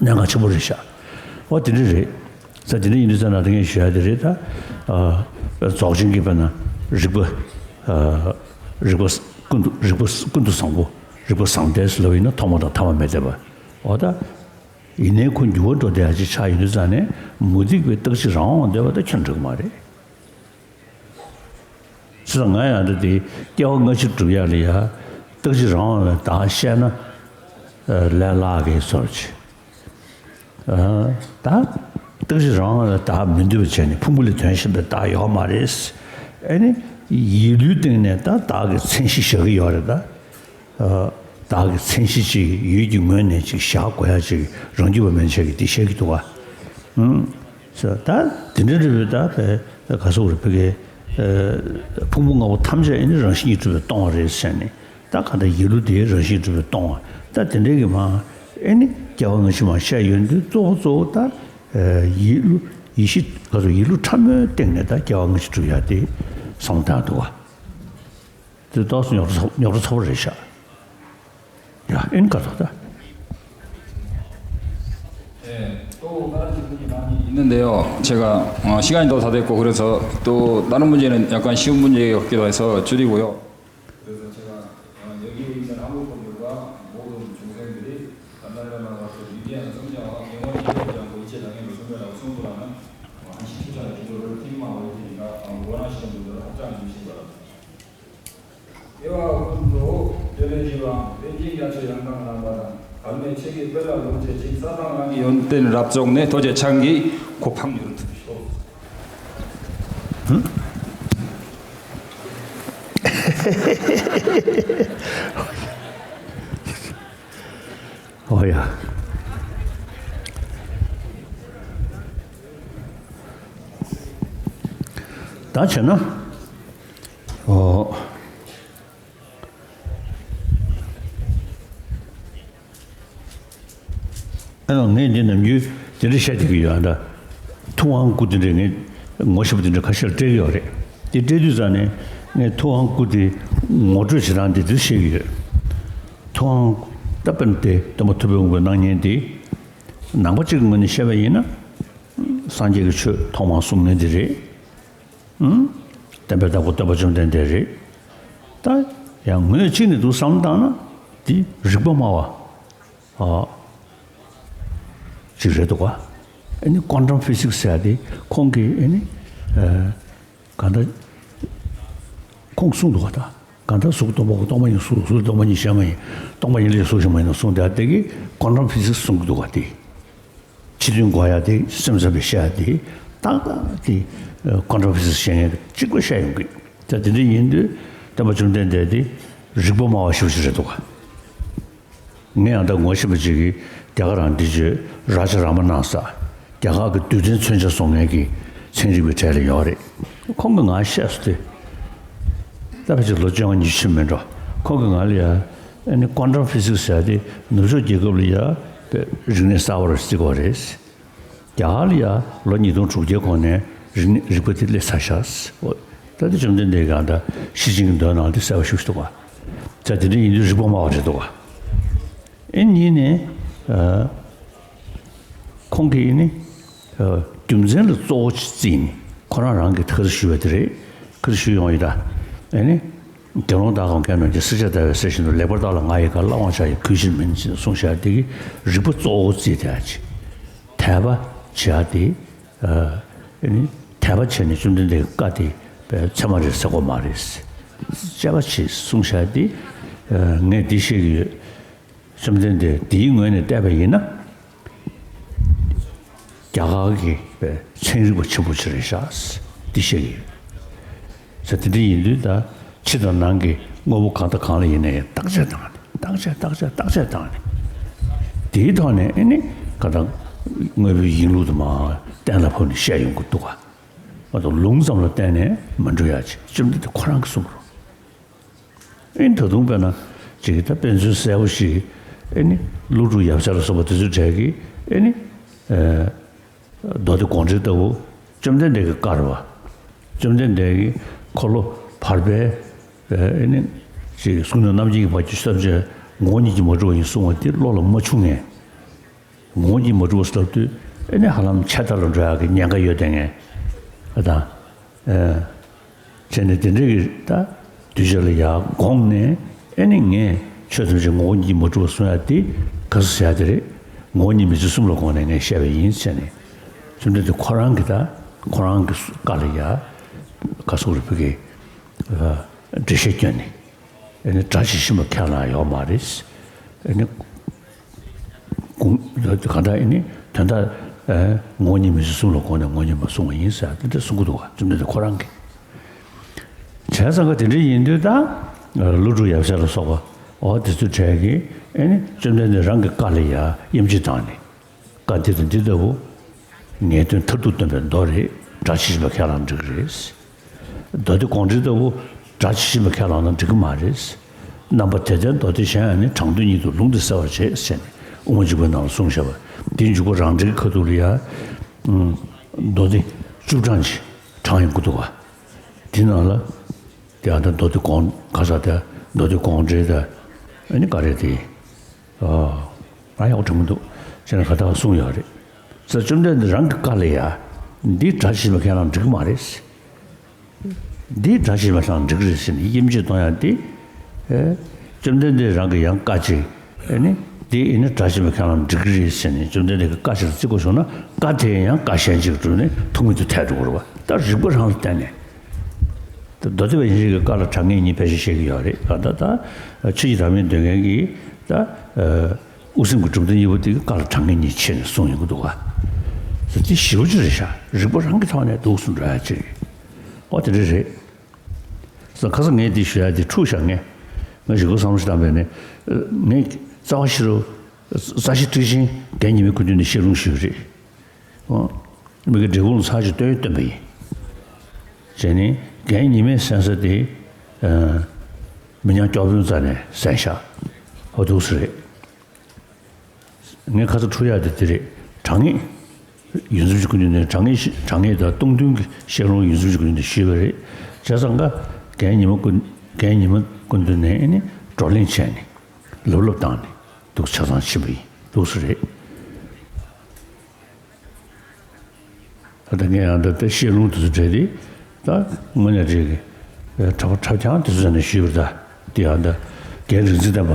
གནད་འགག་ཆེན་པོ་རེད་ཤག་འོ་དེ་འདྲ་རེད། ས་དེ་འདྲ་ཡིན་དུས་ཙ་ན་དེ་ངས་ཞུ་ཡ་དེ་རེད་ད། རྫོགས་ཆེན་གྱི་དཔེར་ན་རིག་པ། རིག་པ་ཀུན་ཏུ་རིག་པ་ཀུན་ཏུ་བཟང་པོ། རིག་པ་བཟང་ལྡན་ཟེར་ལབ་ཡིན་ན་ཐོག་མ་དང་ཐ་མ་མེད་བསྡད་པ། འོ་ད། ཡིན་ནའི་ཁོ་འགྱུར་བ་འགྲོ་བསྡད་ཡ་ཅིག་ཆགས་ཡོང་དུས་ཙ་ནས་མུ་སྟེགས་པའི་རྟག་གཅིག་རང་དབང་འདོད་པ་ད་ཁྱོན་འགྲིག་གི་མ་རེད། ཅི་ལ་ང་ཡང་ད་དེ་སྐྱེ་བ་སྔ་ཕྱི་སྒྲུབ་ཡག་ལ་ཡ་རྟག་གཅིག་རང་དབང་བའི་བདག་བཤད་ན་ལས་སླ་གི་བཟོ་ཅིག་ད་རྟག་གཅིག་རང་དབང་བའི་བདག་མི་འདོད་པ་བྱས་ནས་ཕུང་པོ་ལས་དོན་གཞན་པའི་བདག་ཡོད་མ་རེད། ཨ་ནི་ཡིད་ལུས་སྟེང་ནས་ད་བདག་གི་མཚན་གཞི་བཞག་གི་ཡོད་རེད་ད། བདག་གི་མཚན་གཞི་ཅིག་ཡུལ་གྱི་ངོས་ནས་ཅིག་བཞག་དགོས་ཡ་ཅིག་རང་རྒྱུད་པ་མན་ཆད་ཀྱིས་འདི་བཤད་ཀྱི་འདུག་ག་ད་དེ་འདྲ་རེད་པས་ད་ག་སོག་རེད་ཕ་གི། ཕུང་པོ་ལྔ་པོ་ཐམས་ཅད་ཨེ་ནི་རང་བཞིན་གྱིས་གྲུབ་པས་སྟོང་བ་རེད་ཟེར་ནས་ད་ག་ད་ཡིད་ལུས་དེ་རང་བཞིན་གྱིས་གྲུབ་པས་སྟོང་བ་ད་དེ་འདྲའི་གི་མ་ཨེ་ནི་སྐྱེ་བ་སྔ་ཕྱི་མ་བཤད་ཡོང་དུས་གཙོ་བོ་གཙོ་བོ་ད་ཡིད་ལུས་ཡིད་ཤེས་ག་སོག་ཡིད་ལུས་ཕྲ་མོའི་སྟེང་ནས་ད་སྐྱེ་བ་སྔ་ཕྱི་གྲུབ་ཡ་དེ་བསམ་བློ་བཏང་འདུག་ག་དེ་ཏོག་ཙམ་རྙོག་དྲ་ཚ་རྙོག་དྲ་ཚ་པོ་རེད་ཤག་ཡ་ཨེ་ནི་ག་ཚོད་ད། 예, 또 다른 질문이 많이 있는데요. 제가 어, 시간이 또 다 됐고 그래서 또 다른 문제는 약간 쉬운 문제 같기도 해서 줄이고요. 그래서 제가 어, 여기에 있는 한국 분들과 모든 중생들이 만나려는 것을 위대한 성장과 영원히 이어지지 않고 일체장애로 소멸하고 성불하는 어, 한 십 초 전에 기도를 timing을 할 테니까 어, 원하시는 분들은 합장해 주시기 바랍니다. ཨོ་ཡ། ད་བྱས་ན། ཨོ། ཨ་ངས་འདི་ནམ་རྒྱུན་དེ་འདྲ་བཤད་བསྡད་ཀྱི་ཡོད་ཨ་འདྲ། ཐུབ་དབང་སྐུ་དེ་འདྲ་ངས་ངོ་ཤེས་པ་དེ་འདྲ་ཁ་ཤས་ལ་སྤྲད་ཀྱི་ཡོད་རེད། དེ་སྤྲད་དུས་ཙང་ནས་ངས་ཐུབ་དབང་སྐུ་དེ་ངོ་སྤྲོད་བྱེད་སྟངས་དེ་འདིར་བཤད་ཀྱི་ཡོད། ཐུབ་དབང་ད་དཔེར་ན་དེ་སྟོན་པ་ཐུབ་པའི་དབང་པོའི་སྣང་བརྙན་དེ། ནང་པ་གཅིག་གི་ངོས་ནས་བཤད་པ་ཡིན་ན། སངས་རྒྱས་ཀྱི་ཆོས་ཐོག་མར་གསུང་མཁན་དེ་རེད། ཨང་། བསྟན་པའི་བདག་པོ་སྟོན་པ་བཅོམ་ལྡན་འདས་རེད། ད་ཡང་ངོས་གཅིག་ནས་འདུག་བསམ་བཏང་ན་འདི་རིག་པ་སྨྲ་བ་ཨ་ཅིག་རེད་འདུག་ག་ཨ་ནི་ཀོན་ཊམ་ཕི་ཟིག་ཟེར་ཡ་དེ་ཁོང་གིས་ཨ་ནི་ཨ་གང་ལྟར་ཁོང་གསུངས་འདུག་ག་ད་གང་ལྟར་གཟུགས་སྟོང་པ་སྟོང་པ་ཡིན། གཟུགས་གཟུགས་སྟོང་པ་ཉིད་གཞན་མ་ཡིན། སྟོང་པ་ཡིན་ལས་གཟུགས་གཞན་མ་ཡིན་ནོ་གསུངས་དེ་དེ་གིས་ཀོན་ཊམ་ཕི་ཟིག་གསུང་གི་འདུག་ག་དེ། ཕྱི་དོན་གོ་ཡ་དེ་སེམས་ཙམ་པའི་བཤད་ཡ་དེ་ཏག་ཏག་དེ་ཀོན་ཊམ་ཕི་ཟིག་བཤད་མཁན་གཅིག་པ་བཤད་ཡོང་གི། ད་དེ་འདྲ་ཡིན་དུས་སྟོན་པ་བཅོམ་ལྡན་འདས་དེ་རིག་པ་སྨྲ་བ་ཞེ་པོ་ཅིག་རེད་འདུག་ག་ངས་ཡང་ད་ངོ་ཤེས་པ་ཅིག་གིས་རྒྱ་གར་རང་འདི་བརྗོད་རཱ་ཇ་རཱ་མ་ན་ས་རྒྱ་གར་གྱི་རྡུལ་ཕྲན་མཚོན་ཆ་བཟོ་མཁན་གྱི་ཚན་རིག་པའི་གྲས་ལ་ཡོད་རེད། ཁོང་གིས་ང་བཤད་སོང་སྟེ། ད་ཕལ་ཆེར་ལོ་བཅོ་ལྔ་ཉི་ཤུ་ཕྱིན་མིན་འགྲོ། ཁོང་གིས་ང་ལ་ཡ་ཨ་ནི་ཀོན་ཊམ་ཕི་ཟིག་ཟེར་ཡ་དེ་ནུབ་ཕྱོགས་རྒྱལ་ཁབ་ལ་ཡ་རིག་གནས་གསར་པ་རེ་བརྩི་གི་རེད། རྒྱ་གར་ལ་ཡ་ལོ་ཉིས་སྟོང་དྲུག་བརྒྱའི་གོང་ནས་རིག་གནས་རིག་པ་དེ་སླེབས་ཚར་ཤག་ད་ལྟ་བཅོམ་ལྡན་འདས་ཀྱིས་ད་ཤེར་ཕྱིན་གྱི་མདོའི་ནང་དེ་གསལ་པོ་ཞིག་འདུག་ག་ད་དེ་འདྲ་ཡིན་དུས་རིག་པ་སྨྲ་བ་རེད་འདུག་ག་ཨེ་གཉིས་ནས་ཨ་ཁོང་གིས་ནི་ཨ་རྒྱུ་མཚན་ལ་གཙོ་བོ་ཅིག་བརྩིས་ནས་ཁོ་རང་རང་གིས་ཁ་ཚུར་ཞུས་པ་དེ་རེད། ཁ་ཚུར་ཞུས་ཡོང་ཡོད་ད། ཨེ་ནི། དགེ་སློང་དག་གམ་མཁས་རྣམས་ཀྱིས། བསྲེག་བཅད་བརྡར་བའི་གསེར་བཞིན་དུ། ལེགས་པར་བརྟགས་ལ་ང་ཡི་བཀའ། བླང་བར་བྱ་ཡི་གུས་ཕྱིར་མིན། ཅེས་གསུངས་བཞག་དེ་གིས་རིག་པ་གཙོ་བོ་བརྩིས་བསྡད་ཡ་ཅིག་དད་པ་བྱེད་ཡ་དེ་ཨ་ནི་དད་པ་བྱས་ནས་བཅོམ་ལྡན་འདས་ཀྱི་བཀའ་དེ་ཚད་མ་རེད་ཟེར་དགོས་མ་རེད། དཔྱད་པ་བྱེད་གསུངས་བཞག་དེ་ཨ་ངས་འདི་བཤད་ཀྱི་ཡོད། བཅོམ་ལྡན་འདས་འདིའི་ངོས་ནས་བལྟས་པ་ཡིན་ན། རྒྱ་གར་གྱི་ཚན་རིག་པ་ཆེན་པོ་ཅིག་རེད་ཤག་འདི་བཤད་ཀྱི་ཡོད། ས་དེ་འདྲ་ཡིན་དུས་ད་ཕྱི་དང་ནང་གི་དངོས་པོ་གང་དང་གང་ལ་ཡིན་ན་ཡང་བརྟག་དཔྱད་བཏང་ནས་བརྟག་དཔྱད་བརྟག་དཔྱད་བརྟག་དཔྱད་བཏང་ནས་དེའི་ཐོག་ནས་ཨེ་ནི་ག་ད་དངོས་པོའི་ཡིན་ལུགས་དུ་མ་གཏན་ལ་ཕབ་ནས་བཤད་ཡོང་གི་འདུག་ག་མ་གཏོགས་ལུང་ཙམ་ལ་བརྟེན་ནས་མ་འགྲོ་ཡ་ཅིག་བཅོམ་ལྡན་འདས་ཁོ་རང་གིས་གསུངས་རོགས། ཨེ་ནི་ད་དུང་དཔེར་ན་ཅིག་ད་དཔེ་མཚོན་གསལ་པོ་ཞིག་ཨེ་ནི་ཀླུ་སྒྲུབ་ཡབ་སྲས་ལ་སོགས་པ་དེ་ཚོའི་གྲས་ཀྱིས་ཨེ་ནི་ཨ་མདོ་སྡེ་དགོངས་འགྲེལ་ལྟ་བུ་བཅོམ་ལྡན་འདས་ཀྱི་བཀའ་རེད་བ། བཅོམ་ལྡན་འདས་ཀྱིས་འཁོར་ལོ་བར་པའི་ཨེ་ནི་ཅིག་གཟུགས་ནས་རྣམ་མཁྱེན་གྱི་བར་གྱི་ཐམས་ཅད་ངོ་བོ་ཉིད་ཀྱིས་མ་གྲུབ་པ་ཡིན་གསུངས་པ་དེ་བློ་ལ་མ་ཆུང་ངས། ངོ་བོ་ཉིད་མ་གྲུབ་པ་ཟེར་དུས་ཨེ་ནི་ཧ་ལམ་ཆད་ལྟ་ལ་འགྲོ་ཡག་གི་ཉེན་ཁ་ཡོད་དེ་ངས་ཨ་དང་། བྱས་ནས་དེ་འདྲའི་གི་ད་གདུལ་བྱ་ལ་ཡར་དགོངས་ནས་ཨེ་ནི་ངས་ཆོས་ཐམས་ཅད་ངོ་བོ་ཉིད་མ་གྲུབ་པ་གསུང་ཡ་དེ་ག་ཟེར་བྱ་དེ་རེད། ངོ་བོ་ཉིད་མི་འཇིགས་གསུམ་ལ་དགོངས་ནས་ངས་བཤད་པ་ཡིན་ཟེར་ནས་བཅོམ་ལྡན་འདས་ཁོ་རང་གི་ད་ཁོ་རང་གི་བཀའ་ལ་ཡར་ག་སོགས་རིག་པའི་གི་འགྲེལ་བཤད་བསྐྱོན་ནས། ཨེ་ནི་སྒྲ་ཇི་བཞིན་པ་ཁས་བླངས་ཡོད་མ་རེད། ཨེ་ནི་གང་ལྟར་ཨེ་ནི་དོན་དག་ཨེ་ངོ་བོ་ཉིད་མི་འཇིགས་གསུམ་ལ་དགོངས་ནས་ངོ་བོ་ཉིད་མ་གསུངས་པ་ཡིན་ཟེར་དེ་འདྲ་གསུང་གི་འདུག་ག་བཅོམ་ལྡན་འདས་ཁོ་རང་གིས། བྱས་ཙང་ག་དེ་འདྲ་ཡིན་དུས་ད་ཀླུ་སྒྲུབ་ཡབ་སྲས་ལ་སོགས་པ་འོ་དེ་ཚོའི་གྲས་ཀྱིས་ཨེ་ནི་བཅོམ་ལྡན་འདས་རང་གི་བཀའ་ལ་ཡ་དབྱེ་འབྱེད་བཏང་ནས། བཀའ་འདི་དང་འདི་ལྟ་བུ། ངེས་དོན་མཐར་ཐུག་སྟོན་པའི་མདོ་རེད། སྒྲ་ཇི་བཞིན་པ་ཁས་བླངས་འགྲིག་གི་རེད། མདོ་སྡེ་དགོངས་འགྲེལ་ལྟ་བུ། སྒྲ་ཇི་བཞིན་པ་ཁས་བླངས་ན་འགྲིག་གི་མ་རེད། རྣམ་པ་དེ་ལྟའི་མདོ་སྡེ་གཞན་ཡང་ནི། དྲང་དོན་ཉིད་དུ་ལུང་འདི་གསལ་བར་བྱེད། ཟེར་ནས་དབུ་མ་འཇུག་པའི་ནང་ལ་གསུངས་བཞག་པ་འདི་འཇུག་པ་རང་འགྲེལ་གྱི་ཁ་ཐུག་ལ་ཡ། མདོ་སྡེ་བཅུ་གྲངས་ཀྱི་གྲངས་ཡོང་གི་འདུག་ག་འདི་ནང་ལ། དེ་ཡང་ད་མདོ་སྡེ་དགོངས་ག་ས་དེ་མདོ་སྡེ་དགོངས་འགྲེལ་དང་། ཨ་ནི་ག་རེ་དེ། ཨ་ཡག་པོ་དྲན་གྱི་འདུག་ཅེས་ན་ག་ད་གསུངས་ཡོད་རེད། ས་བཅོམ་ལྡན་འདས་རང་གི་བཀའ་ལ་ཡ། འདི་སྒྲ་ཇི་བཞིན་པ་ཁས་བླངས་འགྲིག་གི་མ་རེད། འདི་སྒྲ་ཇི་བཞིན་པ་ཁས་བླངས་འགྲིག་གི་རེད་ཟེར་ནས་དབྱེ་འབྱེད་གཏོང་ཡ་འདི། ཨེ། བཅོམ་ལྡན་འདས་རང་གི་ཡང་བཀའ་ཅིག་ཨེ་ནི། འདི་ཨེ་ནི་སྒྲ་ཇི་བཞིན་པ་ཁས་བླངས་འགྲིག་གི་རེད་ཟེར་ནས་བཅོམ་ལྡན་འདས་ཀྱི་བཀའ་ཅིག་ལ་བརྩི་དགོས་བྱུང་ན་བཀའ་དེ་ཡང་བཀའ་གཞན་ཅིག་གྲུབ་ནས་ཐུགས་མི་འདུན་ཐལ་འགྲོ་གི་རེད་བ། ད་རིགས་པ་རང་ལ་བརྟེན་ནས། མདོ་སྡེ་པ་ཡིན་རིགས་ཀྱི་བཀའ་ལ་གྲངས་ངེས་གཉིས་ཕལ་ཆེར་བཤད་ཀྱི་ཡོད་རེད། གང་ལྟར་ད་ཆོས་ཀྱི་བདག་མེད་འདོད་མཁན་གྱིས་ད་དབུ་སེམས་ཀྱི་གྲུབ་མཐའ་གཉིས་པོ་དེ་གི་བཀའ་ལ་གྲངས་ངེས་གཉིས་ཕྱེ་ནས་གསུངས་ཡོང་གི་འདུག་ག་དེ་ཞེ་པོ་ཅིག་རེད་ཤག་རིགས་པ་རང་གི་ཐོག་ནས་འདུག་སེ་འགྲོ་ཡ་ཅིག་ཨོ་དེ་འདྲ་རེད། ས་ཁ་སང་ངས་འདི་ཞུ་ཡ་དེ་འཁྲུག་ཤག་ངས་ང་ཞིག་པོ་བསམ་བློ་ཞིག་བཏང་བས་ནས་ངས་རྩ་བ་ཤི་རུ་རྩ་ཤི་ཏིག་ཅན་རྒན་ཉི་མའི་སྐུ་མདུན་ནས་བཤད་ལུང་ཞུས་རེད། མི་གི་འབྲས་སྤུངས་ལ་ཚར་གཅིག་སྟོན་སྟོན་པ་ཡིན། བྱས་ནས་རྒན་ཉི་མའི་གསན་ས་དེ་མི་ཉག་སྐྱོར་དཔོན་རྩ་ནས་གསན་ཤག་ཧོ་ཐུག་སི་རེད། ངས་ཁ་ཚ་འཁྲུག་ཡག་དེ་དེ་རེད། དྲང་ངེས་ཡོངས་འཛིན་གྱི་སྐུ་མདུན་ནས་དྲང་ངེས་ཤི་དྲང་ངེས་དང་སྟོང་མཐུན་གྱི་བཤད་ལུང་ཡོངས་འཛིན་གྱི་སྐུ་མདུན་ནས་ཞུས་པ་རེད། བྱས་ཙང་ཀ་རྒན་ཉི་མ་སྐུ་རྒན་ཉི་མ་སྐུ་མདུན་ནས་ཨེ་ནི་བགྲོ་གླེང་བྱས་ནས་ལབ་ལབ་བཏང་ནས་འདུག་ཆ་ཚང་ཕྱིན་པ་ཡིན་འདུག་སི་རེད། ད་ལྟ་ངས་ཡང་ད་ལྟ་བཤད་ལུང་དེ་ཚོ་བྲལ་ཏེ་ད་དངོས་གནས་རེད་གི། གྲྭ་པ་གྲྭ་རྐྱང་དེ་ཚོ་ནས་ཞུས་པ་རེད་ད། དེ་ཡང་ད་རྒན་རིག་འཛིན་བསྟན་པ།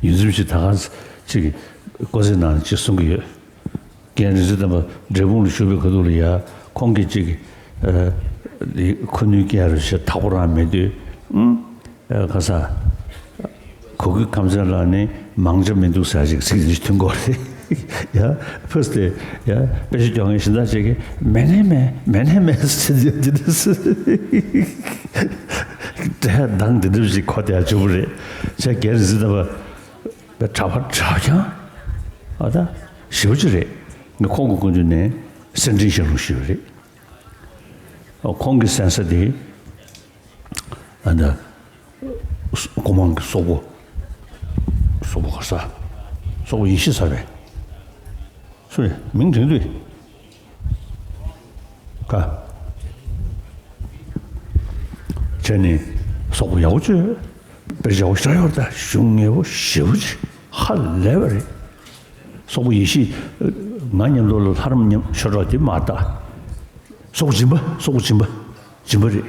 ཡོངས་འཛིན་ཅིག་ད་ག་ཅིག་ཀོ་ཟེ་ནང་ཅིག་གསུང་གི་ཡོད། རྒན་རིག་འཛིན་བསྟན་པ་འབྲས་སྤུངས་ལ་བཞུགས་པའི་ཁ་ཐུག་ལ་ཡ་ཁོང་གིས་ཅིག་ཨ་ཁུ་ནུའི་སྐད་རུ་ཞེ་དྲག་པོ་རང་མེད་དུས། ཨུམ། ཨ་ཁ་ས། གུ་གེ་ཁམས་ཚན་ལགས་ནི་མང་ཆ་མི་འདུག་ཟེར་ཅིག་ཚིག་འདི་ཐོན་གོ་རེད། ཡ། ཕུ་སི་དེ། ཡ། དཔེ་ཆ་སྐྱོར་མཁན་གཞན་དག་ཅིག་གིས་མེ་ནེ་མེ་མེ་ནེ་མེ་ཟེར་ཡ་འདི་འདྲ་ཟེར། སྒྲ་གདངས་འདི་འདྲ་ཞིག་གོ་བསྡད་ཡ་བཅུག་པ་རེད། ཅེས་རྒན་རིག་འཛིན་བསྟན་པ་གྲྭ་པ་གྲྭ་རྐྱང་ཨ་ད་ཞེ་པོ་ཅིག་རེད། ངས་ཁོང་གི་སྐུ་མདུན་ནས་གསེར་ཕྲེང་ཞལ་ལུང་ཞུས་པ་རེད། ཁོང་གི་གསན་ས་དེ་ཨ་ད། སྒོ་མང་གི་སོག་པོ། སོག་པོ་ག་ས། སོག་པོ་ཡེ་ཤེས་ཟེར་བས། སུ་རེད་མིང་དྲན་དུས། ཀ། བྱས་ནས་སོག་པོ་ཡག་པོ་བྱོས། དཔེ་ཡག་པོ་ཞིག་ཡོད་ད་གཞུང་ངེས་པོ་ཞེ་པོ་ཅིག་ཧ་ལས་པ་རེད། སོག་པོ་ཡེ་ཤེས། ང་མཉམ་དུ་ལ་ལྷ་རམས་མཉམ་ཤོ་སྒྲོག་དེ་མ་ལྟ། སོག་པོ་སྦྱིན་པ་སོག་པོ་སྦྱིན་པ། སྦྱིན་པ་རེད།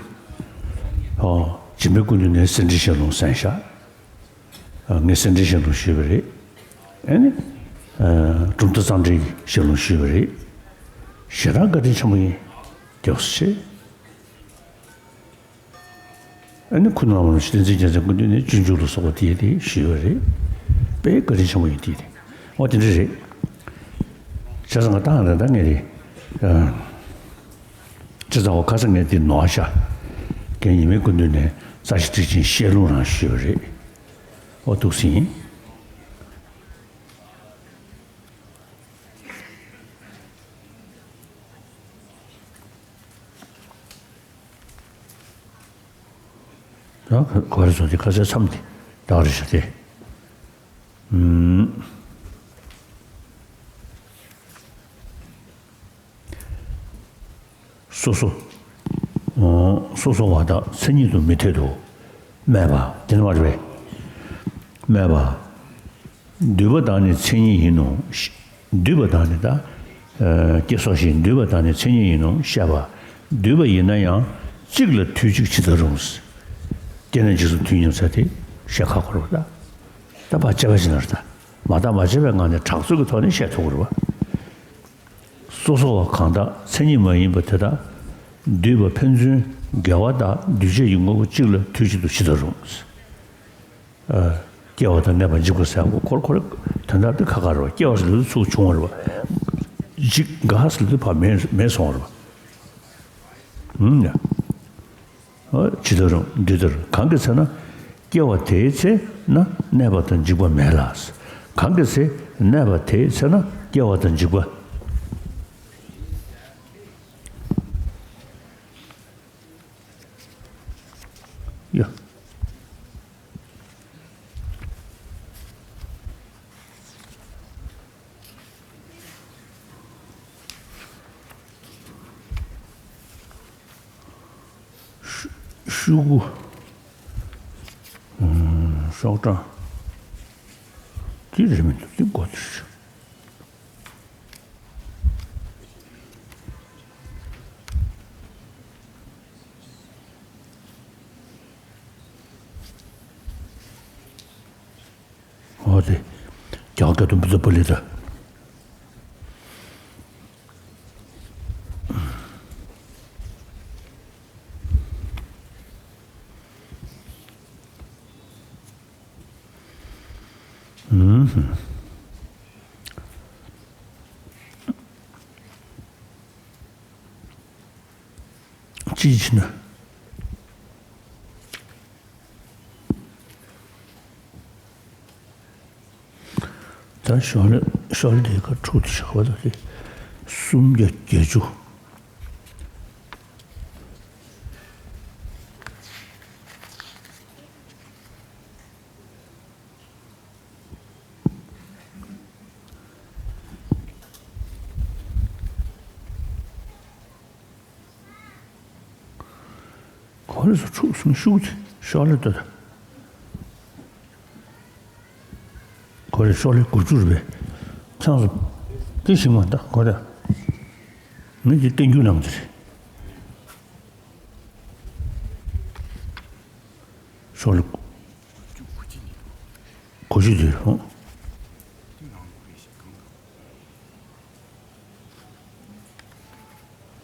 ཨོ། སྦྱིན་པའི་སྐུ་མདུན་ནས་གསེར་ཕྲེང་ཞལ་ལུང་གསན་བཞག་ཨ་ངས་གསེར་ཕྲེང་ཞལ་ལུང་ཞུས་པ་རེད། ཨ་ནི། ཨ་གྲུབ་མཐའ་གཙང་སྦྲའི་ཞལ་ལུང་ཞུས་པ་རེད། ཞེ་དྲག་བཀའ་དྲིན་ཆེན་པོ་ཡིན། རྒྱལ་བ་སྲས་ཆེ། ཨ་ནི་ཁུ་ནུ་ལྷ་མོ་བསྟན་འཛིན་རྒྱལ་མཚན་སྐུ་མདུན་ནས་སྤྱོད་འཇུག་ལ་སོགས་པ་དེ་དེ་ཞུས་པ་རེད། དཔེ་བཀའ་དྲིན་ཆེན་པོ་ཡིན་དེ་རེད། ཨོ་དེ་འདྲ་རེད། བྱས་ཙང་ང་ཏང་རེད་ད་ངས་རེད། ཨ། བྱས་ཙང་འོ་ཁ་སང་ངས་དེ་ནོར་ཤག་རྒན་ཉི་མའི་སྐུ་མདུན་ནས་རྩ་ཤེ་ཊཱིཀ་ཆེན་བཤད་ལུང་རང་ཞུས་པ་རེད། ཨོ་འདུག་སེ་ཡིན། ཡང་ག་རེ་ཟེར་དེ་ཁ་ཟས་མཚམས་དེ་ད་ག་རེ་ཟེར་དེ། ཨུམ། སོ་སོ། ཨོ། སོ་སོ་བ་དག་མཚན་ཉིད་དུ་མི་འཐད་དོ། སྨྲས་པ། དེ་ནི་མ་རེད་པས། སྨྲས་པ། འདུས་པ་དག་ནི་མཚན་ཉིད་ཡིན་ནོ། འདུས་པ་དག་ནི་ད། ཨ་སྐྱེ་སོགས་ཞེས་འདུས་པ་དག་ནི་མཚན་ཉིད་ཡིན་ནོ་བཤད་པ། འདུས་པ་ཡིན་ན་ཡང་གཅིག་ལ་དུས་གཅིག་ཇི་ལྟར་རུང་། སྐྱེས་ནས་འཇིག་གསུམ་དུས་མཉམ་ཟེར་དེ་བཤད་ཁག་པོ་རེད་པ་ད། ད་ཕར་དཔྱད་པ་བྱེད་ན་རེད་ད། མ་བརྟགས་མ་དཔྱད་པའི་ངང་ནས་གྲགས་ཚོད་ཀྱི་ཐོག་ནས་བཤད་ཐུབ་ཀྱི་རེད་པ། སོ་སོ་བ་གང་དག་མཚན་ཉིད་མ་ཡིན་པ་དེ་དག་འདུས་པ་ཕན་ཚུན་དགེ་བ་དག་འདུས་བྱས་ཀྱི་དངོས་པོ་གཅིག་ལ་དུས་གཅིག་ཏུ་ཇི་ལྟར་རུང་། ཨ། སྐྱེ་བ་དང་གནས་པ་འཇིག་པ་ཟེར་བ་ཁོ་ར་ཁོ་ར་དོན་དག་འདི་ཁ་ཁ་རེད་པ། སྐྱེ་བ་ཟེར་དུས་ཚུར་བྱུང་བ་རེད་པ། འཇིག་འགག་ཟེར་དུས་ཕར་མེད་མེད་སོང་བ་རེད་པ། ཨུམ་ཡ། ཇི་ལྟར་རུང་འདི་ལྟར་གང་གི་ཚེ་ན། སྐྱེ་བ་དེའི་ཚེ་ན་གནས་པ་དང་འཇིག་པ་མེད་ལ། གང་གི་ཚེ་གནས་པ་དེའི་ཚེ་ན་སྐྱེ་བ་དང་འཇིག་པ། ཡ། ཤུ་གུ། ཤོག་གྲངས་དེ་རེད་མི་འདུག་དེ་མགོ་དེ་རེད། འོ་དེ། རྒྱ་གར་སྐད་དུ་བུདྡྷ་པཱ་ལི་ཏ། ཨུམ། ཅི་ཕྱིན་ན། ད་ཤོག་ལེ་ཤོག་ལེ་དེ་ཁ་དྲུག་ཏུ་བཞག་པ་དང་དེ་སུམ་བརྒྱ་བརྒྱད་ཅུ། ག་རེ་ཟེར་ཁྲུག་གསུམ་ཤུགས་ཀྱིས་ཤོག་ལེ་ལྟོས། ག་རེ་ཤོག་ལེ་དགུ་བཅུ་རེད་པས། ཚང་སོ། དེ་ཞིག་མ་ད་ག་རེ། མི་གྱི་བསྟན་འགྱུར་ནང་དེ་རེད། ཤོག་ལེ། གོ་ཆུ་དེ་ཧོ།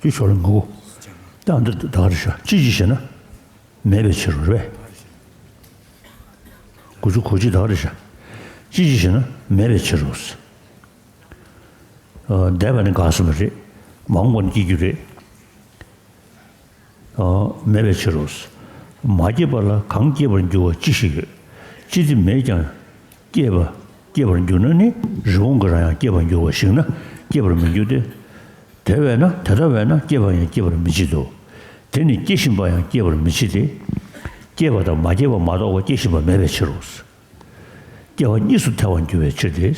དེ་ཤོག་ལེ་ངོ་གོ། ད་འདི་ད་ག་རེ་ཤ་ཅི་ཅི་ཞེ་ན། མེད་པའི་ཕྱིར་རོ་རེད། གོ་ཆུ་གོ་ཆུ་ད་ག་རེ་ཤ། ཅི་ཅི་ཞེ་ན་མེད་པའི་ཕྱིར་རོ། འདས་པ་ནི་འགག་སོང་བ་རེད། མ་འོངས་པ་ནི་སྐྱེ་རྒྱུ་རེད། མེད་པའི་ཕྱིར་རོ། མ་སྐྱེས་པ་ལ་གང་སྐྱེས་པར་འགྱུར་བ་ཅི་ཞིག་ཡོད། ཅི་སྟེ་མེད་ཀྱང་སྐྱེས་པ་སྐྱེས་པར་འགྱུར་ན་ནི་རི་བོང་གི་རྭ་ཡང་སྐྱེས་པར་འགྱུར་བ་ཞིག་ན་སྐྱེས་པར་མི་འགྱུར་ཏེ། དེ་བས་ན་དེ་ལྟ་བས་ན་སྐྱེས་པ་ཡང་སྐྱེད་པར་མི་བྱེད་དོ། དེ་ནི་སྐྱེ་བཞིན་པ་ཡང་སྐྱེད་པར་མི་བྱེད་དེ། སྐྱེས་པ་དང་མ་སྐྱེས་པ་མ་གཏོགས་པ་སྐྱེ་བཞིན་པ་མེད་པའི་ཕྱིར་རོ། སྐྱེ་བ་གཉིས་སུ་ཐལ་བར་འགྱུར་བའི་ཕྱིར་ཏེ།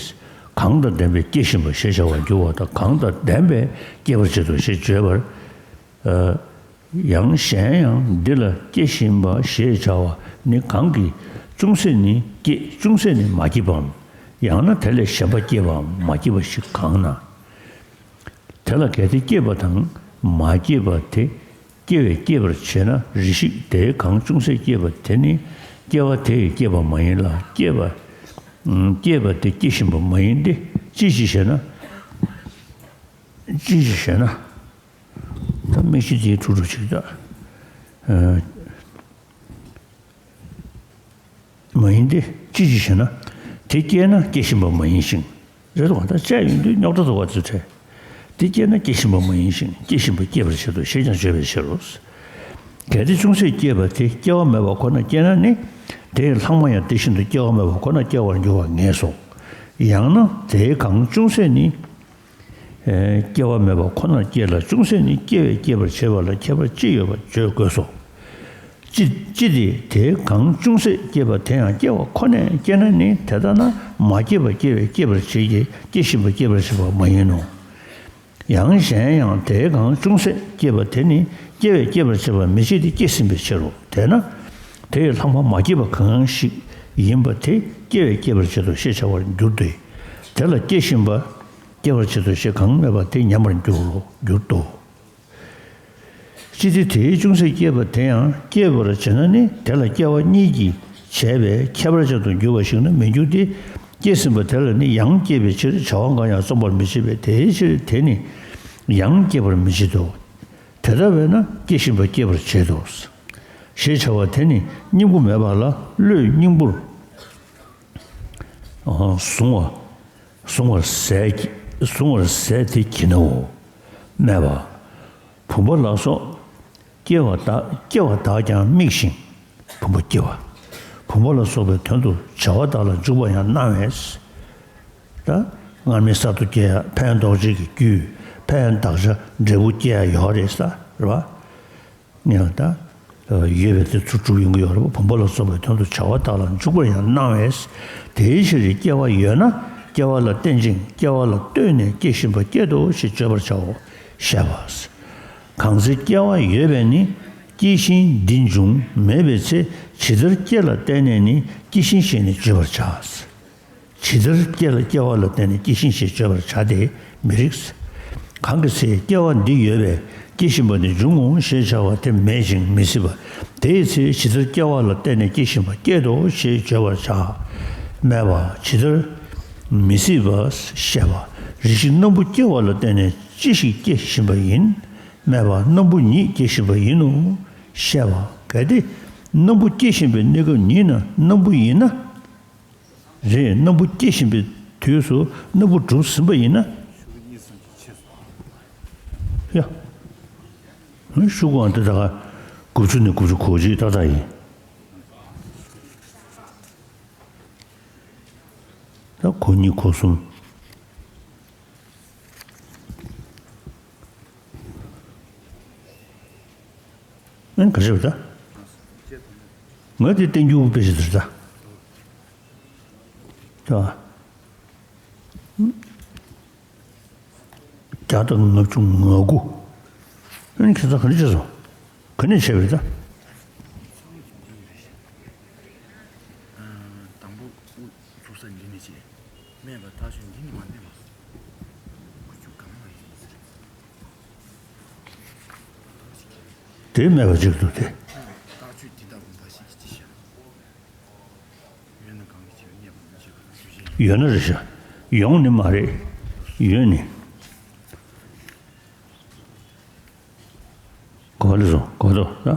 གང་དང་ལྡན་པས་སྐྱེ་བཞིན་པ་ཞེས་བྱ་བར་འགྱུར་བ་དང་གང་དང་ལྡན་པས་སྐྱེད་པར་བྱེད་དོ་ཞེས་བརྗོད་པར། ཡང་གཞན་ཡང་འདི་ལ་སྐྱེ་བཞིན་པ་ཞེས་བྱ་བ་ནི་གང་གིས་ཅུང་ཟད་ནི་སྐྱེ་ཅུང་ཟད་ནི་མ་སྐྱེས་པའམ། ཡང་ན་དེ་ལས་གཞན་པ་སྐྱེས་པའམ་མ་སྐྱེས་པ་ཞིག་གང་ན། དེ་ལ་གལ་ཏེ་སྐྱེས་པ་དང་མ་སྐྱེས་པ་དེ་སྐྱེ་བས་སྐྱེད་པར་བྱེད་ན་རེ་ཞིག་དེའི་གང་ཅུང་ཟད་སྐྱེས་པ་དེ་ནི་སྐྱེ་བ་དེ་ཡིས་སྐྱེས་པ་མ་ཡིན་ལ་སྐྱེས་པ། སྐྱེས་པ་དེ་སྐྱེ་བཞིན་པ་མ་ཡིན་ཏེ་ཅི་ཞིག་ཞེ་ན། ཅི་ཞིག་ཞེ་ན། ད་མིག་ཤེལ་དེའི་ཁྲུག་ཁྲུག་ཅིག་ད། མ་ཡིན་ཏེ་ཅི་ཞིག་ཞེ་ན། དེ་སྐྱེས་ན་སྐྱེ་བཞིན་པ་མ་ཡིན་ཞིང་། རེད་དོ། ད་དཔྱད་ཡོང་དུས་རྙོག་དྲ་དུ་བ་ཚུལ་ཁྲེ། དེ་སྐྱེས་ན་སྐྱེ་བཞིན་པ་མ་ཡིན་ཞིང་སྐྱེ་བཞིན་པ་སྐྱེད་པར་བྱེད་དོ་ཞེས་ཀྱང་བརྗོད་པའི་ཕྱིར་རོ། གལ་ཏེ་ཅུང་ཟད་སྐྱེས་པ་དེ་སྐྱེ་བ་མེད་པ་ཁོ་ན་སྐྱེས་ན་ནི། དེ་ཡི་ལྷག་མ་ཡང་དེ་བཞིན་དུ་སྐྱེ་བ་མེད་པ་ཁོ་ན་སྐྱེ་བར་འགྱུར་བར་ངེས་སོ། ཡང་ན་དེའི་གང་ཅུང་ཟད་ནི། སྐྱེ་བ་མེད་པ་ཁོ་ནར་སྐྱེ་ལ་ཅུང་ཟད་ནི་སྐྱེ་བས་སྐྱེད་པར་བྱེད་པ་ལ་ཁྱད་པར་ཅི་ཡོད་པ་བརྗོད་དགོས་སོ། ཅི་ཅི་སྟེ་དེའི་གང་ཅུང་ཟད་སྐྱེས་པ་དེ་ཡང་སྐྱེ་བ་ཁོ་ནས་སྐྱེ་ན་ནི་དེ་ལྟ་ན་མ་སྐྱེས་པ་སྐྱེ་བས་སྐྱེད་པར་བྱེད་ཀྱི་སྐྱེ་བཞིན་པ་སྐྱེད་པར་བྱེད་པ་མ་ཡིན་ནོ། ཡང་གཞན་ཡང་དེའི་གང་ཅུང་ཟད་སྐྱེས་པ་དེ་ནི་སྐྱེ་བས་སྐྱེད་པར་བྱེད་པ་མི་བྱེད་དེ་སྐྱེས་ཟིན་པའི་ཕྱིར་རོ། དེས་ན་དེ་ཡི་ལྷག་མ་མ་སྐྱེས་པ་གང་ཞིག་ཡིན་པ་དེ་སྐྱེ་བས་སྐྱེད་པར་བྱེད་དོ་ཞེས་བྱ་བར་འགྱུར་ཏེ། དེ་ལ་སྐྱེ་བཞིན་པ། སྐྱེ་བར་བྱེད་དོ་ཞེས་གང་སྨྲས་པ་དེ་ཉམས་པར་འགྱུར་རོ། འགྱུར་ཏོ། ཅི་སྟེ་དེའི་ཅུང་ཟད་སྐྱེས་པ་དེ་ཡང་སྐྱེད་པར་བྱེད་ན་ནི་དེ་ལ་སྐྱེ་བ་གཉིས་ཀྱིས་བྱས་པའི་ཁྱད་པར་ཅན་དུ་འགྱུར་བ་ཞིག་ན་མི་འགྱུར་ཏེ། སྐྱེས་ཟིན་པ་དེ་ལ་ནི་ཡང་སྐྱེད་པའི་ཕྱིར་བྱ་བ་འགའ་ཡང་བརྩམ་པར་མི་བྱེད་པས་དེའི་ཕྱིར་དེ་ནི་ཡང་སྐྱེད་པར་མི་བྱེད་དོ། དེ་ལྟ་བས་ན་སྐྱེ་བཞིན་པ་སྐྱེད་པར་བྱེད་དོ། ཞེས་བྱ་བ་དེ་ནི་སྙིང་པོ་མེད་པ་ལ་བློས་སྙིང་པོར་བཟུང་བ། གཟུང་བར་ཟད་ཀྱི་གཟུང་བར་ཟད་དེ་བགྱིད་ནའོ། སྨྲས་པ། བུམ་པ་ལ་སོགས་སྐྱེ་བ་དག་སྐྱེ་བ་དག་ཀྱང་དམིགས་ཤིང་། བུམ་པ་སྐྱེ་བ། བུམ་པ་ལ་སོགས་པའི་དོན་དུ་བྱ་བ་དག་ལ་འཇུག་པ་ཡང་སྣང་བས། ད་སྔར་མེད་གསར་དུ་སྐྱེ་ཡ་ཕན་ལྡོག་བྱེད་ཀྱི་རྒྱུ་ཕན་དག་ཆ་འབྲས་བུ་སྐྱེ་ཡ་ཡོད་རེད་ས་རེད་བ། ངས་ལ་ད། ཡོད་པའི་དེ་ཚུར་གྲུབ་ཡོང་གི་ཡོད་རེད་པ། བུམ་པ་ལ་སོགས་པའི་དོན་དུ་བྱ་བ་དག་ལ་འཇུག་པར་ཡང་སྣང་བས། དེའི་ཕྱིར་སྐྱེ་བ་ཡོད་ན་སྐྱེ་བ་ལ་བརྟེན་ཅིང་སྐྱེ་བ་ལ་ལྟོས་ནས་སྐྱེ་བཞིན་པ་སྐྱེད་དོ་ཞེས་བརྗོད་པར་བྱའོ། བཤད་པ། གང་ཚེ་སྐྱེ་བ་ཡོད་པས་ནི་སྐྱེ་གཞིའི་འདི་འབྱུང་མེད་པའི་ཚེ་ཇི་ལྟར་སྐྱེ་ལ་བརྟེན་ནས་ནི་སྐྱེ་གཞི་ཞེས་ནི་བརྗོད་པར་བྱ། ཇི་ལྟར་སྐྱེ་ལ་སྐྱེ་བ་ལ་བརྟེན་ནས་སྐྱེ་གཞི་ཞེས་བརྗོད་པར་བྱ་སྟེ་མི་རིགས། གང་གི་ཚེ་སྐྱེ་བ་འདི་ཡོད་པས་སྐྱེ་བཞིན་པ་ནི་འབྱུང་ངོ་ཞེས་བྱ་བ་དེ་མེད་ཅིང་མི་སྲིད་པ། དེའི་ཚེ་ཇི་ལྟར་སྐྱེ་བ་ལ་བརྟེན་ནས་སྐྱེ་བཞིན་པ་སྐྱེད་དོ་ཞེས་བརྗོད་པར་བྱ། སྨྲས་པ། ཇི་ལྟར་མི་སྲིད་པ་བཤད་པ། རེ་ཞིག་སྣམ་བུ་སྐྱེ་བ་ལ་བརྟེན་ནས་ཅི་ཞིག་སྐྱེ་བཞིན་པ་ཡིན། སྨྲས་པ། སྣམ་བུ་ཉིད་སྐྱེ་བཞིན་པ་ཡིན་ནོ། བཤད་པ། གལ་ཏེ་སྣམ་བུ་སྐྱེ་བཞིན་པའི་གནས་སྐབས་ཉིད་ན་སྣམ་བུ་ཡིན་ན། རེད། སྣམ་བུ་སྐྱེ་བཞིན་པའི་དུས་སུ་སྣམ་བུ་གྲུབ་ཟིན་པ་ཡིན་ན། ཡ། ཤུགས་གང་དེ་ད་ག་དགུ་བཅུ་ནས་དགུ་བཅུ་གོ་གཅིག་ཏག་ཏག་ཡིན། ད་གོ་གཉིས་གོ་གསུམ། ཨན་ག་རེ་བྱས་པ་ད། ང་དེ་བསྟན་འགྱུར་དཔེ་ཆ་དེར་ད། ད། བརྒྱ་དང་ལྔ་བཅུ་ང་དགུ། ཨན་ཁྱེད་ཚོ་ག་རེ་བྱས་སོང་། ག་ནས་བྱས་པ་རེད་ད། དང་པོ་དབུ་ཚུགས་ས་འདི་ནས་བྱས། སྨད་པ་ཐག་ཆོད་འདི་ནས་མ་འདས་པ། དགུ་བཅུ་གང་མ་ཡིན་ཟེར། དེ་སྨད་པ་གཅིག་འདུག་སྟེ། སྨད་པ་ཐག་ཆོད་འདི་ལྟ་བུ་འབའ་ཞིག་གི་ཅི་བྱ། ཡོད་ན་རེད་ཤག་ཡོང་ནི་མ་རེད། ཡོད་ནི། གོ་བ་ལེགས་སོ། གོ་ཐོས་ད།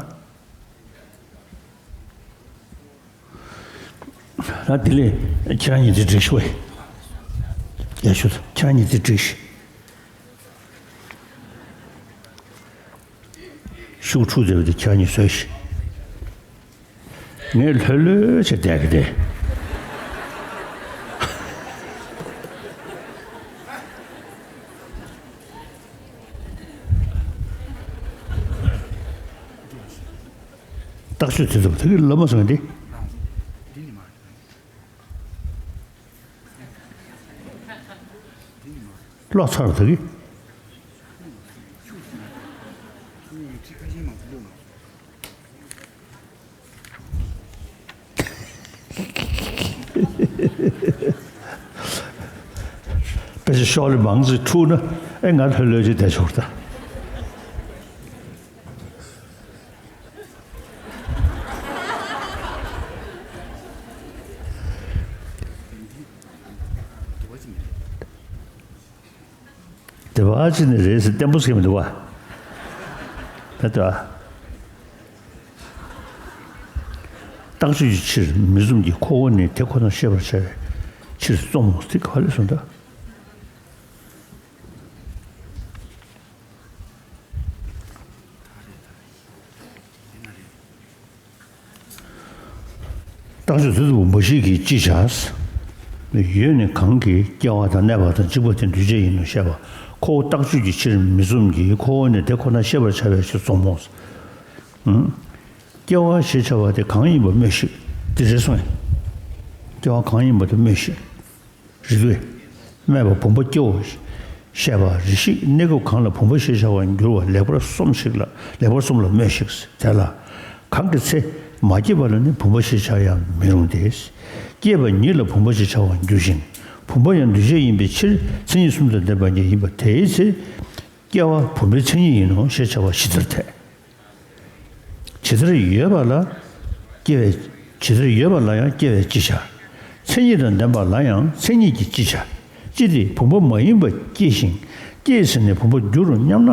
ད་དེ་ལས་ཁྱེད་རང་ཉིད་དེ་འགྲིག་ཤོག་ཨེ། ཡ་ཤོད། ཁྱེད་རང་ཉིད་དེ་འགྲིག་ཤིག་ཤུགས་འཁྲུག་བསྡད་པ་དེ་ཁྱེད་རང་ཉིད་བཟོས་ཤིག་ངས་ལྷོད་ལྷོད་བྱས་བསྡད་ཀྱི་རེད། རྟགས་ཆོས་དེ་ཚོ་དེ་གི་ལབ་མ་སོང་ངས་འདི། ལོག་ཚར་བ་དེ་གི། དཔེ་ཆ་ཤོག་ལེ་མང་ཙམ་འཁྲུགས་ན་ཨེ་ང་ལྷོད་ལྷོད་ཅིག་བསྡད་ཆོག་ད། དེ་བ་ཅི་ནས་རེད་ཟེར་བརྟན་པོ་ཟེར་མི་འདུག་བ། ད་ལྟ། རྟགས་ཆོས་ཀྱི་ཕྱིར་མི་གསུམ་གྱི་ཁོ་བོ་ནི་དེ་ཁོ་ན་ཤེས་པར་བྱ་བའི་ཕྱིར་རྩོམ་མོ་ཟེར་ག་ལེ་གསུངས་ད། རྟགས་ཆོས་དེ་ཚོ་འབའ་ཞིག་གིས་ཅི་བྱ། ཡོད་ནི་གང་གིས་སྐྱེ་བ་དང་གནས་པ་དང་འཇིག་པ་དེ་འདུས་བྱས་ཡིན་ནོ་ཞེས་པ། ཁོ་བོ་རྟགས་ཆོས་ཀྱི་ཕྱིར་མི་གསུམ་གྱི་ཁོ་བོ་ནི་དེ་ཁོ་ན་ཤེས་པར་བྱ་བའི་ཕྱིར་རྩོམ་མོ། སྐྱེ་བ་ཞེས་བྱ་བ་དེ་གང་ཡིན་པ་སྨྲོས་ཤིག་དེ་རེད་སོང་། སྐྱེ་བ་གང་ཡིན་པ་དེ་སྨྲོས་ཤིག་རིགས་པས་སྨྲས་པ། བུམ་པ་སྐྱེའོ་ཞེས་པ་རེ་ཞིག་གནས་སྐབས་གང་ལ་བུམ་པ་ཞེས་བྱ་བར་འགྱུར་བ་ལེགས་པར་སོམས་ཤིག་ལ། ལེགས་པར་སོམས་ལ་སྨྲོས་ཤིག་དེ་ལ་གང་གི་ཚེ་མ་སྐྱེས་པ་ལ་ནི་བུམ་པ་ཞེས་བྱར་ཡང་མི་རུང་སྟེ། སྐྱེས་པ་ཉིད་ལ་བུམ་པ་ཞེས་བྱ་བར་འགྱུར་ཞིང་། བུམ་པ་ཡང་འདུས་བྱས་ཡིན་པའི་ཕྱིར་མཚན་ཉིད་གསུམ་དང་ལྡན་པ་ཉིད་ཡིན་པ་དེའི་ཚེ། སྐྱེ་བ་བུམ་པའི་མཚན་ཉིད་ཡིན་ནོ་ཞེས་བྱ་བ་ཇི་ལྟར་འཐད། ཇི་ལྟར་ཡོད་པ་ལ་སྐྱེ་བའི། ཇི་ལྟར་ཡོད་པ་ལ་ཡང་སྐྱེ་བས་ཅི་བྱ། མཚན་ཉིད་དང་ལྡན་པ་ལ་ཡང་མཚན་ཉིད་ཀྱིས་ཅི་བྱ། ཅི་སྟེ་བུམ་པ་མ་ཡིན་པ་སྐྱེ་ཞིང་སྐྱེས་ཟིན་ནས་བུམ་པར་འགྱུར་རོ་སྙམ་ན།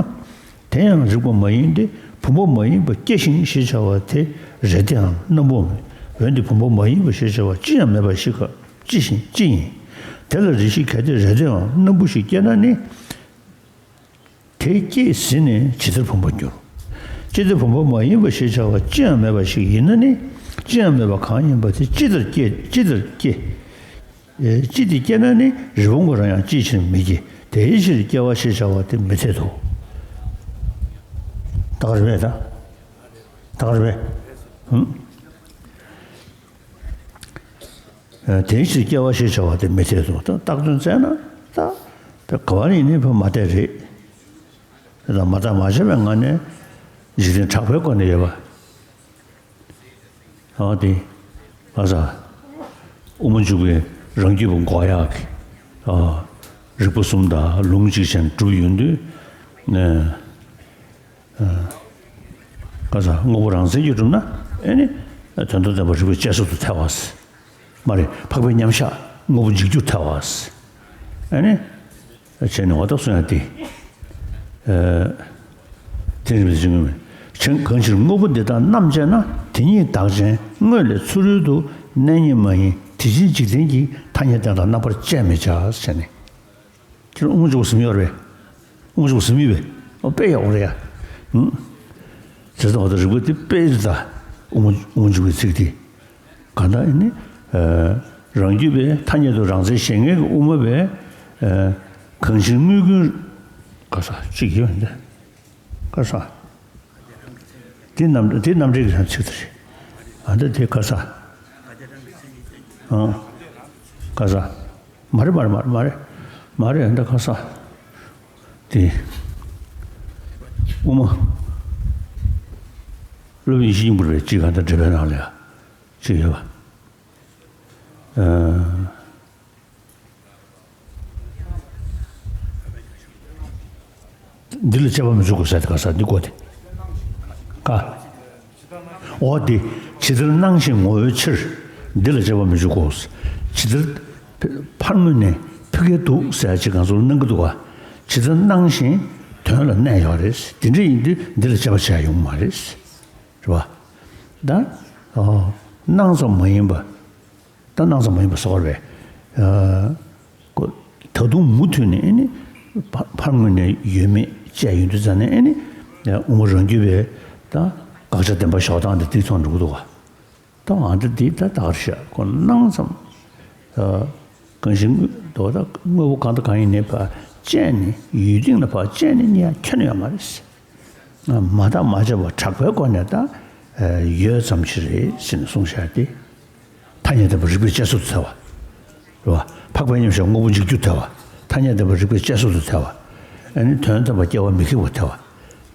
དེ་ཡང་རིགས་པ་མ་ཡིན་ཏེ་བུམ་པ་མ་ཡིན་པ་སྐྱེ་ཞིང་ཞེས་བྱ་བ་དེ་རེ་ལྡེའམ་སྣམ་བུའམ། འོན་ཏེ་བུམ་པ་མ་ཡིན་པ་ཞེས་བྱ་བ་ཅི་ཡང་མེད་པ་ཞིག་ག་ཅི་ཞིག་ཅི་ཡིན། དེ་ལ་རེ་ཞིག་གལ་ཏེ་རེ་ལྡེའམ་སྣམ་བུ་ཞིག་སྐྱེས་ན་ནི། དེ་སྐྱེས་ཟིན་ནས་ཇི་ལྟར་བུམ་པར་འགྱུར། ཅི་སྟེ་བུམ་པ་མ་ཡིན་པ་ཞེས་བྱ་བ་ཅི་ཡང་མེད་པ་ཞིག་ཡིན་ན་ནི། ཅི་ཡང་མེད་པ་གང་ཡིན་པ་དེ་ཅི་ལྟར་སྐྱེ་ཅི་ལྟར་སྐྱེ། ཨེ་ཅི་སྟེ་སྐྱེ་ན་ནི་རི་བོང་གི་རྭ་ཡང་ཅིའི་ཕྱིར་མི་སྐྱེ། དེའི་ཕྱིར་སྐྱེ་བ་ཞེས་བྱ་བ་དེ་མི་འཐད་དོ། ད་ག་རེད་པས་ད། ད་ག་རེད་པས། ཧུམ། དེའི་ཕྱིར་སྐྱེ་བ་ཞེས་བྱ་བ་དེ་མི་འཐད་དོ། ད་བཏགས་དོན་བཙལ་ན་ད་དེ་ག་བ་ནས་ཡིན་ནའི་ཕ་མ་བལྟས་རེད། ད་མ་བལྟས་མ་བྱས་པའི་ངང་ནས་འཇིག་རྟེན་གྲགས་པའི་སྒོ་ནས་ཡོད་པ། ཨ་དེ་ག་ས། དབུ་མ་འཇུག་པའི་རང་རྒྱུད་པ་འགོག་ཡག་གི་ཨ་རིགས་པ་གསུམ་དང་ལུང་གཅིག་ཅན་གྲུབ་ཡོང་དུས་ནས། ག་ས་དངོས་པོ་རང་མཚན་གྱིས་གྲུབ་ན་ཨེ་ནི་དོན་དམ་བདེན་པ་རིགས་པས་དཔྱད་བཟོད་དུ་ཐལ་བ། མ་རེད་འཕགས་པའི་མཉམ་གཞག་དངོས་པོ་འཇིག་རྒྱུར་ཐལ་བ། ཨེ་ནི་བྱས་ནས་འོ་ད་གསུང་ཡ་དེ། དེ་རིམ་པས་འཇིག་ངོམས་མེད། གང་ཕྱིར་དངོས་པོ་འདི་དག་རྣམ་དཔྱད་ན། དེ་ཉིད་བདག་ཅན་དངོས་ལས་ཚུ་རོལ་དུ་གནས་ཉིད་མ་ཡིན། དེ་ཕྱིར་འཇིག་རྟེན་གྱི་ཐ་སྙད་དེ་དག་རྣམ་པར་དཔྱད་མི་བྱ་ཟེར་ནས། ཁྱེད་རང་དབུ་མ་འཇུག་པ་ཟིན་ཡོད་རེད། དབུ་མ་འཇུག་པ་ཟིན་ཡོད་པས། ཨོ་དཔེ་ཡག་པོ་རེད་ཡ། ཧུམ། བྱས་ཙང་འོ་ད་རིགས་པ་དེ་དཔེ་རེད་ད། དབུ་མ་དབུ་མ་འཇུག་པའི་ཚིག་དེ། གང་ལྟར་ཨེ་ནི། རང་རྒྱུད་པའི་ཐ་སྙད་དུ་རང་མཚན་བཞེད་མཁན་གྱི་དབུ་མ་པས། གང་ཕྱིར་དངོས་ཀུན། ག་ས་གཅིག་ཡོད་འདི། ག་ས། དེ་རྣམ་དེ་རྣམ་འགྲེལ་གྱི་ཚིག་དེ་རེད། ཨ་འདི་དེ་ག་ས། ཨང་། ག་ས། མ་རེད་མ་རེད་མ་རེད་མ་རེད་མ་རེད་ཨ་འདི་ག་ས། དེ། དབུ་མ། སློབ་དཔོན་ཡེ་ཤེས་སྙིང་པོ་རེད་ཅིག་ག་འདི་འགྲེལ་པའི་ནང་ལ་ཡ། ཅིག་ཡོད་པ། ཨ། འདི་ལ་དཔྱད་པ་མི་འཇུག་གོ་ས་དེ་ག་ས་འདི་གོ་དེ། ཀ། འོ་དེ་ཇི་ལྟར་སྣང་ཞིང་ངོ་བོའི་ཕྱིར། འདི་ལ་དཔྱད་པ་མི་འཇུག་གོ། ཇི་ལྟར་ཕར་ངོས་ནས་ཕུལ་གྱི་འདུག་ཟེར་ཡ་ཅིག་གང་ཚོར་གནང་གི་འདུག་ག། ཇི་ལྟར་གནང་བཞིན་དོན་ལ་གནས་ཡོད་རེད། དེ་འདྲ་ཡིན་དུས་འདི་ལ་དཔྱད་པ་བྱེད་ཡ་ཡོང་གི་མ་རེད། རེད་པ། ད་ཨོ་གནང་ཙམ་མ་ཡིན་པ། ད་གནང་ཙམ་མ་ཡིན་པ་སོགས་རེད། ཨ་ཀོ། ད་དུང་མུ་མཐུད་ནས་ཨེ་ནི་ཕ་ཕར་ངོས་ནས་ཡོད་མེད་དཔྱད་ཡོང་དུས་ཙ་ནས་ཨེ་ནི་དབུ་མ་རང་རྒྱུད་པའི་ད་དགག་བྱ་བདེན་པ་བཞག་སྟངས་དེ་དེ་མཐོང་འགྲོ་གི་འདུག་ག། ད་ང་ཚོ་འདི་ད་ད་གར་བཞག་ཁོ་གནང་ཙམ། ཨ་གང་ཞིག་དོ་ད་དངོས་པོ་གང་དང་གང་ཡིན་ནའི་ཕར་དཔྱད་ནས་ཡུལ་སྟེང་ལ་ཕར་དཔྱད་ནས་རྙེད་ཡ་ཁྱོན་ནས་ཡོད་མ་རེད། མ་བརྟགས་མ་དཔྱད་པ་གྲགས་པའི་སྒོ་ནས་ད་ཡོད་ཙམ་ཞིག་རེད་ཟེར་ནས་གསུངས་བཞག་སྟེ། ཐ་སྙད་བདེན་པ་རིགས་པས་དཔྱད་བཟོད་དུ་ཐལ་བ། རེད་བ། འཕགས་པའི་མཉམ་གཞག་དངོས་པོ་འཇིག་རྒྱུར་ཐལ་བ། ཐ་སྙད་བདེན་པ་རིགས་པས་དཔྱད་བཟོད་དུ་ཐལ་བ། ཨ་ནི་དོན་དམ་པར་སྐྱེ་བ་མི་ཁེགས་པར་ཐལ་བ།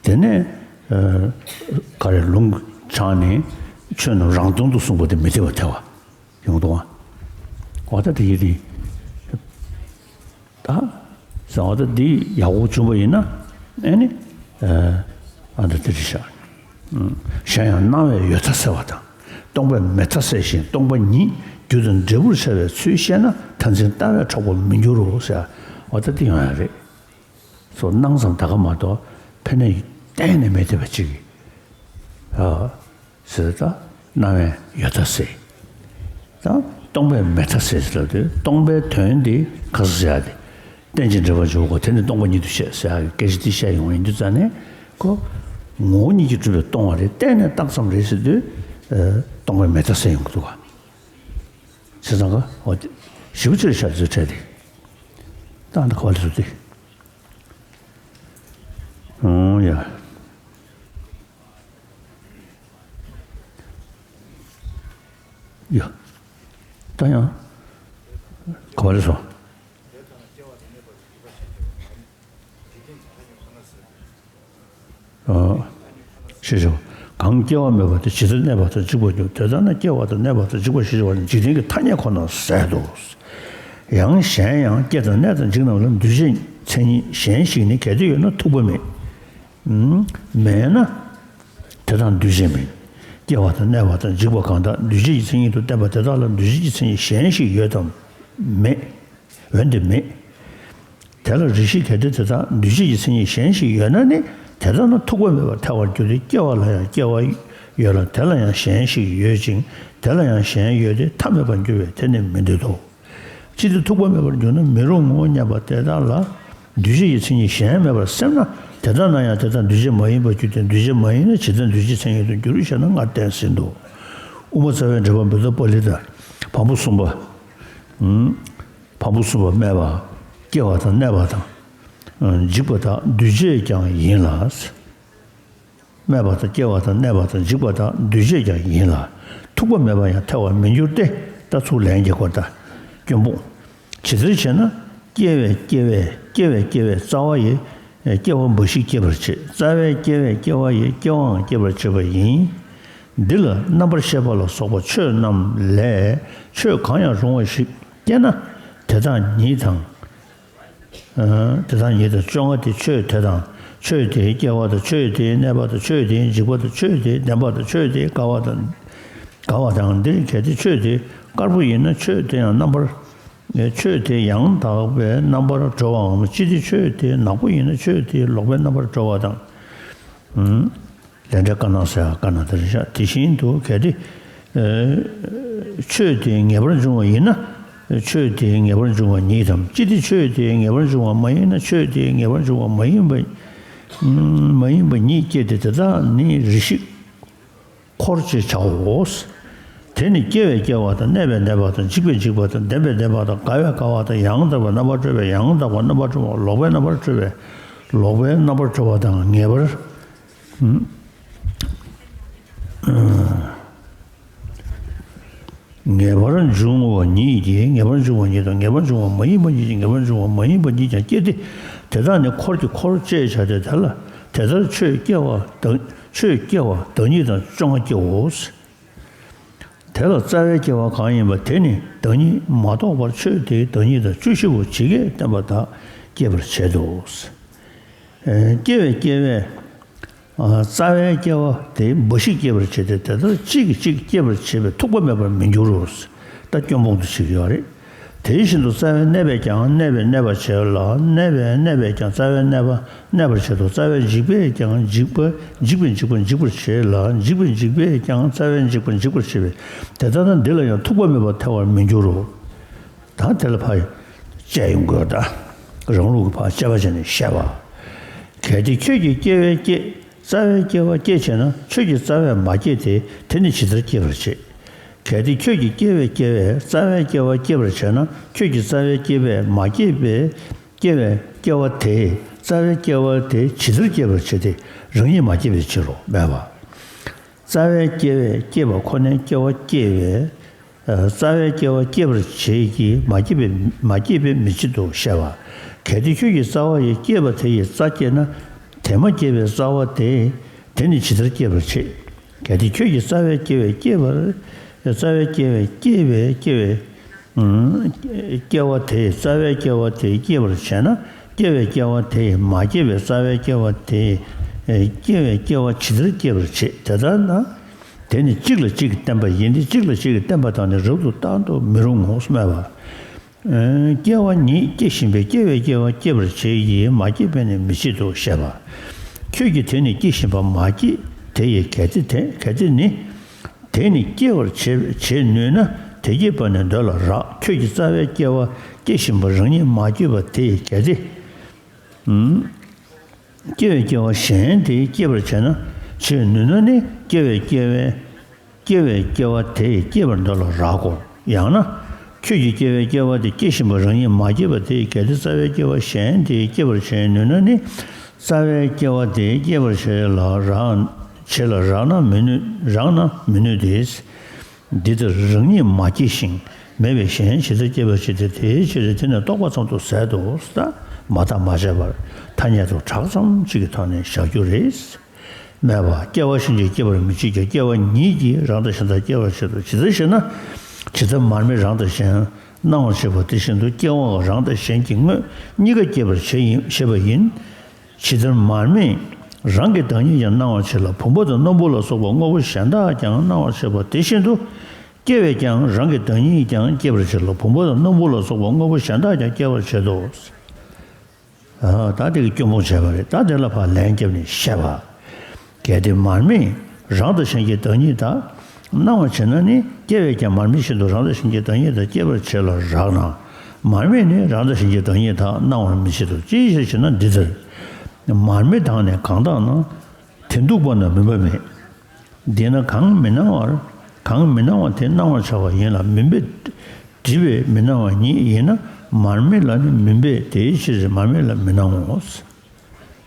དེ་ནས་ཨ་ག་རེ་ལུང་དྲངས་ནས་ཆོས་རྣམས་རང་སྟོང་དུ་གསུངས་པ་དེ་མི་འཐད་པར་ཐལ་བ། ཡོང་དོ། འོ་ད་དེ་ཡིན་དེ། ད་ཟེར་བ་ད་འདི་ཡག་པོ་བྱུང་བ་ཡིན་ན་ཨེ་ནི་ཨ་ད་དེ་རེད་ཤག། གཞན་ཡང་སྣང་བས་ཡོད་མཐའ་སེལ་བ་དང་སྟོང་པས་མེད་མཐའ་སེལ་ཞིང་སྟོང་པ་ཉིད་རྒྱུ་དང་འབྲས་བུར་འཆར་བའི་ཚུལ་ཤེས་ན་མཐར་འཛིན་ལྟ་བས་འཕྲོག་པར་མི་འགྱུར་རོ་ཟེར་བ་ད་དེ་ཡོང་ཡ་རེད། སོ་སྣང་ཙམ་ད་ག་མ་གཏོགས་ཕན་ནས་གཏན་ནས་མེད་བསྡད་པ་ཅིག་ཨ། ཟེར་ད་སྣང་བས་ཡོད་མཐའ་སེལ། ད་སྟོང་པས་མེད་མཐའ་སེལ་ཟེར་ལབ་དུས་སྟོང་པའི་དོན་དེ་ག་ཟེར་ཡ་དེ། རྟེན་ཅིང་འབྲེལ་པར་འཇུག་གོ་དེ་ནི་སྟོང་པ་ཉིད་དུ་བཤད་ཟེར་ཡ་གི་སྐད་ཆ་དེ་བཤད་ཡོང་བ་ཡིན་དུས་ཙ་ནས་ཁོ། ངོ་བོ་ཉིད་ཀྱིས་གྲུབ་པའི་སྟོང་པ་རེད་གཏན་ནས་བཏགས་ཙམ་རེད་ཟེར་དུས། སྟོང་པས་མེད་མཐའ་སེལ་ཡོང་གི་འདུག་ག། བྱས་ཙང་ག་འོ་དེ་ཞིབ་ཆེར་བཤད་ཚུལ་འཕྲད་དེ། ད་འདི་ག་བ་ལས་སུ་དེ། ཨོ་ཡ། ཡ། ད་ཡང་ག་བ་ལས་སོང་། ཨ་ཞེས་བྱ་བ། གང་སྐྱེ་བ་མེད་པ་དེ་ཇི་ལྟར་གནས་པ་དང་འཇིག་པར་འགྱུར་དེ་ལྟར་ན་སྐྱེ་བ་དང་གནས་པ་དང་འཇིག་པ་ཞེས་བྱ་བ་ནི་འཇིག་རྟེན་གྱི་ཐ་སྙད་ཁོ་ན་ཟད་དོ། ཡང་གཞན་ཡང་སྐྱེ་དང་གནས་དང་འཇིག་རྣམས་ལ་འདུས་བྱས་མཚན་ཉིད་གཞན་ཞིག་ནི་གལ་ཏེ་ཡོད་ན་ཐུག་པ་མེད། མེད་ན། དེ་དག་འདུས་བྱས་མིན། སྐྱེ་བ་དང་གནས་པ་དང་འཇིག་པ་གང་དག་འདུས་བྱས་ཀྱི་མཚན་ཉིད་དུ་བསྟན་པ་དེ་དག་ལ་འདུས་བྱས་ཀྱི་མཚན་ཉིད་གཞན་ཞིག་ཡོད་དམ། མེད། འོན་ཏེ་མེད། དེ་ལ་རེ་ཞིག་གལ་ཏེ་དེ་དག་འདུས་བྱས་ཀྱི་མཚན་ཉིད་གཞན་ཞིག་ཡོད་ན་ནི་དེ་དག་ན་ཐུག་པ་མེད་པར་ཐལ་བར་འགྱུར་ཏེ་སྐྱེ་བ་ལ་ཡང་སྐྱེ་བ་ཡོད་ལ་དེ་ལ་ཡང་གཞན་ཞིག་ཡོད་ཅིང་དེ་ལ་ཡང་གཞན་ཡོད་དེ་མཐའ་མེད་པར་འགྱུར་བས་དེ་ནི་མི་འདོད་དོ། ཅི་སྟེ་ཐུག་པ་མེད་པར་འགྱུར་ན་མི་རུང་ངོ་སྙམ་པ་དེ་དག་ལ་འདུས་བྱས་ཀྱི་མཚན་ཉིད་གཞན་མེད་པར་སེམས་ན་དེ་དག་ན་ཡང་དེ་དག་འདུས་བྱས་མ་ཡིན་པར་འགྱུར་ཏེ་འདུས་བྱས་མ་ཡིན་ན་ཇི་ལྟར་འདུས་བྱས་མཚན་ཉིད་དུ་འགྱུར་ཞེ་ན་སྔར་བསྟན་ཟིན་ཏོ། དབུ་མ་རྩ་བའི་འགྲེལ་པ་མུ་ཏྲ་པཱ་ལི་ཏ། བམ་པོ་གསུམ་པ། བམ་པོ་གསུམ་པ་སྨྲས་པ། སྐྱེ་བ་དང་གནས་པ་དང་། འཇིག་པ་དག་འདུས་བྱས་ཀྱང་ཡིན་ལ། སྨྲས་པ་དང་སྐྱེ་བ་དང་གནས་པ་དང་འཇིག་པ་དག་འདུས་བྱས་ཀྱང་ཡིན་ལ། ཐུག་པ་མེད་པར་ཡང་ཐལ་བར་མི་འགྱུར་ཏེ། ད་ཚུར་ལན་རྒྱག་དགོས་ད། སྐྱོན་སྤོང་། ཇི་ལྟར་བྱས་ན། སྐྱེ་བས་སྐྱེ་བས་སྐྱེ་བས་སྐྱེ་བས་རྩ་བ་ཡི། སྐྱེ་བ་འབའ་ཞིག་སྐྱེད་པར་བྱེད། རྩ་བས་སྐྱེ་བས་སྐྱེ་བ་ཡི་སྐྱེ་བའང་སྐྱེད་པར་བྱེད་པ་ཡིན། འདི་ལ་རྣམ་པར་ཤེས་པ་ལ་སོགས་པ་ཆོས་རྣམས་ལས་ཆོས་གང་ཡང་རུང་བ་ཞིག་སྐྱེ་ན་དེ་དག་ཉིད་དང་། དེ་དག་ཉིད་དང་བཅོ་ལྔ་སྟེ་ཆོས་དེ་དང་ཆོས་དེའི་སྐྱེ་བ་དང་ཆོས་དེའི་གནས་པ་དང་ཆོས་དེའི་འཇིག་པ་དང་ཆོས་དེའི་བདེན་པ་དང་ཆོས་དེའི་དགའ་བ་དང་། དགའ་བ་དང་འདིར་གལ་ཏེ་ཆོས་དེ་དཀར་པོ་ཡིན་ན་ཆོས་དེ་ཡང་རྣམ་པར། ཆོས་དེ་ཡང་དག་པའི་རྣམ་པར་གྲོལ་བའམ་ཅི་སྟེ་ཆོས་དེ་ནག་པོ་ཡིན་ན་ཆོས་དེ་ལོག་པའི་རྣམ་པར་གྲོལ་བ་དང་། ལས་འབྲས་བཀར་སྣང་ཟེར་བ་བཀར་སྣང་དེ་རེད་ཤག་དེ་བཞིན་དུ་གལ་ཏེ། ཆོས་དེ་ངེས་པར་འབྱུང་བ་ཡིན་ན། ཆོས་དེ་ངེས་པར་འབྱུང་བ་ཉིད་དམ་ཅི་སྟེ་ཆོས་དེ་ངེས་པར་འབྱུང་བ་མ་ཡིན་ན་ཆོས་དེ་ངེས་པར་འབྱུང་བ་མ་ཡིན་པ། མ་ཡིན་པ་ཉིད་སྐྱེ་སྟེ་དེ་དག་ནི་རེ་ཞིག་འཁོར་ཅེས་བྱའོ། དེ་ནི་སྐྱེ་བས་སྐྱེ་བ་དང་གནས་པས་གནས་པ་དང་འཇིག་པས་འཇིག་པ་དང་བདེན་པས་བདེན་པ་དང་དགའ་བས་དགའ་བ་དང་ཡང་དག་པའི་རྣམ་པར་གྲོལ་བས་ཡང་དག་པའི་རྣམ་པར་གྲོལ་བ་ལོག་པའི་རྣམ་པར་གྲོལ་བས་ལོག་པའི་རྣམ་པར་གྲོལ་བ་དང་ངེས་པར། ངེས་པར་འབྱུང་བ་ཉིད་ཀྱིས་ངེས་པར་འབྱུང་བ་ཉིད་དང་ངེས་པར་འབྱུང་བ་མ་ཡིན་པ་ཉིད་ཀྱིས་ངེས་པར་འབྱུང་བ་མ་ཡིན་པ་ཉིད་ཀྱང་སྐྱེ་སྟེ། དེ་དག་ནི་འཁོར་གྱི་འཁོར་ཅེས་བྱ་སྟེ་དེ་ལ་དེ་ལྟར་ཆོས་སྐྱེ་བ་བདག་ཆོས་སྐྱེ་བ་བདག་ཉིད་དང་བཅོ་ལྔ་སྐྱེའོ། དེ་ལ་རྩ་བའི་སྐྱེ་བ་གང་ཡིན་པ་དེ་ནི་བདག་ཉིད་མ་གཏོགས་པར་ཆོས་དེའི་བདག་ཉིད་དང་བཅུ་བཞི་པོ་ཇི་སྐད་བསྟན་པ་དག་སྐྱེད་པར་བྱེད་དོ། སྐྱེ་བས་སྐྱེ་བས། རྩ་བའི་སྐྱེ་བ་དེ་འབའ་ཞིག་སྐྱེད་པར་བྱེད་དེ། དེ་ལྟར་གཅིག་གིས་གཅིག་སྐྱེད་པར་བྱེད་པའི་ཐུག་པ་མེད་པར་མི་འགྱུར་རོ། ད་སྐྱོན་སྤོང་དུ་བྱེད་ཀྱི་ཡོད་རེད། དེ་བཞིན་དུ་རྩ་བའི་གནས་པས་ཀྱང་གནས་པས་གནས་པར་བྱེད་ལ། གནས་པས་གནས་པས་ཀྱང་རྩ་བའི་གནས་པ་གནས་པར་བྱེད་དོ། རྩ་བའི་འཇིག་པས་ཀྱང་འཇིག་པ་འཇིག་པས་འཇིག་པ་འཇིག་པར་བྱེད་ལ། འཇིག་པས་འཇིག་པས་ཀྱང་རྩ་བའི་འཇིག་པ་འཇིག་པར་བྱེད་པས། དེ་ལྟ་ན་འདི་ལ་ཡང་ཐུག་པ་མེད་པར་ཐལ་བར་མི་འགྱུར་རོ། ད་དེ་ལ་ཕར་དཔྱད་ཡོང་དགོས། ད་རང་ལུགས་ཀྱི་ཕར་དཔྱད་པ་བྱས་ནས་བཤད་པ། གལ་ཏེ་ཁྱོད་ཀྱིས་སྐྱེ་བའི་སྐྱེ། རྩ་བའི་སྐྱེ་བ་སྐྱེད་བྱས་ན། ཁྱོད་ཀྱིས་རྩ་བས་མ་སྐྱེས་ཏེ། དེ་ནི་ཇི་ལྟར་སྐྱེད་པར་བྱེད། གལ་ཏེ་ཁྱོད་ཀྱིས་སྐྱེ་བའི་སྐྱེ་བས་རྩ་བའི་སྐྱེ་བ་སྐྱེད་པར་བྱས་ན། ཁྱོད་ཀྱིས་རྩ་བའི་སྐྱེ་བས་མ་སྐྱེས་པའི་སྐྱེ་བའི་སྐྱེ་བ་དེས་རྩ་བའི་སྐྱེ་བ་དེ་ཇི་ལྟར་སྐྱེད་པར་བྱེད་དེ། རང་ཉིད་མ་སྐྱེས་པའི་ཕྱིར་རོ། སྨྲས་པ། རྩ་བའི་སྐྱེ་བས་སྐྱེས་པ་ཁོ་ནའི་སྐྱེ་བ་སྐྱེད་པས། རྩ་བའི་སྐྱེ་བ་སྐྱེད་པར་བྱེད་ཀྱི། མ་སྐྱེས་པའི་མ་སྐྱེས་པའི་མི་བྱེད་དོ་ཞེས་པ། གལ་ཏེ་ཁྱོད་ཀྱི་རྩ་བ་ཡིས་སྐྱེས་པ་དེ་ཡི་རྩ་སྐྱེད་ན། དེ་མ་སྐྱེས་པའི་རྩ་བ་དེ་དེ་ནི་ཇི་ལྟར་སྐྱེད་པར་བྱེད། གལ་ཏེ་ཁྱོད་ཀྱི་རྩ་བའི་སྐྱེ་བས་སྐྱེད་པར། རྩ་བའི་སྐྱེ་བས་སྐྱེས་པའི་སྐྱེ་བའི་སྐྱེ་བ་དེ། རྩ་བའི་སྐྱེ་བ་དེ་སྐྱེད་པར་བྱས་ན། སྐྱེ་བའི་སྐྱེ་བ་དེ་ཡིས་མ་སྐྱེས་པའི་རྩ་བའི་སྐྱེ་བ་དེ་སྐྱེ་བའི་སྐྱེ་བ་ཇི་ལྟར་སྐྱེད་པར་བྱེད། དེ་ལྟར་ན། དེ་ནི་གཅིག་ལ་གཅིག་གིས་བརྟེན་པ་ཡིན་ཏེ། གཅིག་ལ་གཅིག་གིས་བརྟེན་པ་དག་ནི་རབ་ཏུ་བརྟག་ཏུ་མི་རུང་ངོ་། སྨྲས་པ། སྐྱེ་བ་ཉིད་སྐྱེ་བཞིན་པས་སྐྱེ་བའི་སྐྱེ་བ་སྐྱེད་པར་བྱེད་ཀྱི། མ་སྐྱེས་པས་ནི་མི་བྱེད་དོ་ཞེས་པ། ཁྱོད་ཀྱིས་དེ་ནི་སྐྱེ་བཞིན་པ་མ་སྐྱེས་དེ་ཡི་གལ་ཏེ་དེ། གལ་ཏེ་ནི། དེ་ནི་སྐྱེ་བར་བྱེད་བྱེད་ནུས་ན། དེ་སྐྱེད་པ་ནི་འདོད་ལ་རག་ཁྱོད་ཀྱིས་རྩ་བའི་སྐྱེ་བ་སྐྱེ་བཞིན་པ་རང་ཉིད་མ་སྐྱེས་པ་དེ་ཡི་གལ་ཏེ། སྐྱེ་བའི་སྐྱེ་བ་གཞན་དེ་སྐྱེད་པར་བྱེད་ན། བྱེད་ནུས་ན་ནི། སྐྱེ་བའི་སྐྱེ་བའི་སྐྱེ་བའི་སྐྱེ་བ་དེ་ཡི་སྐྱེད་པར་འདོད་ལ་རག་གོ། ཡང་ན། ཁྱོད་ཀྱིས་སྐྱེ་བའི་སྐྱེ་བ་དེ་སྐྱེ་བཞིན་པ་རང་ཉིད་མ་སྐྱེས་པ་དེ་ཡི་གལ་ཏེ་རྩ་བའི་སྐྱེ་བ་གཞན་དེ་སྐྱེད་པར་བྱེད་ནུས་ན་ནི། རྩ་བའི་སྐྱེ་བ་དེ་སྐྱེད་པར་བྱེད་ལ་རག་བྱེད་ལ་རག་ན་མི་ནུས། རག་ན་མི་ནུས་ཏེ། འདི་ལྟར་རང་ཉིད་མ་སྐྱེས་ཤིང་མེད་པའི་གཞན་ཇི་ལྟར་སྐྱེད་པར་བྱེད་དེ། དེའི་ཕྱིར་དེ་ནི་རྟོགས་པ་ཙམ་དུ་ཟད་དོ། ད་མ་བརྟགས་མ་དཔྱད་པར་ཐ་སྙད་དུ་གྲགས་ཙམ་གཅིག་གི་ཐོག་ནས་བཞག་རྒྱུ་རེད། སྨྲས་པ། སྐྱེ་བ་གཞན་གྱིས་སྐྱེད་པར་མི་བྱེད་ཀྱང་། སྐྱེ་བ་ཉིད་ཀྱིས་རང་དང་གཞན་དག་སྐྱེད་པར་བྱེད་དོ། ཇི་ལྟར་ཞེ་ན། ཇི་ལྟར་མར་མེ་རང་དང་གཞན་སྣང་བར་བྱེད་པ་དེ་བཞིན་དུ། སྐྱེ་བ་རང་དང་གཞན་གྱི་དངོས་གཉིས་ཀ་སྐྱེད་པར་བྱེད་ཡིན་བྱེད་པ་ཡིན། ཇི་ལྟར་མར་མེས་རང་གི་བདག་ཉིད་ཀྱང་སྣང་བར་བྱེད་ལ། བུམ་པ་དང་སྣམ་བུ་ལ་སོགས་པ་དངོས་པོ་གཞན་དག་ཀྱང་སྣང་བར་བྱེད་པ་དེ་བཞིན་དུ། སྐྱེ་བས་ཀྱང་རང་གི་བདག་ཉིད་ཀྱང་སྐྱེད་པར་བྱེད་ལ། བུམ་པ་དང་སྣམ་བུ་ལ་སོགས་པ་དངོས་པོ་གཞན་དག་ཀྱང་སྐྱེད་པར་བྱེད་དོ། ཨ། ད་དེ་གི་སྐྱོན་སྤོང་བྱས་པ་རེད། ད་དེ་ལ་ཕར་ལན་བརྒྱབ་ནས་བཤད་པ། གལ་ཏེ་མར་མེས་རང་དང་གཞན་གྱི་བདག་ཉིད་དག་སྣང་བར་བྱེད་ན་ནི། སྐྱེ་བས་ཀྱང་མར་མེ་བཞིན་དུ་རང་དང་གཞན་གྱི་བདག་ཉིད་དག་སྐྱེད་པར་བྱེད་ལ་རག་ན། མར་མེས་ནི་རང་དང་གཞན་གྱི་བདག་ཉིད་དག་སྣང་བར་མི་བྱེད་དོ། ཅིའི་ཕྱིར་ཞེ་ན། འདི་ལྟར། མར་མེ་དག་ནི་གང་དག་ན། དེ་འདུག་པ་ན་མུན་པ་མེད། འདི་ན་གང་མི་སྣང་བར། གང་མི་སྣང་བ་དེ་སྣང་བར་བྱ་བ་ཡིན་ལ། མུན་པས་བསྒྲིབས་པའི་མི་སྣང་བ་ཉིད་ཡིན་ན། མར་མེ་ལ་ནི་མུན་པས་དེའི་ཕྱིར་མར་མེ་ལ་མི་སྣང་ངོ་།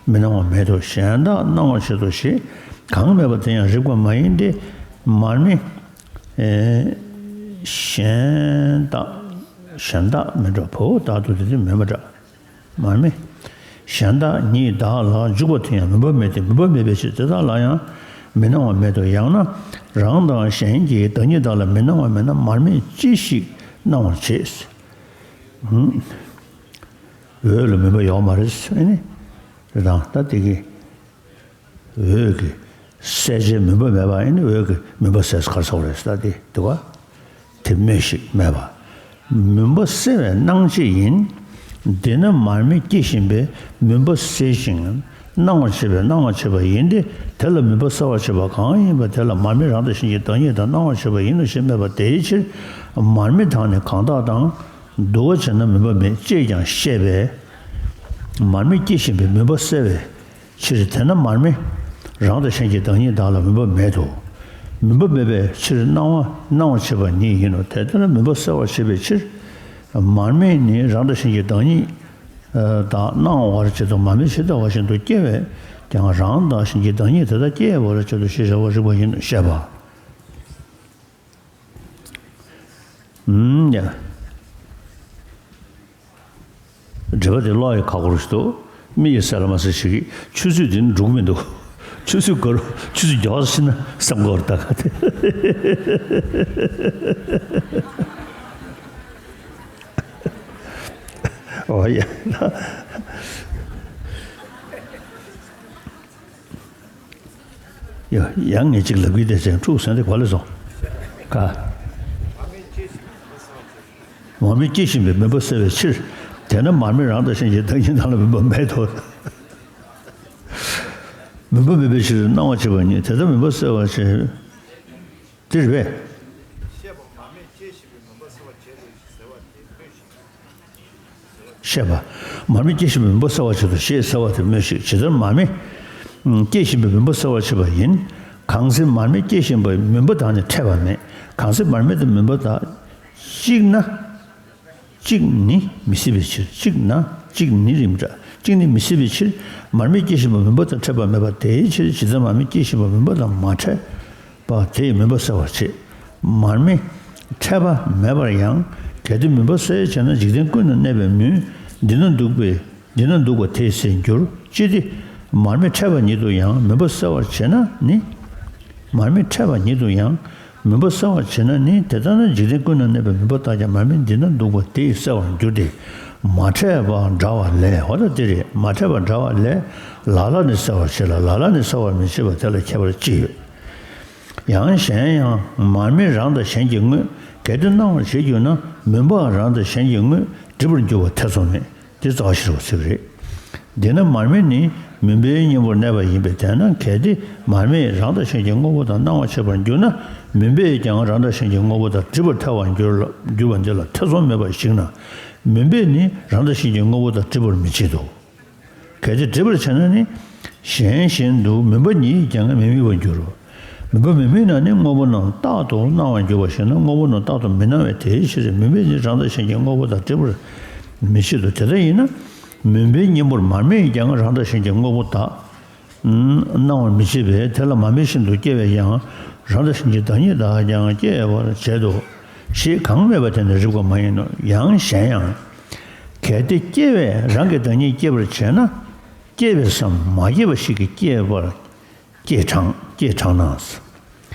མི་སྣང་བ་མེད་དོ། གཞན་དག་སྣང་བར་བྱེད་དོ་ཞེས་གང་སྨྲས་པ་དེ་ཡང་རིགས་པ་མ་ཡིན་ཏེ། མར་མེ། ཨེ། གཞན་དག་གཞན་དག་མི་འགྲོ། བའོ། བདག་ཏུ་དེ་དུས་མེད་པ་འདྲ། མར་མེ། གཞན་དག་ཉིད་བདག་ལ་འཇུག་པ་དེ་ཡང་མུན་པ་མེད་དེ། མུན་པ་མེད་པའི་ཕྱིར་དེ་དག་ལ་ཡང་མི་སྣང་བ་མེད་དོ། ཡང་ན་རང་དང་གཞན་གྱི་བདག་ཉིད་དག་ལ་མི་སྣང་བ་མེད་ན། མར་མེས་ཅི་ཞིག་སྣང་བར་བྱེད། འོད་ལ་མུན་པ་ཡོད་མ་རེད། ཨེ་ནི། དེ་དང་ད་དེ་གི། འོད་ཀྱི་གསལ་བྱེད་མུན་པ་མེད་པ་ཡིན་ན། འོད་ཀྱི་མུན་པ་སེལ་ག་རེ་ཟེར་བ་རེད་ཟེར་ད་དེ་འདུག་ག་དེ་སྨྲོས་ཤིག་སྨྲས་པ། མུན་པ་སེལ་བའི་སྣང་བྱེད་ཡིན། འདི་ན་མར་མེ་སྐྱེ་བཞིན་པས་མུན་པ་སེལ་ཞིང་སྣང་བར་བྱེད་པས་སྣང་བར་བྱེད་པ་ཡིན་ཏེ། དེ་ལ་མུན་པ་སེལ་བར་བྱེད་པ་གང་ཡིན་པ་དེ་ལ་མར་མེ་རང་དང་གཞན་གྱི་བདག་ཉིད་དག་སྣང་བར་བྱེད་པ་ཡིན་ནོ་ཞེས་སྨྲས་པ། དེའི་ཕྱིར་མར་མེ་དག་ནི་གང་དག་དང་། འདུ་བ་བྱས་ན་མུན་པ་མེད་ཅེས་ཀྱང་བཤད་པས། མར་མེ་སྐྱེ་བཞིན་པས་མུན་པ་སེལ་བའི་ཕྱིར། དེས་ན་མར་མེ་རང་དང་གཞན་གྱི་བདག་ཉིད་དག་ལ་མུན་པ་མེད་དོ། མུན་པ་མེད་པའི་ཕྱིར་སྣང་བ་སྣང་བར་བྱེད་པ་ཉིད་ཡིན་ནོ། དེ་ལྟར་མུན་པ་སེལ་བར་བྱེད་པའི་ཕྱིར། མར་མེ་ནི་རང་དང་གཞན་གྱི་བདག་ཉིད་དག་སྣང་བར་བྱེད་དོ། མར་མེ་ཇི་ལྟ་བ་བཞིན་དུ་སྐྱེ་བས་ཀྱང་རང་དང་གཞན་གྱི་བདག་ཉིད་དེ་དག་སྐྱེ་བར་བྱེད་དོ་ཞེས་བྱ་བ་རིགས་པ་ཡིན་ནོ་ཞེས་པ། ཨུམ། ཡ། འགྲེལ་པ་དེ་ཀློག་ཡ་ཁག་པོ་རེད་འདུག་མིག་གིས་གསལ་ལ་མ་གསལ་ཞིག་གིས། ཆུ་ཚོད་འདི་ནི་འགྲོ་གི་མི་འདུག་ཆུ་ཚོད་འགོར། ཆུ་ཚོད་མགྱོགས་ཕྱིན་ན་བསམ་གྱི་ཡོད་རེད་ད་ག་དེ། ཨོ་ཡ། ཡ། ཡང་ངས་གཅིག་ལབ་ཀྱི་དེ་ཚན་འཁྲུག་ཟེར་དེ་ག་ལ་སོང་། ག་མར་མེ་སྐྱེ་བཞིན་པའི་མུན་པ་བསལ་བའི་ཕྱིར། དེས་ན་མར་མེ་རང་དང་གཞན་གྱི་བདག་ཉིད་དག་ལ་མུན་པ་མེད་དོ། མུན་པ་མེད་པའི་ཕྱིར་སྣང་བར་བྱེད་པ་ཉིད་དེ་ལྟར་མུན་པ་བསལ་བར་བྱེད། དེ་རེད་པས། བཤད་པ། མར་མེ་སྐྱེ་བཞིན་པའི་མུན་པ་བསལ་བར་བྱེད་དོ་ཞེས་ཟེར་བ་དེ་སྨྲོས་ཤིག་ཇི་ལྟར་མར་མེ་སྐྱེ་བཞིན་པའི་མུན་པ་བསལ་བར་བྱེད་པ་ཡིན། གང་ཚེ་མར་མེ་སྐྱེ་བཞིན་པའི་མུན་པ་དག་ནི་ཕྲད་པ་མེད། གང་ཚེ་མར་མེ་དང་མུན་པ་དག་གཅིག་ན། གཅིག་ནི་མི་སྲིད་པའི་ཕྱིར། གཅིག་ན་གཅིག་ནི་རིགས་མི་འདྲ། གཅིག་ནི་མི་སྲིད་པའི་ཕྱིར། མར་མེ་སྐྱེ་བཞིན་པའི་མུན་པ་དང་ཕྲད་པ་མེད་པ་དེའི་ཕྱིར་ཇི་ལྟར་མར་མེ་སྐྱེ་བཞིན་པའི་མུན་པ་དང་མ་ཕྲད་པ་དེས་མུན་པ་བསལ་བར་བྱེད། མར་མེ་ཕྲད་པ་མེད་པར་ཡང་། གལ་ཏེ་མུན་པ་བསལ་བྱས་ན་འཇིག་རྟེན་ཀུན་ན་གནས་པའི་མུན་འདི་ན་འདུག་པའི་འདི་ན་འདུག་པ་དེ་ཟད་འགྱུར། ཅི་སྟེ། མར་མེ་ཕྲད་པ་ཉིད་དུ་ཡང་མུན་པ་བསལ་བར་བྱེད་ན་ནི། མར་མེ་ཕྲད་པ་ཉིད་དུ་ཡང་མུན་པ་བསལ་བར་བྱེད་ན་ནི། དེ་ལྟར་ན་འཇིག་རྟེན་ཀུན་ན་གནས་པའི་མུན་པ་དག་ཀྱང་མར་མེ་འདི་ན་འདུག་པ་དེས་བསལ་བར་འགྱུར་ཏེ། མ་ཕྲད་པ་འདྲ་བ་ལས། འོ་ད་དེ་རེད། མ་ཕྲད་པ་འདྲ་བ་ལས་ལ་ལ་ནི་བསལ་བར་བྱེད་ལ་ལ་ལ་ནི་བསལ་བར་མི་བྱེད་པ་དེ་ལ་ཁྱད་པར་ཅི་ཡོད། ཡང་གཞན་ཡང་མར་མེ་རང་དང་གཞན་གྱི་དངོས་གལ་ཏེ་སྣང་བར་བྱེད་འགྱུར་ན། མུན་པའང་རང་དང་གཞན་གྱི་དངོས་འགྲིབ་པར་འགྱུར་བ་ཐེ་ཚོམ་མེད། འདི་རྩ་བ་ཤེས་རབ་ཚིག་རེད། འདི་ན་མར་མེ་ནི་མུན་པའི་གཉེན་པོར་གནས་པ་ཡིན་པས། དེས་ན་གལ་ཏེ་མར་མེས་རང་དང་གཞན་གྱི་དངོས་པོ་དག་སྣང་བར་བྱེད་པར་འགྱུར་ན། མུན་པས་ཀྱང་རང་དང་གཞན་གྱི་དངོས་པོ་དག་འགྲིབ་པར་ཐལ་བར་འགྱུར་ལ་འགྱུར་བ་འདི་ལ་ཐེ་ཚོམ་མེད་པར་གཞིགས་ན། མུན་པས་ནི་རང་དང་གཞན་གྱི་དངོས་པོ་དག་འགྲིབ་པར་མི་བྱེད་དོ། གལ་ཏེ་འགྲིབ་པར་བྱེད་ན་ནི། གཞན་བཞིན་དུ་མུན་པ་ཉིད་ཀྱང་མི་དམིགས་པར་འགྱུར་རོ། མུན་པ་མི་དམིགས་ན་ནི་དངོས་པོ་རྣམས་རྟག་ཏུ་སྣང་བར་འགྱུར་བ་ཞིག་ན། དངོས་པོ་རྣམས་རྟག་ཏུ་མི་སྣང་བས་དེའི་ཕྱིར་མུན་པས་ནི་རང་དང་གཞན་གྱི་དངོས་པོ་དག་འགྲིབ་པར་མི་བྱེད་དོ། དེ་ལྟ་ཡིན་ན། མུན་པའི་གཉེན་པོར་མར་མེས་ཀྱང་རང་དང་གཞན་གྱི་དངོས་པོ་དག་སྣང་བར་མི་བྱེད་པས། དེ་ལ་མར་མེ་བཞིན་དུ་སྐྱེ་བས་ཀྱང་རང་དང་གཞན་གྱི་བདག་ཉིད་དག་ཀྱང་སྐྱེ་བར་བྱེད་དོ། ཞེས་གང་སྨྲས་པ་དེ་ནི་རིགས་པ་མ་ཡིན་ནོ། ཡང་གཞན་ཡང་། གལ་ཏེ་སྐྱེ་བས་རང་གི་བདག་ཉིད་སྐྱེ་བར་བྱེད་ན། སྐྱེས་པས་སམ་མ་སྐྱེས་པ་ཞིག་གིས་སྐྱེ་བར་སྐྱེས་གྲང་སྐྱེས་གྲང་ན།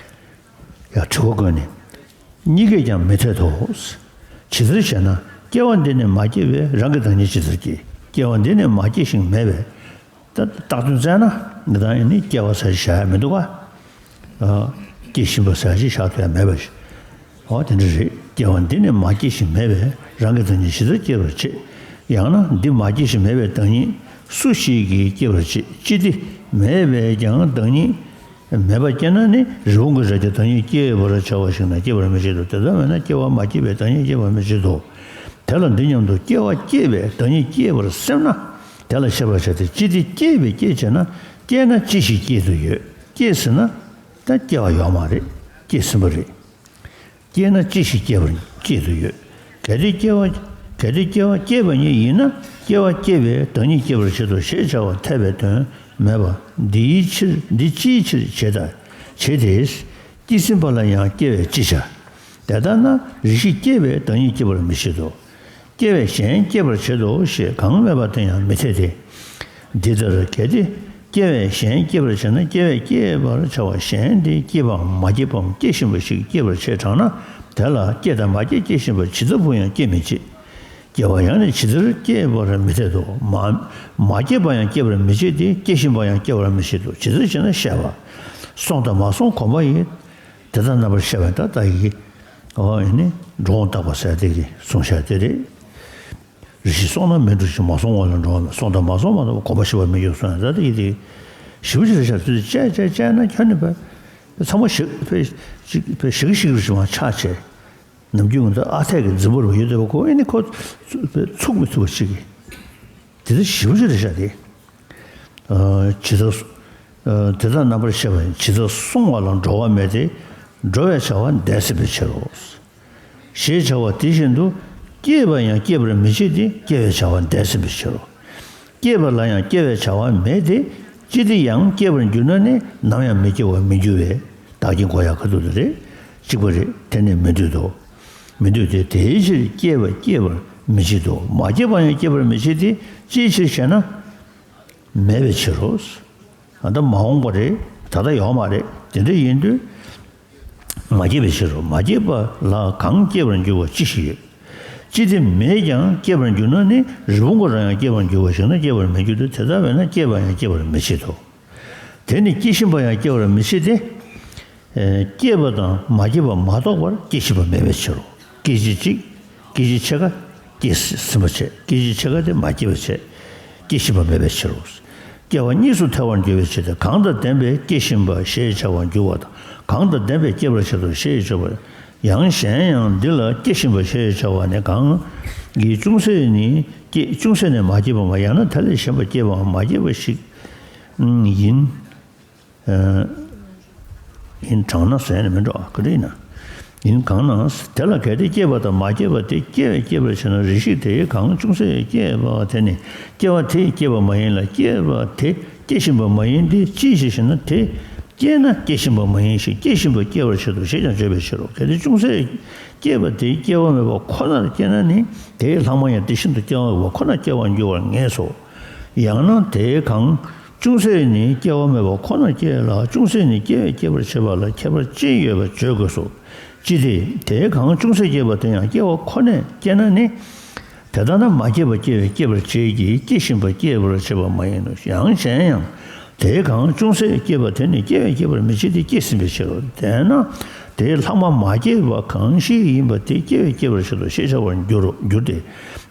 ཡ། དྲི་བ་བཀོད་ནས། གཉིས་ཀས་ཀྱང་མི་འཐད་དོ། ཇི་ལྟར་ཞེ་ན། སྐྱེ་བ་འདི་ནི་མ་སྐྱེས་པས་རང་གི་བདག་ཉིད་ཇི་ལྟར་སྐྱེ། སྐྱེ་བ་འདི་ནི་མ་སྐྱེས་ཤིང་མེད་པས། ད་བཏགས་དོན་བཙལ་ན་ང་དང་ཡིན་ནི་སྐྱེ་བ་ཟེར་བྱ་ཡ་མི་འདུག་ག་ཨ། སྐྱེ་བཞིན་པ་ཟེར་ཅིག་བཞག་ཐུབ་ཡ་མེད་པ་ཞིག་འོ་དེ་འདྲ་རེད། སྐྱེ་བ་འདི་ནི་མ་སྐྱེས་ཤིང་མེད་པས་རང་གི་བདག་ཉིད་ཇི་ལྟར་སྐྱེ་བར་བྱེད། ཡང་ན་འདི་མ་སྐྱེས་ཤིང་མེད་པའི་བདག་ཉིད་སུ་ཞིག་གིས་སྐྱེ་བར་བྱེད། ཅི་སྟེ། མེད་པས་ཀྱང་བདག་ཉིད་མེད་པ་སྐྱེ་ན་ནི་རི་བོང་གི་རྭ་རྒྱ་བདག་ཉིད་སྐྱེ་བར་བྱ་བ་ཞིག་ན་སྐྱེ་བར་མི་བྱེད་དོ། དེ་ལྟར་མེད་ན་སྐྱེ་བ་མ་སྐྱེས་པས་བདག་ཉིད་སྐྱེ་བར་མི་བྱེད་དོ། དེ་ལ་འདི་སྙམ་དུ་སྐྱེ་བ་སྐྱེས་པས་བདག་ཉིད་སྐྱེ་བར་སེམས་ན། དེ་ལ་ཤེས་པར་བྱ་སྟེ། ཅི་སྟེ་སྐྱེས་པས་སྐྱེད་བྱས་ན། སྐྱེས་ན་ཅི་ཞིག་སྐྱེད་དུ་ཡོད། སྐྱེས་ཟིན་ན་ད་སྐྱེ་བ་ཡོད་མ་རེད། སྐྱེས་ཟིན་པ་རེད། སྐྱེས་ན་ཅི་ཞིག་སྐྱེ་བར་སྐྱེད་དུ་ཡོད། གལ་ཏེ་སྐྱེ་བ་གལ་ཏེ་སྐྱེ་བ་སྐྱེས་པ་ཉིད་ཡིན་ན། སྐྱེ་བ་སྐྱེས་པས་བདག་ཉིད་སྐྱེ་བར་བྱེད་དོ་ཞེས་བྱ་བ་འཐད་པའི་དོན་མེད་པ་འདིའི་ཕྱིར། འདི་ཅིའི་ཕྱིར་བྱེད་ད། བྱེད་དེ། སྐྱེས་ཟིན་པ་ལ་ཡང་སྐྱེ་བས་ཅི་བྱ། དེ་ལྟར་ན་རེ་ཞིག་སྐྱེས་པས་བདག་ཉིད་སྐྱེ་བར་མི་བྱེད་དོ། སྐྱེ་བས་གཞན་སྐྱེ་བར་བྱེད་དོ་ཞེས་གང་སྨྲས་པ་དེ་ཡང་མི་འཐད་དེ། འདི་ལྟར་གལ་ཏེ་སྐྱེ་བས་གཞན་སྐྱེ་བར་བྱེད་ན། སྐྱེ་བས་སྐྱེད་པར་བྱ་བ་གཞན་དེ་སྐྱེས་པའམ་མ་སྐྱེས་པའམ་སྐྱེ་བཞིན་པ་ཞིག་སྐྱེ་བར་བྱེད་གྲང་ན། དེ་ལ་སྐྱེས་དང་མ་སྐྱེས་སྐྱེ་བཞིན་པ་ཇི་ལྟ་བུ་ཡང་སྐྱེ་མི་བྱེད། སྐྱེ་བ་ཡང་ནི་ཇི་ལྟར་སྐྱེ་བར་མི་འཐད་དོ། མ་མ་སྐྱེས་པ་ཡང་སྐྱེ་བར་མི་བྱེད་དེ། སྐྱེ་བཞིན་པ་ཡང་སྐྱེ་བར་མི་བྱེད་དོ། ཇི་ལྟར་ཞེ་ན། བཤད་པ། སོང་དང་མ་སོང་གོམས་པ་ཡིས། དེ་དག་རྣམ་པར་ཤེས་པ་ད་ལྟ་ཡི། ཨོ་ཡིན་ནི་འགྲོ་འོང་བརྟག་པ་ཟེར་དེ་གི་གསུང་བཤད་དེ་རེད། རེ་ཞིག་སོང་ན་མི་འགྲོ་ཞིང་མ་སོང་བ་ལ་འགྲོ་བ་མེད། སོང་དང་མ་སོང་མ་གཏོགས་གོམས་པ་ཞིག་པ་མི་འགྱུར་གསུངས་ཡ་ད་ལྟ་ཡི་དེ། ཞིབ་ཅིག་རེ་བཞག་དུས་དེ་བཅད་བཅད་བཅད་ན་ཁྱོན་ནས་པས། ཚང་མ་ཞིག་པས་ཞིག་པས་ཞིག་ཞིག་རུ་ཞིག་མ་ཆགས་བྱས། ནམ་རྒྱུན་ང་ཚོ་ཨ་ཐད་ཀྱི་རྫུན་པོ་རུ་ཡོད་དེ་བ་ཁོ་ཨེ་ནི་ཁོ་ཚུགས་མི་ཐུབ་པ་ཞིག་གི། དེ་ཚོ་ཞིབ་ཅིག་རེ་བཞག་དེ། ཇི་ལྟར། དེ་དག་རྣམ་པར་ཤེས་པ་ཇི་ལྟར་སོང་བ་ལ་འགྲོ་བ་མེད་དེ། འགྲོ་བའི་བྱ་བ་འདས་ཟིན་པའི་ཕྱིར་རོ། ཞེས་བྱ་བ་དེ་བཞིན་དུ། སྐྱེས་པ་ཡང་སྐྱེད་པར་མི་བྱེད་དེ། སྐྱེ་བའི་བྱ་བ་འདས་ཟིན་པའི་ཕྱིར་རོ། སྐྱེས་པ་ལ་ཡང་སྐྱེ་བའི་བྱ་བ་མེད་དེ། ཅི་སྟེ་ཡང་སྐྱེ་བར་འགྱུར་ན་ནི་ནམ་ཡང་མི་སྐྱེ་བར་མི་འགྱུར་བས། བདག་རྐྱེན་གོ་ཡག་ག་དུ་དུ་རེད། གཅིག་པ་རེད། དེ་ནི་མི་འདོད་དོ། མི་འདོད་དེ། དེའི་ཕྱིར་སྐྱེས་པ་སྐྱེད་པར་མི་བྱེད་དོ། མ་སྐྱེས་པ་ཡང་སྐྱེད་པར་མི་བྱེད་དེ། ཅིའི་ཕྱིར་ཞེ་ན། མེད་པའི་ཕྱིར་རོ། ད་ལྟ་མ་འོངས་པ་རེད། ད་ལྟ་ཡོད་མ་རེད། དེ་འདྲ་ཡིན་དུས། མ་སྐྱེས་པའི་ཕྱིར་རོ། མ་སྐྱེས་པ་ལ་གང་སྐྱེད་པར་འགྱུར་བ་ཅི་ཞིག་ཡོད། ཅི་སྟེ་མེད་ཀྱང་སྐྱེད་པར་འགྱུར་ན་ནི་རི་བོང་གི་རྭ་ཡང་སྐྱེད་པར་འགྱུར་བ་ཞིག་ན་སྐྱེད་པར་མི་འགྱུར་ཏེ། དེ་ལྟ་བས་ན་སྐྱེས་པ་ཡང་སྐྱེད་པར་མི་བྱེད་དོ། དེ་ནི་སྐྱེ་བཞིན་པ་ཡང་སྐྱེ་བར་མི་བྱེད་དེ། ཨེ། སྐྱེས་པ་དང་མ་སྐྱེས་པ་མ་གཏོགས་པར་སྐྱེ་བཞིན་པ་མེད་པའི་ཕྱིར་རོ། སྐད་ཅིག་གཅིག་སྐད་ཅིག་ཕྱེད་ཀ་སྐྱེས་ཟིན་པ་བྱས། སྐད་ཅིག་ཕྱེད་ཀ་དེ་མ་སྐྱེས་པ་བྱས། སྐྱེ་བཞིན་པ་མེད་པའི་ཕྱིར་རོ། སྐྱེ་བ་གཉིས་སུ་ཐལ་བར་འགྱུར་བའི་ཕྱིར་ཏེ། གང་དང་ལྡན་པས་སྐྱེ་བཞིན་པ་ཞེས་བྱ་བར་འགྱུར་བ་དང་། གང་དང་ལྡན་པས་སྐྱེད་པར་བྱེད་དོ་ཞེས་བརྗོད་པ། ཡང་གཞན་ཡང་འདི་ལ་སྐྱེ་བཞིན་པ་ཞེས་བྱ་བ་ནི། གང་གིས་ཅུང་ཟད་ནི་སྐྱེ། ཅུང་ཟད་ནི་མ་སྐྱེས་པའམ། ཡང་ན་དེ་ལས་གཞན་པ་སྐྱེས་པའམ་མ་སྐྱེས་པ་ཞིག་ཡིན། ཡིན་གང་ན་ཟེར་ནས་མི་འགྲོ། ག་རེ་ཡིན་ན། ཡིན་གང་ན། དེ་ལ་གལ་ཏེ་སྐྱེས་པ་དང་མ་སྐྱེས་པ་དེ་སྐྱེ་བས་སྐྱེད་པར་བྱེད་ན། རེ་ཞིག་དེའི་གང་ཅུང་ཟད་སྐྱེས་པ་དེ་ནི་སྐྱེ་བ་དེས་སྐྱེས་པ་མ་ཡིན་ལ། སྐྱེས་པ་དེ་སྐྱེ་བཞིན་པ་མ་ཡིན་ཏེ། ཅི་ཞིག་ཞེ་ན། དེ་སྐྱེས་ན་སྐྱེ་བཞིན་པ་མ་ཡིན་ཞིང་། སྐྱེ་བཞིན་པ་སྐྱེད་པར་བྱེད་དོ་ཞེས་ཀྱང་བརྗོད་པའི་ཕྱིར་རོ། གལ་ཏེ་ཅུང་ཟད་སྐྱེས་པ་དེ་སྐྱེ་བ་མེད་པ་ཁོ་ནར་སྐྱེས་ན་ནི། དེའི་ལྷག་མ་ཡང་དེ་བཞིན་དུ་སྐྱེ་བ་མེད་པ་ཁོ་ནར་སྐྱེ་བར་འགྱུར་བར་ངེས་སོ། ཡང་ན་དེའི་གང་ཅུང་ཟད་ནི་སྐྱེ་བ་མེད་པ་ཁོ་ནར་སྐྱེ་ལ། ཅུང་ཟད་ནི་སྐྱེ་བས་སྐྱེད་པར་བྱེད་པ་ལ་ཁྱད་པར་ཅི་ཡོད་པར་བརྗོད་དགོས་སོ། ཅི་སྟེ། དེའི་གང་ཅུང་ཟད་སྐྱེས་པ་དེ་ཡང་སྐྱེ་བ་ཁོ་ནས་སྐྱེས་ན་ནི། དེ་ལྟ་ན་མ་སྐྱེས་པ་སྐྱེ་བས་སྐྱེད་པར་བྱེད་ཀྱི། སྐྱེ་བཞིན་པ་སྐྱེད་པར་བྱེད་པ་མ་ཡིན་ནོ། ཡང་གཞན་ཡང་། དེའི་གང་ཅུང་ཟད་སྐྱེས་པ་དེ་ནི་སྐྱེ་བས་སྐྱེད་པར་མི་བྱེད་དེ། སྐྱེས་ཟིན་པའི་ཕྱིར་རོ། དེས་ན་དེའི་ལྷག་མ་མ་སྐྱེས་པ་གང་ཞིག་ཡིན་པ་དེ་སྐྱེ་བས་སྐྱེད་པར་བྱེད་དོ་ཞེས་བྱ་བར་འགྱུར་རོ། འགྱུར་ཏེ།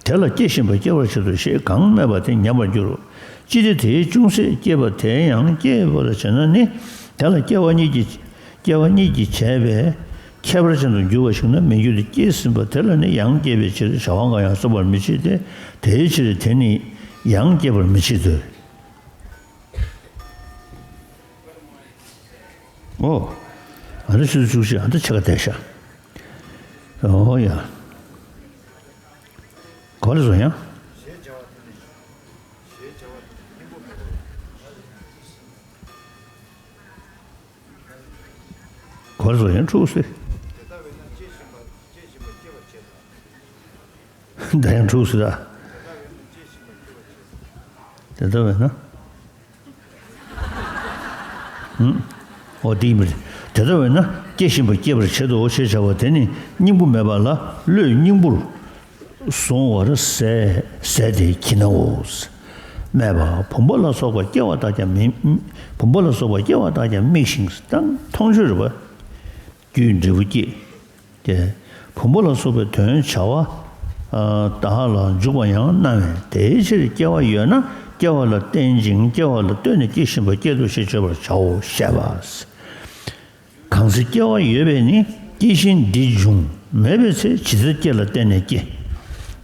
དེ་ལ་སྐྱེ་བཞིན་པ་སྐྱེད་པར་བྱེད་དོ་ཞེས་གང་སྨྲས་པ་དེ་ཉམས་པར་འགྱུར་རོ། ཅི་སྟེ་དེའི་ཅུང་ཟད་སྐྱེས་པ་དེ་ཡང་སྐྱེད་པར་བྱེད་ན་ནི། དེ་ལ་སྐྱེ་བ་གཉིས་ཀྱིས། སྐྱེ་བ་གཉིས་ཀྱིས་བྱས་པས་ཁྱད་པར་ཅན་དུ་འགྱུར་བ་ཞིག་ན་མི་འགྱུར་ཏེ། སྐྱེས་ཟིན་པ་དེ་ལ་ནི་ཡང་སྐྱེད་པའི་ཕྱིར་བྱ་བ་འགའ་ཡང་བསགས་པར་མི་བྱེད་དེ། དེའི་ཕྱིར་དེ་ནི་ཡང་སྐྱེད་པར་མི་བྱེད་དོ། ཨོ། ཨ་འདྲ་ཆུ་ཚོད་བཅུ་གཅིག་ཨ་འདྲ་ཕྱེད་ཀ་བསྡད་ཤག་ཨོ་ཡ། གོ་ལ་བཟོ་ཡང་། གོ་ལ་བཟོ་ཡང་འཁྲུག་སེ། ད་ཡང་འཁྲུག་སེ་ད། དེ་ལྟ་བས་ན། ཨོ་དེ་ཡིན་པ་རེད། དེ་ལྟ་བས་ན་སྐྱེ་བཞིན་པ་སྐྱེད་པར་བྱེད་དོ་ཞེས་བྱ་བ་དེ་ནི་སྙིང་པོ་མེད་པ་ལ་བློས་སྙིང་པོར་བཟུང་བར་ཟད་ཟད་དེ་བགྱིད་ནའོ། སྨྲས་པ། བུམ་པ་ལ་སོགས་པ་སྐྱེ་བ་དག་ཀྱང་མི། བུམ་པ་ལ་སོགས་པ་སྐྱེ་བ་དག་ཀྱང་དམིགས་ཤིང་དང་མཐོང་ཆོས་རེད་པ། རྒྱུའི་འབྲས་བུ་སྐྱེད། ཏེ། བུམ་པ་ལ་སོགས་པའི་དོན་བྱ་བ་དག་ལ་འཇུག་པ་ཡང་སྣང་བས། དེའི་ཕྱིར་སྐྱེ་བ་ཡོད་ན་སྐྱེ་བ་ལ་བརྟེན་ཅིང་སྐྱེ་བ་ལ་ལྟོས་ནས་སྐྱེ་བཞིན་པ་སྐྱེད་དོ་ཞེས་བརྗོད་པར་བྱའོ། བཤད་པ། གང་ཚེ་སྐྱེ་བ་ཡོད་པས་ནི་སྐྱེ་གཞི་འདི་འབྱུང་། མེད་པའི་ཚེ་ཇི་ལྟར་སྐྱེ་ལ་བརྟེན་ནས་སྐྱེ།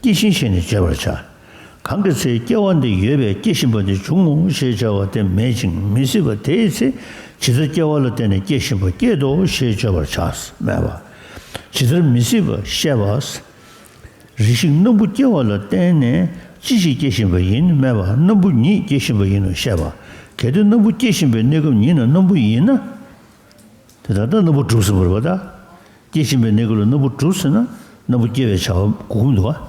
སྐྱེ་གཞི་ཞེས་ནི་བརྗོད་པར་བྱ། གང་གི་ཚེ་སྐྱེ་བ་འདི་ཡོད་པས་སྐྱེ་བཞིན་པ་འདི་འབྱུང་ངོ་ཞེས་བྱ་བ་དེ་མེད་ཅིང་མི་སྲིད་པ་དེའི་ཚེ་ཇི་ལྟར་སྐྱེ་བ་ལ་བརྟེན་ནས་སྐྱེ་བཞིན་པ་སྐྱེད་དོ་ཞེས་བརྗོད་པར་བྱ། སྨྲས་པ། ཇི་ལྟར་མི་སྲིད་པ་བཤད་པ། རེ་ཞིག་སྣམ་བུ་སྐྱེ་བ་ལ་བརྟེན་ནས་ཅི་ཞིག་སྐྱེ་བཞིན་པ་ཡིན་སྨྲས་པ། སྣམ་བུ་ཉིད་སྐྱེ་བཞིན་པ་ཡིན་ནོ། བཤད་པ། གལ་ཏེ་སྣམ་བུ་སྐྱེ་བཞིན་པའི་གནས་སྐབས་ཉིད་ན་སྣམ་བུ་ཡིན་ན། དེ་ལྟར་ད་སྣམ་བུ་གྲུབ་ཟིན་པ་རེད་པ་ད། སྐྱེ་བཞིན་པའི་གནས་སྐབས་ལ་སྣམ་བུ་གྲུབ་ཟིན་ན་སྣམ་བུ་སྐྱེ་བའི་བྱ་བ་དགོས་ཀྱི་མི་འདུག་ག་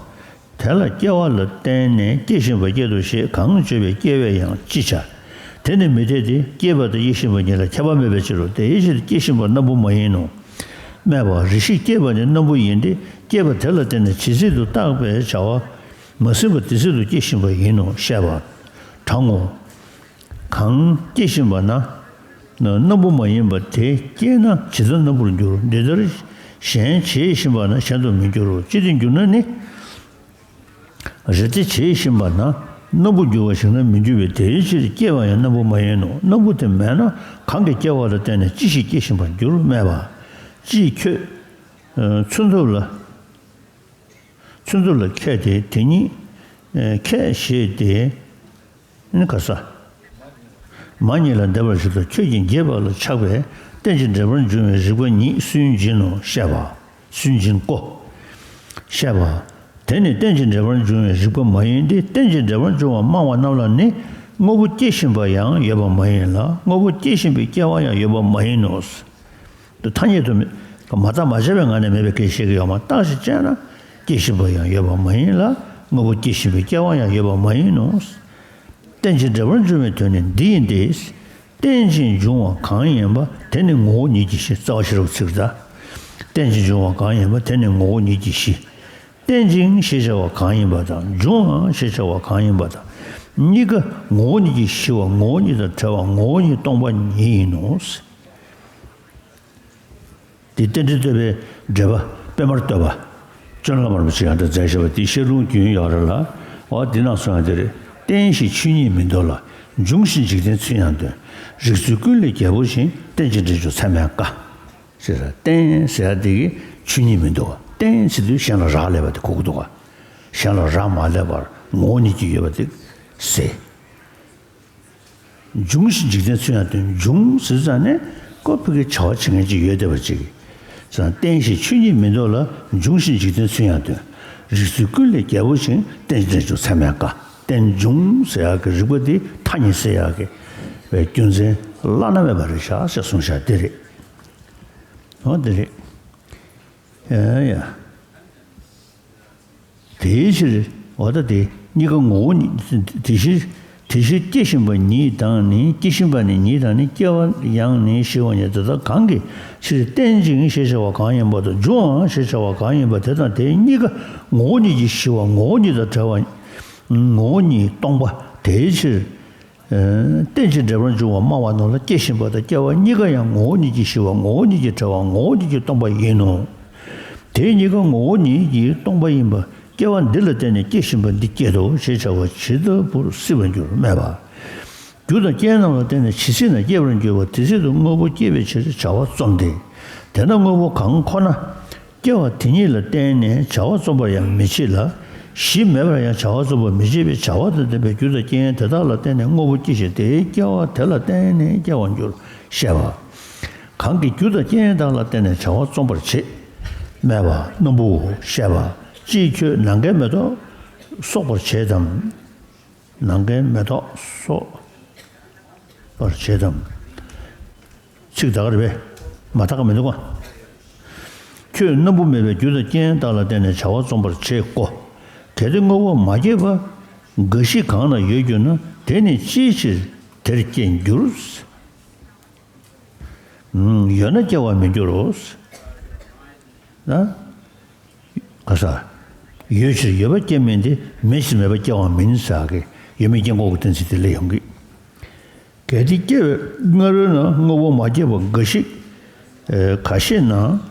དེ་ལ་སྐྱེ་བ་ལ་བརྟེན་ནས་སྐྱེ་བཞིན་པ་སྐྱེད་དོ་ཞེས་གང་བརྗོད་པའི་སྐྱེ་བས་ཡང་ཅི་བྱ། དེ་ནི་མི་འཐད་དེ། སྐྱེས་པ་དང་སྐྱེ་བཞིན་པ་གཉིས་ལ་ཁྱད་པར་མེད་པའི་ཕྱིར་རོ། དེའི་ཕྱིར་སྐྱེ་བཞིན་པ་སྣམ་བུ་མ་ཡིན་ནོ། སྨྲས་པ། རེ་ཞིག་སྐྱེས་པ་ནི་སྣམ་བུ་ཡིན་ཏེ། སྐྱེས་པ་དེ་ལ་བརྟེན་ནས་ཇི་སྲིད་དུ་བཏགས་པའི་བྱ་བ་མ་ཟིན་པ་དེ་སྲིད་དུ་སྐྱེ་བཞིན་པ་ཡིན་ནོ། བཤད་པ། དྲང་ངོ་། གང་སྐྱེ་བཞིན་པ་ན། སྣམ་བུ་མ་ཡིན་པ་དེ་སྐྱེས་ན་ཇི་ལྟར་སྣམ་བུར་འགྱུར། འདི་ལྟར་གཞན་བྱེད་བཞིན་པ་ན་གཞན་དུ་མི་འགྱུར་རོ། ཅི་སྟེ་འགྱུར་ན་ནི། རེ་ལྟོས་བྱེད་བཞིན་པ་ན་སྣམ་བུར་འགྱུར་བ་ཞིག་ན་མི་འགྱུར་བས། དེའི་ཕྱིར་སྐྱེས་པ་ཡང་སྣམ་བུ་མ་ཡིན་ནོ། སྣམ་བུ་དེ་མེད་ན་གང་གིས་སྐྱེ་བ་ལ་བརྟེན་ནས་ཅི་ཞིག་སྐྱེ་བཞིན་པར་འགྱུར། སྨྲས་པ། ཅིས་ཁྱོད། ཚུར་འདུག་ལ། ཚུར་འདུག་ལ་ཁྱད་དེ་དེ་ཉིད་ཁྱད་ཞེས་ཏེ། ནི་ག་ས། མ་ཉིད་ལ་འདེབས་པར་བྱེད་དོ། ཁྱོད་ཀྱིས་རྒྱས་པ་ལ་ཆགས་པས་རྟེན་ཅིང་འབྲེལ་པར་འབྱུང་བའི་རིགས་པ་ཉིད་སུན་འབྱིན་ནོ། བཤད་པ། སུན་འབྱིན་ཀོ། བཤད་པ། དེ་ནི་རྟེན་ཅིང་འབྲེལ་པར་འབྱུང་བའི་རིགས་པ་མ་ཡིན་ཏེ། རྟེན་ཅིང་འབྲེལ་པར་འབྱུང་བ་སྨྲ་བ་རྣམས་ལ་ནི་དངོས་པོ་སྐྱེ་བཞིན་པ་ཡང་ཡོད་པ་མ་ཡིན་ལ། དངོས་པོ་སྐྱེ་བཞིན་པའི་སྐྱེ་བ་ཡང་ཡོད་པ་མ་ཡིན་ནོ། དུ་ཐ་སྙད་དུ་མེད། མ་བརྟགས་མ་དཔྱད་པའི་ངང་ནས་མེད་པའི་སྐད་བཤད་ཀྱི་ཡོད་མ། བརྟགས་ཤིང་དཔྱད་ན་སྐྱེ་བཞིན་པ་ཡང་ཡོད་པ་མ་ཡིན་ལ། དངོས་པོ་སྐྱེ་བཞིན་པའི་སྐྱེ་བ་ཡང་ཡོད་པ་མ་ཡིན་ནོ། རྟེན་ཅིང་འབྲེལ་པར་འབྱུང་བའི་དོན་ནི་འདི་ཡིན་ཏེ། རྟེན་ཅིང་འབྱུང་བ་གང་ཡིན་པ་དེ་ནི་ངོ་བོ་ཉིད་ཀྱིས་ཤེས། རྩ་བ་ཤེས་རབ་ཚིག་རེད་ད། རྟེན་ཅིང་འབྱུང་བ་གང་ཡིན་པ་དེ་ནི་ངོ་བོ་ཉིད་ཀྱིས་ཤེས། རྟེན་ཅིང་ཞེས་བྱ་བ་གང་ཡིན་པ་དང་། འབྱུང་བའང་ཞེས་བྱ་བ་གང་ཡིན་པ་དང་། གཉིས་ཀ་ངོ་བོ་ཉིད་ཀྱིས་ཞི་བ་ངོ་བོ་ཉིད་དང་བྲལ་བ་ངོ་བོ་ཉིད་སྟོང་པ་ཉིད་ཡིན་ནོ། འདི་རྟེན་འབྲེལ་བསྟོད་པའི་འགྲེལ་པ་པད་མར་བསྟོད་པ། སྤྱོད་ལམ་རིན་པོ་ཆེས་ཡང་དག་མཛད་བཞག་པ་འདི་བཤད་ལུང་རྒྱུན་ཡོད་རེད་ལ། འོ་འདི་ནང་གསུངས་ཡ་དེ་རེད། བརྟེན་ཞིང་ཆོས་ཉིད་མིན་འདོར་ལ། འབྱུང་ཞིང་འཇིག་རྟེན་ཚུལ་ཡང་སྟོན། རིགས་ཚུལ་ཀུན་ལས་རྒྱལ་པོ་ཞིང་། རྟེན་ཅིང་འབྲེལ་འབྱུང་ཚད་མེད་དཀའ། ཞེས་པ་བརྟེན་ཟེར་ཡ་དེ་གིས་ཆོས་ཉིད་མི་འདུག་བ། བརྟེན་ཟེར་དུས་གཞན་ལ་རག་ལས་པ་དེ་གོ་གི་འདུག་ག་གཞན་ལ་རག་མ་ལས་པར་ངོ་བོ་ཉིད་ཀྱིས་ཡོད་པ་དེ་ཟེར། འབྱུང་ཞིང་འཇིག་རྟེན་ཚུལ་ཡང་སྟོན། འབྱུང་ཟེར་ཙང་ནས་ཀོ་ཕི་ཀའི་བྱ་བ་བྱེད་མཁན་ཅིག་ཡོད་བསྡད་པ་ཅིག་ཙང་། བརྟེན་ཞིང་ཆོས་ཉིད་མི་འདོར་ལ། འབྱུང་ཞིང་འཇིག་རྟེན་ཚུལ་ཡང་སྟོན། རིགས་ཚུལ་ཀུན་ལས་རྒྱལ་པོ་ཞིང་། རྟེན་ཅིང་འབྲེལ་འབྱུང་ཚད་མེད་དཀའ། རྟེན་འབྱུང་ཟེར་ཡག་གི་རིགས་པ་འདི་ཐ་སྙད་ཟེར་ཡག་གི་བའི་རྒྱུ་མཚན་བླ་ན་མེད་པ་རེད་ཤག་ཟེར་གསུངས་ཤག་དེ་རེད། འོ་དེ་རེད། ཡ་ཡ། དེའི་ཕྱིར་འོ་ད་དེ་གཉིས་ཀ་ངོ་བོ་ཉིད། དེ་ཕྱིར་དེ་ཕྱིར་སྐྱེ་བཞིན་པ་ཉིད་དང་ནི། སྐྱེ་བཞིན་པ་ནི་ཉིད་དང་ནི། སྐྱེ་བ་ཡང་ནི་ཞི་བ་ཉིད། དེ་དག་གང་གི་ཕྱིར་བརྟེན་ཅིང་ཞེས་བྱ་བ་གང་ཡིན་པ་དང་། འབྱུང་བའང་ཞེས་བྱ་བ་གང་ཡིན་པ་དེ་དང་། དེ་གཉིས་ཀ་ངོ་བོ་ཉིད་ཀྱིས་ཞི་བ་ངོ་བོ་ཉིད་དང་བྲལ་བ་ངོ་བོ་ཉིད་སྟོང་པ། དེའི་ཕྱིར། རྟེན་ཅིང་འབྲེལ་པར་འབྱུང་བ་སྨྲ་བ་རྣམས་ལ། སྐྱེ་བཞིན་པ་དང་སྐྱེ་བ་གཉིས་ཀ་ཡང་ངོ་བོ་ཉིད་ཀྱིས་ཞི་བ་ངོ་བོ་ཉིད་ཀྱིས་བྲལ་བ་ངོ་བོ་ཉིད་ཀྱིས་སྟོང་པ་ཡིན་ནོ། དེ་གཉིས་ཀ་ངོ་བོ་ཉིད་ཀྱིས་སྟོང་པ་ཡིན་པ་སྐྱེ་བ་འདི་ལ་བརྟེན་ནས་སྐྱེ་བཞིན་པ་འདི་སྐྱེ་དོ་ཞེས་བྱ་བ་ཇི་ལྟ་བུར་སྲིད་པར་འགྱུར་སྨྲས་པ། རྒྱུ་དང་རྐྱེན་རྣམས་ལ་བརྟེན་ནས་ཇི་སྲིད་ན་སྐྱེ་བར་འགྱུར་བ་དེ་སྲིད་དུ་དངོས་པོ་སྐྱེ་བའི་ཕྱིར་བྱ་བ་རྩོམ་སྟེ། དེས་ན་དངོས་པོ་གང་ཁོ་ན། སྐྱེ་བ་དེ་ཉིད་ལ་བརྟེན་ནས་བྱ་བ་རྩོམ་པར་ཡང་མི་བྱེད་ལ། གཞི་མེད་པར་ཡང་བྱ་བ་རྩོམ་པར་མི་བྱེད་པའི་བྱ་བ་དང་ལྡན་པའི་རྒྱུ་དང་རྐྱེན་དེ་དག་ལ་བརྟེན་ནས་དངོས་པོ་སྐྱེ་ཞིང་། དེའི་སྐྱེ་བ་དེ་ལ་བརྟེན་ནས་སྐྱེ་བར་འགྱུར་ཞེས་པ། གང་གིས་རྒྱུ་དང་རྐྱེན་དག་ལ་བརྟེན་ནས་བྱ་བ་རྩོམ་པར་བྱེད། སྨྲས་པ། སྣམ་བུ་ཞེས་པ། ཅིས་ཁྱོད་ནམ་མཁའི་མེ་ཏོག་གསོག་པར་བྱེད་དམ། ནམ་མཁའི་མེ་ཏོག་གསོག་པར་བྱེད་དམ། ཚིག་དག་རེད་པས། མ་དག་ག་མི་འདུག་ག་ཁྱོད་སྣམ་བུ་མེད་པའི་རྒྱུ་དང་རྐྱེན་དག་ལ་བརྟེན་ནས་བྱ་བ་རྩོམ་པར་བྱེད་ཀོ། གལ་ཏེ་དངོས་པོ་མ་སྐྱེས་པ་འགའ་ཞིག་གང་ན་ཡོད་གྱུར་ན། དེ་ནི་ཅིའི་ཕྱིར་དེར་སྐྱེ་འགྱུར། ཡོད་ན་སྐྱེ་བར་མི་འགྱུར་རོ། ན། ག་ས། ཡོད་ཕྱིར་ཡོད་པ་སྐྱེ་མིན་ཏེ། མེད་ཕྱིར་མེད་པ་སྐྱེ་བ་མིན་ཟེར་གི། ཡོད་མེད་སྐྱེ་འགོག་གི་གཏན་ཚིགས་དེ་སླེབས་ཡོང་གི། གལ་ཏེ་སྐྱེ་བའི་སྔ་རོལ་ན་དངོས་པོ་མ་སྐྱེས་པ་འགའ་ཞིག་ཁ་ཤས་ན་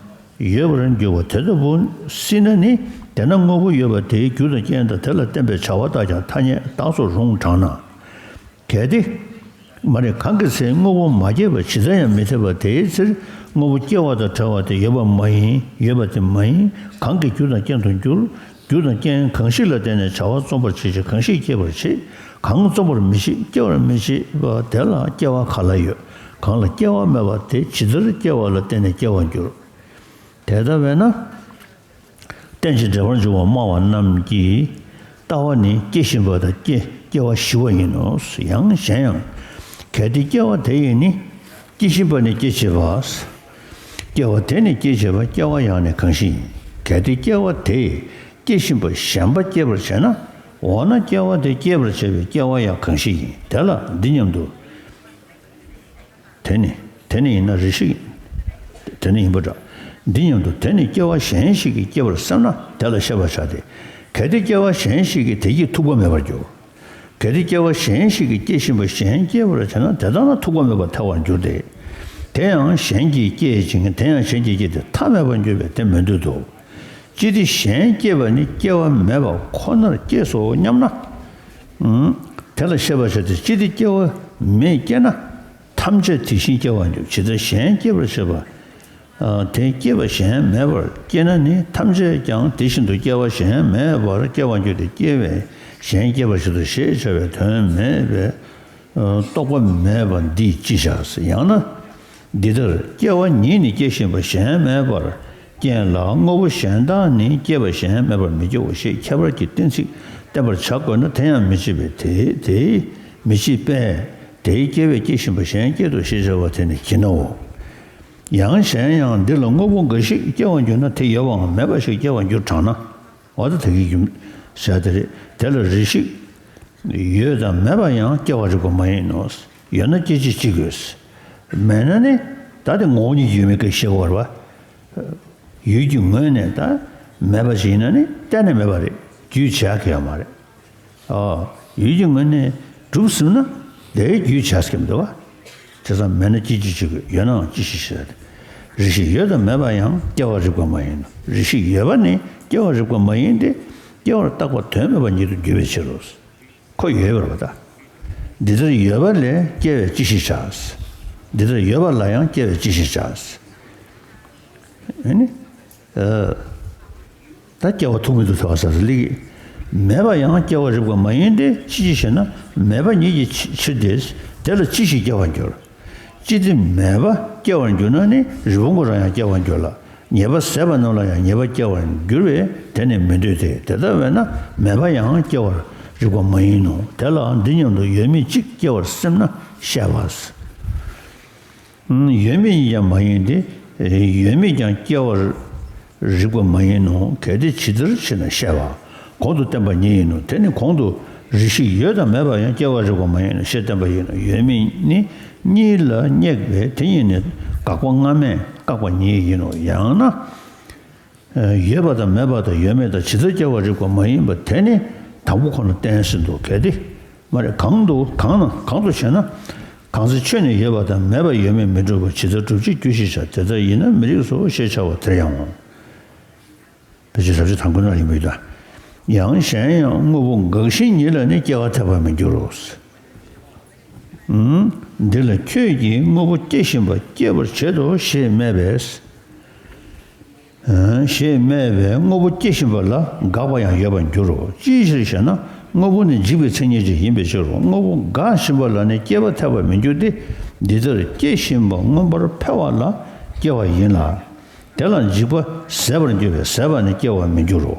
ཡོད་པར་འགྱུར་བ་དེ་ལྟ་བུ་སྲིད་ན་ནི། དེས་ན་དངོས་པོ་ཡོད་པ་དེའི་རྒྱུ་དང་རྐྱེན་དང་། དེ་ལ་བརྟེན་པའི་བྱ་བ་དག་ཀྱང་ཐ་སྙད་རྟགས་སུ་རུང་དྲགས་ན། གལ་ཏེ། མ་རེད། གང་གི་ཚེ་དངོས་པོ་མ་སྐྱེས་པ་ཇི་ལྟར་ཡང་མི་འཐད་པ་དེའི་ཕྱིར། དངོས་པོ་སྐྱེ་བ་དང་བྲལ་བ་དེ་ཡོད་པ་མ་ཡིན། ཡོད་པ་དེ་མ་ཡིན། གང་གིས་རྒྱུ་དང་རྐྱེན་དུ་འགྱུར། རྒྱུ་དང་རྐྱེན་གང་ཞིག་ལ་བརྟེན་ནས་བྱ་བ་རྩོམ་པར་བྱེད་ཅིང་། གང་ཞིག་སྐྱེད་པར་བྱེད། གང་རྩོམ་པར་མི་བྱེད། སྐྱེ་བར་མི་བྱེད་པ་དེ་ལ་སྐྱེ་བ་ག་ལ་ཡོད། གང་ལ་སྐྱེ་བ་མེད་པ་དེ་ཇི་ལྟར་སྐྱེ་བ་ལ་བརྟེན་ནས་སྐྱེ་བར་འགྱུར། དེ་ལྟ་བས་ན། རྟེན་ཅིང་འབྲེལ་པར་འབྱུང་བ་སྨྲ་བ་རྣམས་ཀྱི་ལྟ་བ་ནི་སྐྱེ་བཞིན་པ་དང་སྐྱེ་སྐྱེ་བ་ཞི་བ་ཡིན་ནོ། ཡང་གཞན་ཡང་། གལ་ཏེ་སྐྱེ་བ་དེ་ཡིས་ནི། སྐྱེ་བཞིན་པ་ནི་སྐྱེད་བྱེད་པ། སྐྱེ་བ་དེ་ནི་སྐྱེད་བྱེད་པ། སྐྱེ་བ་ཡང་ནི་གང་ཞིག་ཡིན། གལ་ཏེ་སྐྱེ་བ་དེས་སྐྱེ་བཞིན་པ་གཞན་པ་སྐྱེད་པར་བྱེད་ན། འོ་ན་སྐྱེ་བ་དེ་སྐྱེད་པར་བྱེད་པའི་སྐྱེ་བ་ཡང་གང་ཞིག་ཡིན། དེ་ལ་འདི་སྙམ་དུ། དེ་ནི། དེ་ནི་ཡིན་ན་རེ་ཞིག་དེ་ནི་ཡིན་པ་འདྲ། འདི་སྙམ་དུ། དེ་ནི་སྐྱེ་བ་གཞན་ཞིག་གིས་སྐྱེད་པར་སེམས་ན་དེ་ལ་ཤེས་པར་བྱ་སྟེ། གལ་ཏེ་སྐྱེ་བ་གཞན་ཞིག་གིས་དེ་གྱིས་ཐུག་པ་མེད་པར་འགྱུར། གལ་ཏེ་སྐྱེ་བ་གཞན་ཞིག་གིས་སྐྱེ་བཞིན་པ་གཞན་སྐྱེད་པར་བྱེད་ན། དེ་ལྟ་ན་ཐུག་པ་མེད་པར་ཐལ་བར་འགྱུར་ཏེ། དེ་ཡང་གཞན་གྱིས་སྐྱེད་ཅིང་། དེ་ཡང་གཞན་གྱིས་སྐྱེད་དེ་ཐ་མལ་པར་འགྱུར་བས་དེ་མི་འདོད་དོ། ཅི་སྟེ་གཞན་སྐྱེད་པ་ནི་སྐྱེ་བ་མེད་པ་ཁོ་ནར་སྐྱེས་སོ་སྙམ་ན། དེ་ལ་ཤེས་པར་བྱ་སྟེ། ཅི་སྟེ་སྐྱེ་བ་མེད་སྐྱེ་ན། ཐམས་ཅད་དེ་བཞིན་སྐྱེ་བར་འགྱུར། ཇི་ལྟར་གཞན་སྐྱེད་པར་བྱེད་པ། དེ་སྐྱེད་པ་གཞན་མེད་པར་སྐྱེས་ན་ནི། ཐམས་ཅད་ཀྱང་དེ་བཞིན་དུ་སྐྱེ་བ་གཞན་མེད་པར་སྐྱེ་བར་འགྱུར་ཏེ། སྐྱེ་བས་གཞན་སྐྱེད་པར་བྱེད་དོ་ཞེས་བྱ་བའི་དོན་མེད་པས། རྟོག་པ་མེད་པ་འདིས་ཅི་བྱ། ཡང་ན། འདི་ལྟར་སྐྱེ་བ་ཉིད་ནི་སྐྱེ་བཞིན་པ་གཞན་མེད་པར་རྐྱེན་ལ། དངོས་པོ་གཞན་དག་ནི་སྐྱེད་པ་གཞན་མེད་པར་མི་སྐྱེའོ་ཞེས་ཁྱད་པར་གྱི་གཏན་ཚིགས་བསྟན་པར་བྱ་དགོས་ན། དེ་ཡང་མི་བྱེད་པས་དེ། དེ་མི་བྱེད་པས་དེའི་སྐྱེ་བས་སྐྱེ་བཞིན་པ་གཞན་སྐྱེད་དོ་ཞེས་བྱ་བ་དེ་ནི་བྱིན་ནོ། ཡང་གཞན་ཡང་། འདི་ལ་དངོས་པོ་འགའ་ཞིག་སྐྱེ་བར་འགྱུར་ན། དེ་ཡོད་པའང་མེད་པ་ཞིག་སྐྱེ་བར་འགྱུར་དྲགས་ན། འོ་ད་དེ་གི་རྒྱུ་མཚན་དེ་རེད། དེ་ལ་རེ་ཞིག་ཡོད་དང་མེད་པ་ཡང་སྐྱེ་བ་རིགས་པ་མ་ཡིན་ནོ། ཡོད་ན་སྐྱེ་བྱེད་ཅིག་དགོས། མེད་ན་ནི་ད་དེ་ངོ་བོ་ཉིད་ཀྱིས་ཡོད་མེད་སྐད་བཤད་དགོས་རེད་པ། ཡུལ་གྱི་ངོས་ནས་ད་མེད་པ་ཞིག་ཡིན་ན་ནི་གཏན་ནས་མེད་པ་རེད། རྒྱུས་བྱེད་ཡག་གི་ཡོད་མ་རེད། ཨོ། ཡུལ་གྱི་ངོས་ནས་གྲུབ་ཟིན་ན་དེའི་རྒྱུ་བྱས་ཀྱི་མི་འདུག་བ། དེ་ཙམ་མེད་ན་ཅི་ཅི་ཅི་དགོས། ཡོད་ནའང་ཅི་ཞིག་བྱེད། རེ་ཞིག་ཡོད་དང་མེད་པ་ཡང་སྐྱེ་བར་རིགས་པ་མ་ཡིན་ནོ། རེ་ཞིག་ཡོད་པ་ནི་སྐྱེ་བར་རིགས་པ་མ་ཡིན་ཏེ། སྐྱེ་བར་བཏགས་པ་དོན་མེད་པ་ཉིད་དུ་འགྱུར་བའི་ཕྱིར་རོ། ཁོ་ཡོད་པར་བ་ད། འདི་ལྟར་ཡོད་པ་ལས་སྐྱེ་བས་ཅི་ཞིག་བྱ། འདི་ལྟར་ཡོད་པ་ལ་ཡང་སྐྱེ་བས་ཅི་ཞིག་བྱ། ཨ་ནི། ཨ། ད་སྐྱེ་བ་ཐུག་མི་འདུག་ཟེར་བ་ཟེར་ལིག་མེད་པ་ཡང་སྐྱེ་བར་རིགས་པ་མ་ཡིན་ཏེ། ཅི་ཞིག་ཞེ་ན། མེད་པ་ཉིད་ཀྱི་ཕྱིར་ཏེ། དེ་ལ་ཅི་ཞིག་སྐྱེ་བར་འགྱུར། ཅི་སྟེ་མེད་པ་སྐྱེ་བར་འགྱུར་ན་ནི་རི་བོང་ཀོ་རང་ཡང་སྐྱེ་བར་འགྱུར་ལ། ཉེས་པ་ཟད་པ་རྣམས་ལ་ཡང་ཉེས་པ་སྐྱེ་བར་འགྱུར་བས་དེ་ནི་མི་འདོད་དེ། དེ་ལྟ་བས་ན་མེད་པ་ཡང་སྐྱེ་བར་རིགས་པ་མ་ཡིན་ནོ། དེ་ལ་འདི་སྙམ་དུ་ཡོད་མེད་གཅིག་སྐྱེ་བར་སེམས་ན་བཤད་པ། ཡོད་མེད་གཉིས་ཀྱང་མ་ཡིན་ཏེ། ཡོད་མེད་ཀྱང་སྐྱེ་བར་རིགས་པ་མ་ཡིན་ནོ། གལ་ཏེ་ཇི་ལྟར་ཕྱིར་ན་བཤད་པ། གོང་དུ་བསྟན་པ་ཉིད་ཡིན་ནོ། དེ་ནི་གོང་དུ་རེ་ཞིག་ཡོད་དང་མེད་པ་ཡང་སྐྱེ་བར་རིགས་པ་མ་ཡིན་ནོ་ཞེས་བསྟན་པ་ཡིན་ནོ། ཡོད་མེད་ནི་གཉིས་ལ་སྙེག་པས་དེ་གཉིས་ནི་དགག་པ་སྔ་མས་བཀག་པ་ཉིད་ཡིན་ནོ། ཡང་ན། ཡོད་པ་དང་མེད་པ་དང་ཡོད་མེད་དང་ཇི་ལྟར་སྐྱེ་བར་རིགས་པ་མ་ཡིན་པ་དེ་ནི་དང་པོ་ཁོ་ན་བསྟན་ཟིན་ཏོ། གལ་ཏེ། མ་རེད། གང་དུ་གང་ན་གང་དུ་བྱས་ན། གང་ཚེ་ཆོས་ནི་ཡོད་པ་དང་མེད་པ་ཡོད་མེད་མི་འགྲུབ་པ་ཇི་ལྟར་གྲུབ་ཅེས་རྒྱུ་ཞེས་བྱ། དེ་ལྟར་ཡིན་ན་མི་རིགས་སོ་ཞེས་བྱ་བ་དེར་ཡང་ངོ་། བེད་སྤྱོད་ཟབ་ཆོས་དང་པོའི་ནང་ཡིན་པའི་དོན། ཡང་གཞན་ཡང་དངོས་པོ་འགགས་ཤིང་ཉིད་ལ་ནི་སྐྱེ་བ་འཐད་པར་མི་འགྱུར་རོ། འདི་ལ་ཁྱོད་ཀྱིས་དངོས་པོ་སྐྱེ་བཞིན་པ་སྐྱེད་པར་བྱེད་དོ་ཞེས་སྨྲས་པས། ཞེས་སྨྲས་པས་དངོས་པོ་སྐྱེ་བཞིན་པ་ལ་འགག་པ་ཡང་ཡོད་པར་འགྱུར་རོ། ཅིའི་ཕྱིར་ཞེ་ན། དངོས་པོ་ནི་འཇིག་པའི་མཚན་ཉིད་ཅན་ཡིན་པའི་ཕྱིར་རོ། དངོས་པོ་འགག་བཞིན་པ་ལ་ནི་སྐྱེ་བ་འཐད་པར་མི་འགྱུར་ཏེ། འདི་ལྟར་སྐྱེ་བཞིན་པ་མངོན་པར་འཕེལ་བ་ལ་སྐྱེ་བ་ཡིན་ལ། དེ་ལ་འཇིག་པ་ཟད་པར་འགྱུར་བས་ཟད་པ་ནི་སྐྱེ་བར་མི་འགྱུར་རོ།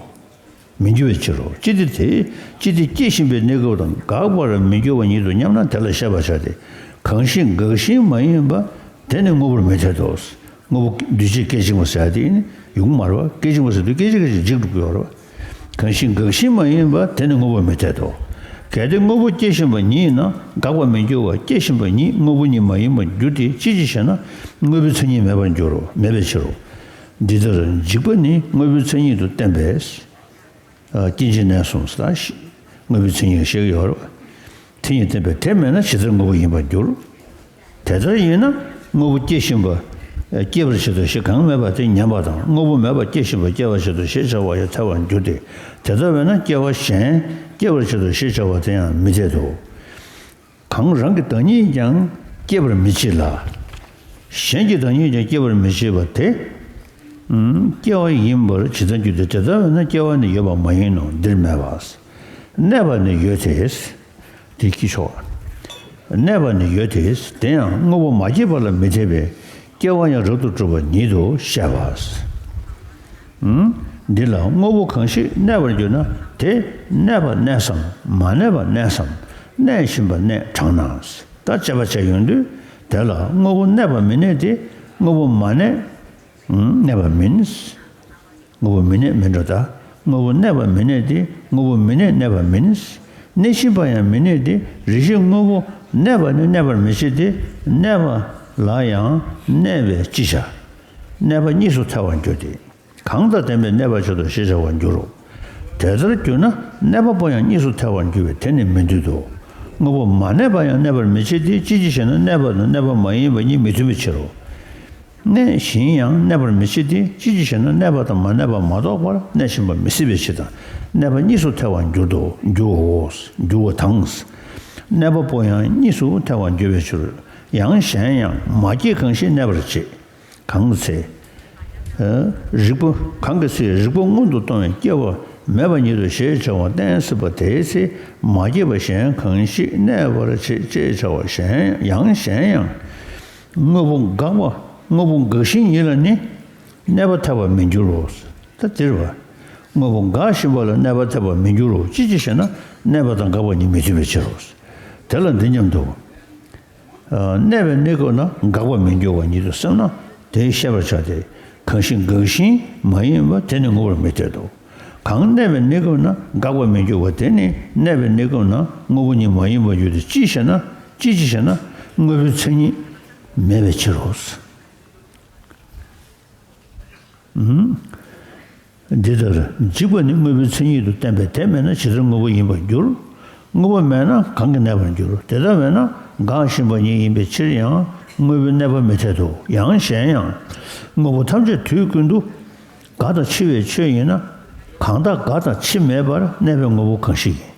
མི་འགྱུར་བའི་ཕྱིར་རོ། ཅི་སྟེ་དེ། ཅི་སྟེ་སྐྱེ་བཞིན་པའི་གནས་སྐབས་དང་འགག་པར་མི་འགྱུར་བ་ཉིད་དུ་མཉམ་ན་དེ་ལ་བཤད་པར་བྱ་སྟེ། གང་ཞིག་འགགས་ཤིང་མ་ཡིན་པ་དེ་ནི་དངོས་པོར་མི་འཐད་དོ། དངོས་པོ་འདུས་བྱས་སྐད་ཅིག་མ་ཟེར་ཡ་དེ་ནི་ཡོང་མ་རེད་བ། སྐད་ཅིག་མ་ཟེར་དུས་སྐད་ཅིག་སྐད་ཅིག་འཇིག་འགྲོ་གི་ཡོད་རེད་བ། གང་ཞིག་འགགས་ཤིང་མ་ཡིན་པ་དེ་ནི་དངོས་པོར་མི་འཐད་དོ། གལ་ཏེ་དངོས་པོ་སྐྱེ་བཞིན་པ་ཉིད་ཡིན་ན་འགག་པར་མི་འགྱུར་བར་སྐྱེ་བཞིན་པ་ཉིད་དངོས་པོ་ཉིད་མ་ཡིན་པར་འགྱུར་ཏེ། ཅི་ཕྱིར་ཞེ་ན། དངོས་པོའི་མཚན་ཉིད་མེད་པར་འགྱུར་རོ། མེད་པའི་ཕྱིར་རོ། འདི་ལྟར་འཇིག་པ་ནི་དངོས་པོའི་མཚན་ཉིད་དུ་བསྟན་པས། ཨ། སྐྱེ་འཇིག་གནས་གསུམ་ཟེར་ད་ཤི། དངོས་པོའི་མཚན་ཉིད་བཤད་ཀྱི་ཡོད་རེད་བ། དེ་ཉིད་བསྟན་པས་དེ་མེད་ན་ཇི་ལྟར་དངོས་པོ་ཡིན་པར་འགྱུར། དེ་ལྟར་ཡིན་ན་དངོས་པོ་སྐྱེ་བཞིན་པ་སྐྱེད་པར་བྱེད་དོ་ཞེས་གང་སྨྲས་པ་དེ་ཉན་པ་དང་། དངོས་པོ་མེད་པ་སྐྱེ་བཞིན་པ་སྐྱེ་བར་བྱེད་དོ་ཞེས་བྱ་བ་ཡང་འཐད་པར་འགྱུར་ཏེ། དེ་ལྟ་བས་ན་སྐྱེ་བ་གཞན་སྐྱེད་པར་བྱེད་དོ་ཞེས་བྱ་བ་དེ་ཡང་མི་འཐད་དོ། གང་རང་གི་བདག་ཉིད་ཀྱང་སྐྱེད་པར་མི་བྱེད་ལ། གཞན་གྱི་བདག་ཉིད་ཀྱང་སྐྱེད་པར་མི་བྱེད་པ་དེ། ཨུམ། སྐྱེ་བ་ཡིན་པར་ཇི་ལྟར་འགྱུར་ཏེ། དེ་ལྟ་བས་ན་སྐྱེ་བ་ནི་ཡོད་པ་མ་ཡིན་ནོ། འདིར་སྨྲས་པ། གནས་པ་ནི་ཡོད་དེ། དེ་ཀྱི་ཕྱོགས། གནས་པ་ནི་ཡོད་དེ། དེ་ཡང་དངོས་པོ་མ་སྐྱེས་པ་ལ་མི་འཐད་པས་སྐྱེ་བ་ཡང་རབ་ཏུ་གྲུབ་པ་ཉིད་དུ་བཤད་པ། འདི་ལ་དངོས་པོ་གང་ཞིག་གནས་པར་འགྱུར་ན་དེ་གནས་པ་གནས་སམ་མ་གནས་པ་གནས་སམ། གནས་བཞིན་པ་གནས་དྲང་ན། ད་དཔྱད་པ་བྱས་ཡོང་དུས་དེ་ལ་དངོས་པོ་གནས་པ་མི་གནས་ཏེ། དངོས་པོ་མ་གནས་གནས་པ་མིན། དངོས་པོ་མི་གནས་མིན་འགྲོ་ད། དངོས་པོ་གནས་པ་མི་གནས་ཏེ། དངོས་པོ་མི་གནས་གནས་པ་མིན། གནས་བཞིན་པ་ཡང་མི་གནས་ཏེ། རེ་ཞིག་དངོས་པོ་གནས་པ་ནི་གནས་པར་མི་བྱེད་དེ། གནས་པ་ལ་ཡང་གནས་པས་ཅི་བྱ། གནས་པ་གཉིས་སུ་ཐལ་བར་འགྱུར་ཏེ། གང་དང་ལྡན་པའི་གནས་པ་ཆེད་དུ་ཞེས་བྱ་བར་འགྱུར་རོ། དེ་ལྟར་གྱུར་ན་གནས་པ་པོ་ཡང་གཉིས་སུ་ཐལ་བར་འགྱུར་བས་དེ་ནི་མི་འདོད་དོ། དངོས་པོ་མ་གནས་པ་ཡང་གནས་པར་མི་བྱེད་དེ། ཅི་ཕྱིར་ཞེ་ན། གནས་པ་དང་གནས་པ་མ་ཡིན་པ་གཉིས་མི་མཐུན་པའི་ཕྱིར་རོ། གནས་བཞིན་ཡང་གནས་པར་མི་བྱེད་དེ། ཅི་ཕྱིར་ཞེ་ན། གནས་པ་དང་མ་གནས་པ་མ་གཏོགས་པར་གནས་བཞིན་པ་མི་སྲིད་པའི་ཕྱིར་དང་། གནས་པ་གཉིས་སུ་ཐལ་བར་འགྱུར་དོ། འགྱུར་བའོ། འགྱུར་བ་དང་། གནས་པ་པོ་ཡང་གཉིས་སུ་ཐལ་བར་འགྱུར་བའི་ཕྱིར། ཡང་གཞན་ཡང་མ་སྐྱེས་གང་ཞིག་གནས་པར་བྱེད། གང་གི་ཚེ། ཨ། རིགས་པ། གང་གི་ཚེ་རིགས་པ་སྔོན་དུ་གཏོང་བའི་སྐྱེ་བ་མེད་པ་ཉིད་དོ་ཞེས་བྱ་བ་བསྟན་སྲིད་པ་དེའི་ཚེ་མ་སྐྱེས་པ་གཞན་གང་ཞིག་གནས་པར་བྱེད་ཅེས་བྱ་བ་གཞན་ཡང་གཞན་ཡང་། དངོས་པོ་འགག་པ། དངོས་པོ་འགགས་ཤིང་ཉིད་ལ་ནི་གནས་པ་འཐད་པར་མི་འགྱུར་རོ། ད་འདིར་བ། དངོས་པོ་འགག་བཞིན་པ་ལ་གནས་པ་འཐད་པར་མི་འགྱུར་རོ། ཅི་ཕྱིར་ཞེ་ན། གནས་པ་དང་འགག་པ་གཉིས་མི་མཐུན་པའི་ཕྱིར་རོ། དེ་ལ་འདི་སྙམ་དུ། གནས་པའི་གནས་སྐབས་ན་འགག་པར་མི་འགྱུར་བ་ཉིད་དུ་སེམས་ན་དེ་བཤད་པར་བྱ་སྟེ། གང་ཞིག་འགགས་ཤིང་མ་ཡིན་པ་དེ་ནི་དངོས་པོར་མི་འཐད་དོ། གང་གནས་པའི་གནས་སྐབས་ན་འགག་པར་མི་འགྱུར་བ་དེ་ནི་གནས་པའི་གནས་སྐབས་ན་དངོས་པོ་ཉིད་མ་ཡིན་པར་འགྱུར་ཏེ། ཅི་ཞེ་ན། ཅི་ཕྱིར་ཞེ་ན། དངོས་པོའི་མཚན་ཉིད་མེད་པའི་ཕྱིར་རོ། འདི་ལྟར་འཇིག་པ་ནི་དངོས་པོའི་མཚན་ཉིད་དུ་བསྟན་པས་དེ་མེད་ན་ཇི་ལྟར་དངོས་པོ་ཡིན་པར་འགྱུར། དངོས་པོ་མེད་ན་གང་གིས་གནས་པར་འགྱུར། དེ་ལྟ་བས་ན་འགགས་ཤིང་བ་ཉིད་ཡིན་པའི་ཕྱིར་ཡང་དངོས་པོའི་གནས་པ་མི་འཐད་དོ། ཡང་གཞན་ཡང་། དངོས་པོ་ཐམས་ཅད་དུས་ཀུན་ཏུ་འགག་དང་འཆི་བའི་ཆོས་ཡིན་ན། གང་དག་འགག་དང་འཆི་མེད་པར་གནས་པའི་དངོས་པོ་གང་ཞིག་ཡིན།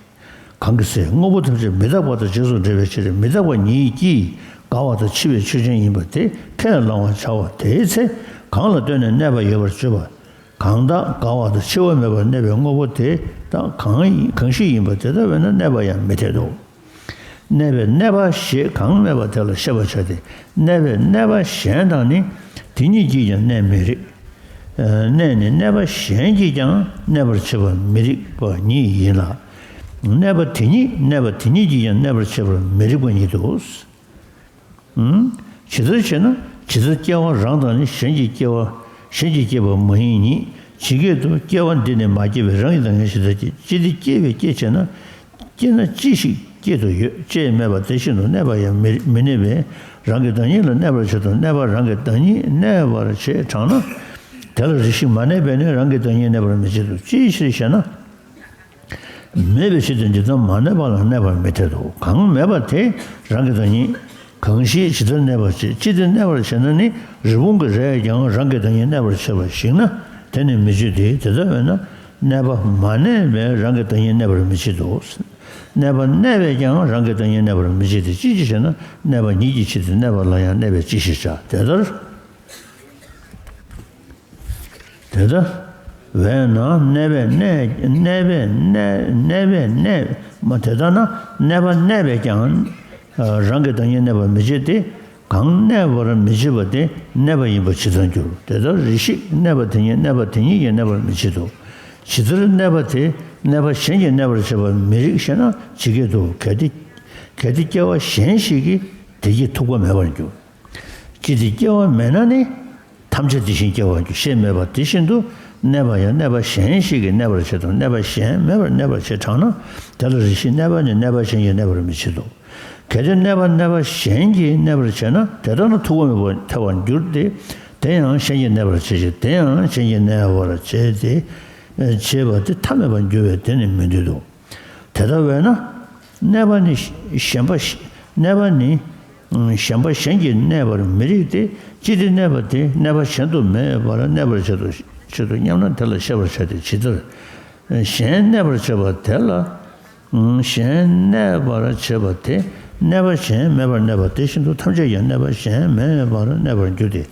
གང་གི་ཚེ་དངོས་པོ་ཐམས་ཅད་མི་རྟག་པ་དང་རྗེས་སུ་འབྲེལ་བའི་ཕྱིར། མི་རྟག་པ་ཉིད་ཀྱིས་འགག་པ་དང་འཆི་བའི་ཆོས་ཅན་ཡིན་པ་དེ་ཁས་བླང་བར་བྱ་བ་དེའི་ཚེ། གང་ལ་ལྟོས་ནས་གནས་པ་ཡོད་པར་བརྗོད་པ། གང་དག་འགག་པ་དང་འཆི་བ་མེད་པར་གནས་པའི་དངོས་པོ་དེ་དག་གང་ཡིན། གང་ཞིག་ཡིན་པ་དེ་ལྟ་བས་ན་གནས་པ་ཡང་མི་འཐད་དོ། གནས་པའི་གནས་པ་ཞེས་གང་སྨྲས་པ་དེ་ལ་བཤད་པར་བྱ་སྟེ། གནས་པའི་གནས་པ་གཞན་དག་ནི་དེ་ཉིད་ཀྱིས་ཀྱང་གནས་མི་རིགས། གནས་ནི་གནས་པ་གཞན་གྱིས་ཀྱང་གནས་པར་བྱེད་པ་མི་རིགས་པ་ཉིད་ཡིན་ལ། གནས་པ་དེ་ཉིད་གནས་པ་དེ་ཉིད་ཀྱིས་ཀྱང་གནས་པར་བྱེད་པ་མི་རིགས་པ་ཉིད་དོ། ཇི་ལྟར་ཞེ་ན། ཇི་ལྟར་སྐྱེ་བ་རང་དང་ནི་གཞན་གྱིས་སྐྱེ་བ་གཞན་གྱིས་སྐྱེས་པ་མ་ཡིན་ཉིད་ཇི་སྐད་དུ། སྐྱེ་བ་འདི་ནི་མ་སྐྱེས་པའི་རང་གི་བདག་ཉིད་ཇི་ལྟར་སྐྱེ། ཅི་སྟེ་སྐྱེས་པའི་སྐྱེ་བྱས་ན། སྐྱེས་ན་ཅི་ཞིག་སྐྱེད་དུ་ཡོད་ཅེས་སྨྲས་པ་དེ་བཞིན་དུ་གནས་པ་ཡང་མི་མི་གནས་པས་རང་གི་བདག་ཉིད་ལ་གནས་པར་བྱེད་དོ། གནས་པ་རང་གི་བདག་ཉིད་གནས་པར་བྱེད་གྲང་ན། དེ་ལ་རེ་ཞིག་མ་གནས་པས་ནི་རང་གི་བདག་ཉིད་གནས་པར་མི་བྱེད་དོ། ཅིའི་ཕྱིར་ཞེ་ན། མེད་པའི་ཕྱིར་ཏེ། འདི་ལྟར་མ་གནས་པ་ལ་གནས་པར་མི་འཐད་དོ། གང་མེད་པ་དེ་རང་གི་བདག་ཉིད། གང་ཞིག་ཇི་ལྟར་གནས་པར་བྱེད། ཅི་སྟེ་གནས་པར་བྱེད་ན་ནི། རི་བོང་གི་རྭས་ཀྱང་རང་གི་བདག་ཉིད་གནས་པར་བྱེད་པར་ཞིག་ན་དེ་ནི་མི་བྱེད་དེ། དེ་ལྟ་བས་ན་གནས་པ་མ་གནས་པས་རང་གི་བདག་ཉིད་གནས་པར་མི་བྱེད་དོ། གནས་པ་གནས་པས་ཀྱང་རང་གི་བདག་ཉིད་གནས་པར་མི་བྱེད་དེ། ཅི་ཕྱིར་ཞེ་ན། གནས་པ་ཉིད་ཀྱི་ཕྱིར་ཏེ། གནས་པ་ལ་ཡང་གནས་པས་ཅི་ཞེས་བྱ། དེ་ལྟར། དེ་ལྟ་བས་ན་གནས་པས་གནས་གནས་པས་གནས་གནས་པས་གནས་མ། དེ་ལྟ་ན་གནས་པ་གནས་པས་ཀྱང་རང་གི་བདག་ཉིད་གནས་པར་མི་བྱེད་དེ། གང་གནས་པར་མི་བྱེད་པ་དེ་གནས་པ་ཡིན་པ་ཇི་ལྟར་འགྱུར། དེ་ལྟར་རེ་ཞིག་གནས་པ་དེ་ཉིད་གནས་པ་དེ་ཉིད་ཀྱིས་གནས་པར་མི་བྱེད་དོ། ཇི་ལྟར་གནས་པ་དེ་གནས་པ་གཞན་གྱིས་གནས་པར་བྱེད་པ་མི་རིགས་ཞེ་ན། ཇི་སྐད་དུ། གལ་ཏེ་གལ་ཏེ་སྐྱེ་བ་གཞན་ཞིག་གིས་དེ་གྱིས་ཐུག་པ་མེད་པར་འགྱུར། ཅི་སྟེ་སྐྱེ་བ་མེད་ན་ནི། ཐམས་ཅད་དེ་བཞིན་སྐྱེ་བར་འགྱུར་ཞེས་སྨྲས་པ་དེ་བཞིན་དུ་གནས་པ་ཡང་གནས་པ་གཞན་ཞིག་གིས་གནས་པར་བྱེད་དོ། གནས་པ་གཞན་མེད་པར་གནས་པར་བྱེད་གྲང་ན། དེ་ལ་རེ་ཞིག་གནས་པ་ནི་གནས་པ་གཞན་གྱིས་གནས་པར་མི་བྱེད་དོ། གལ་ཏེ་གནས་པ་གནས་པ་གཞན་གྱིས་གནས་པར་བྱེད་ན། དེ་ལྟར་ན་ཐུག་པ་མེད་པར་ཐལ་བར་འགྱུར་ཏེ། དེ་ཡང་གཞན་གྱིས་གནས་པར་བྱེད་ཅིང་། དེ་ཡང་གཞན་གྱིས་གནས་པར་བྱེད་དེ། བྱེད་པ་དེ་ཐ་མལ་པར་འགྱུར་བས་དེ་ནི་མི་འདོད་དོ། དེ་ལྟ་བས་ན། གནས་པ་ནི་གཞན་པ་གནས་པ་ནི་གཞན་པ་གཞན་གྱིས་གནས་པར་མི་རིགས་ཏེ། ཅི་སྟེ་གནས་པ་དེ་གནས་པ་གཞན་དུ་མེད་པར་གནས་པར་བྱེད་དོ། བྱེད་དོ་སྙམ་ན་དེ་ལ་ཤེས་པར་བྱ་སྟེ། ཇི་ལྟར་གཞན་གནས་པར་བྱེད་པ་དེ་ལ། གཞན་གནས་པར་བྱེད་པ་དེ་གནས་པ་གཞན་མེད་པར་གནས་པ་དེ་བཞིན་དུ་ཐམས་ཅད་ཀྱང་གནས་པ་གཞན་མེད་པར་གནས་པར་འགྱུར་ཏེ།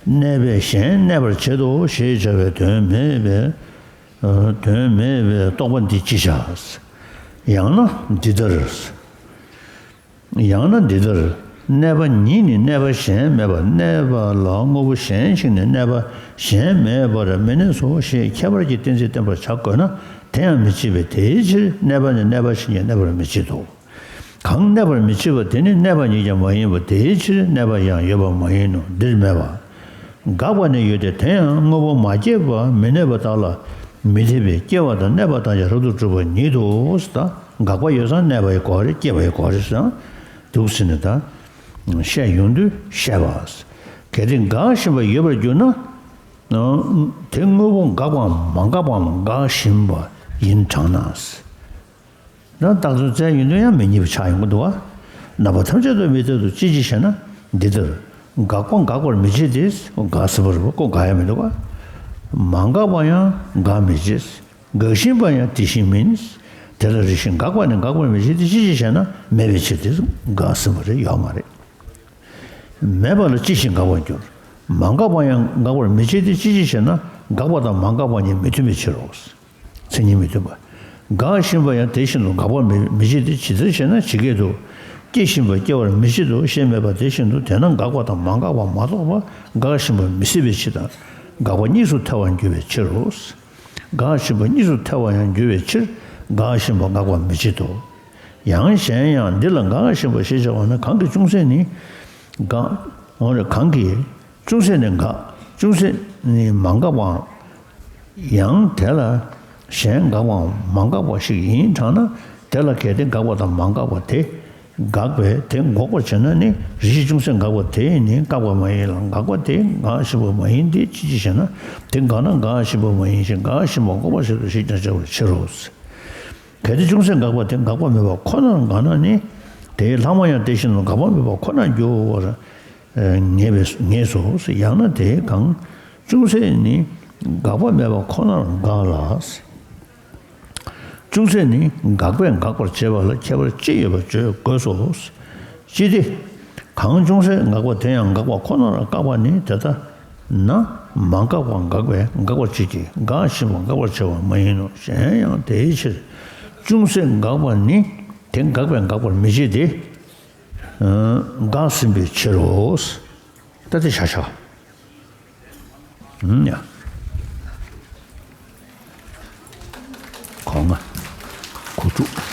གནས་པས་གཞན་གནས་པར་བྱེད་དོ་ཞེས་བྱ་བའི་དོན་མེད་པས། དོན་མེད་པའི་རྟོག་པ་འདི་ཅི་བྱ། ཡང་ན་འདི་ལྟར། ཡང་ན་འདི་ལྟར། གནས་པ་ཉིད་ནི་གནས་པ་གཞན་མེད་པར་གནས་པ་ལ་དངོས་པོ་གཞན་ཞིག་ནི་གནས་པ་གཞན་མེད་པར་མི་གནས་སོ་ཞེས་ཁྱད་པར་གྱི་གཏན་ཚིགས་བསྟན་པར་བྱ་དགོས་ན་དེ་ཡང་མི་བྱེད་པས། དེའི་ཕྱིར་གནས་པ་ནི་གནས་པ་གཞན་གྱིས་གནས་པར་མི་བྱེད་དོ། གང་གནས་པར་མི་བྱེད་པ་དེ་ནི་གནས་པ་ཉིད་ཀྱང་མ་ཡིན་པ་དེའི་ཕྱིར་གནས་པ་ཡང་ཡོད་པ་མ་ཡིན་ནོ། འདིར་སྨྲས་པ། འགག་པ་ནི་ཡོད་དེ་དེ་ཡང་དངོས་པོ་མ་སྐྱེས་པ་མི་གནས་པ་དག་ལ་མི་འཐད་པས། སྐྱེ་བ་དང་གནས་པ་དག་ཀྱང་རབ་ཏུ་གྲུབ་པ་ཉིད་དོ། ད་འགག་པ་ཡོད་ཙང་གནས་པ་ཡི་གོ་རེད། སྐྱེ་བ་ཡི་གོ་རེད་ཟེར་འདུག་ཟེར་ནས་ད་བཤད་ཡོང་དུས་བཤད་པ། གལ་ཏེ་འགག་བཞིན་པ་ཡོད་པར་གྱུར་ན། དེ་དངོས་པོ་འགག་པའམ་མ་འགག་པའམ་འགག་བཞིན་པ་ཡིན་གྲང་ན། ན་རྟགས་ཚུལ་བཙལ་ཡོང་དུས་ཡང་མི་རྙེད་པ་ཆགས་ཡོང་གི་འདུག་བ། རྣམ་པ་ཐམས་ཅད་དུ་མི་ལྟོས་དོ། ཅི་ཅི་ཞེ་ན། འདི་ལྟར། འགག་པ་འགག་པར་མི་བྱེད་དེ། འགག་ཟིན་པ་རེད་པ། ཁོ་འགག་ཡ་མི་འདུག་བ། མ་འགག་པ་ཡང་འགག་མི་བྱེད། འགག་བཞིན་པ་ཡང་དེ་བཞིན་མིན། དེ་ལ་རེ་ཞིག་འགག་པ་ནི་འགག་པར་མི་བྱེད་དེ། ཅི་ཅི་ཞེ་ན། མེད་པའི་ཕྱིར་དེ། འགག་ཟིན་པ་རེད། ཡོད་མ་རེད། མེད་པ་ལ་ཅི་ཞིག་འགག་པར་འགྱུར། མ་འགག་པ་ཡང་འགག་པར་མི་བྱེད་དེ། ཅི་ཅི་ཞེ་ན། འགག་པ་དང་མ་འགག་པ་གཉིས་མི་མཐུན་པའི་ཕྱིར་རོ། མཚན་ཉིད་མི་མཐུན་པ། འགག་བཞིན་པ་ཡང་དེ་བཞིན་དུ་འགག་པར་མི་མི་བྱེད་དེ། ཇི་ལྟར་ཞེ་ན། ཇི་སྐད་དུ། སྐྱེ་བཞིན་པ་སྐྱེ་བར་མི་བྱེད་དོ་ཞེས་སྨྲས་པ་དེ་བཞིན་དུ་དེས་ན་འགག་པ་དང་མ་འགག་པ་མ་གཏོགས་པ་འགག་བཞིན་པ་མི་སྲིད་པའི་ཕྱིར་དང་། འགག་པ་གཉིས་སུ་ཐལ་བར་འགྱུར་བའི་ཕྱིར་རོ། འགག་བཞིན་པ་གཉིས་སུ་ཐལ་བར་ཡང་འགྱུར་བའི་ཕྱིར་འགག་བཞིན་པ་འགག་པར་མི་བྱེད་དོ། ཡང་གཞན་ཡང་འདི་ལ་འགག་བཞིན་པ་ཞེས་བྱ་བ་ནི། གང་གི་ཅུང་ཟད་ནི་འགག་འོ་རེ། གང་གི་ཅུང་ཟད་ནི་འགག་ཅུང་ཟད་ནི་མ་འགག་པའམ། ཡང་དེ་ལ་གཞན་འགག་པའམ་མ་འགག་པ་ཞིག་ཡིན་གྲང་ན། དེ་ལ་གལ་ཏེ་འགག་པ་དང་མ་འགག་པ་དེ་འགག་པས་དེ་འགོག་པར་བྱེད་ན་ནི། རེ་ཞིག་ཅུང་ཟད་འགག་པ་དེས་ནི་བཀག་པ་མ་ཡིན་ལ། འགག་པ་དེ་འགག་བཞིན་པ་མ་ཡིན་ཏེ། ཅི་ཅི་ཞེ་ན། དེ་འགག་ན་འགག་བཞིན་པ་མ་ཡིན་ཞིང་། འགག་བཞིན་པ་འགོག་པར་བྱེད་དོ་ཞེས་ཀྱང་བྱ་བའི་ཕྱིར་རོ། གལ་ཏེ་ཅུང་ཟད་འགགས་པ་དེ་འགགས་པ་མེད་པ་ཁོ་ནར་འགགས་ན་ནི། དེའི་ལྷག་མ་ཡང་དེ་བཞིན་དུ་འགགས་པ་མེད་པ་ཁོ་ནར་འགྱུར་བར་ངེས་པས་ངེས་སོ། ཡང་ན་དེའི་གང་ཅུང་ཟད་ནི་འགགས་པ་མེད་པ་ཁོ་ནར་འགགས་ལ། ཅུང་ཟད་ནི་འགགས་པས་འགག་པར་བྱེད་པ་ལ་ཁྱད་པར་ཅི་ཡོད་པ་བརྗོད་དགོས་སོ། ཅི་སྟེ། གང་ཅུང་ཟད་འགགས་པ་དེ་ཡང་འགགས་པ་ཁོ་ནར་བཀག་པ་ནི་དེ་ལྟ་ན་མ་འགགས་པ་འགགས་པས་འགག་པར་བྱེད་ཀྱི་འགགས་བཞིན་པ་འགག་པར་བྱ་བ་མ་ཡིན་ནོ། གཞན་ཡང་དེའི་ཕྱིར་ཅུང་ཟད་འགགས་པ་ནི་དེ་འགགས་པས་འགག་པར་མི་བྱེད་དེ། འགགས་ཟིན་པའི་ཕྱིར་རོ། ད་དེ་བྱ་བྱ། ཡ། གོང་ང་། གོ་དྲུག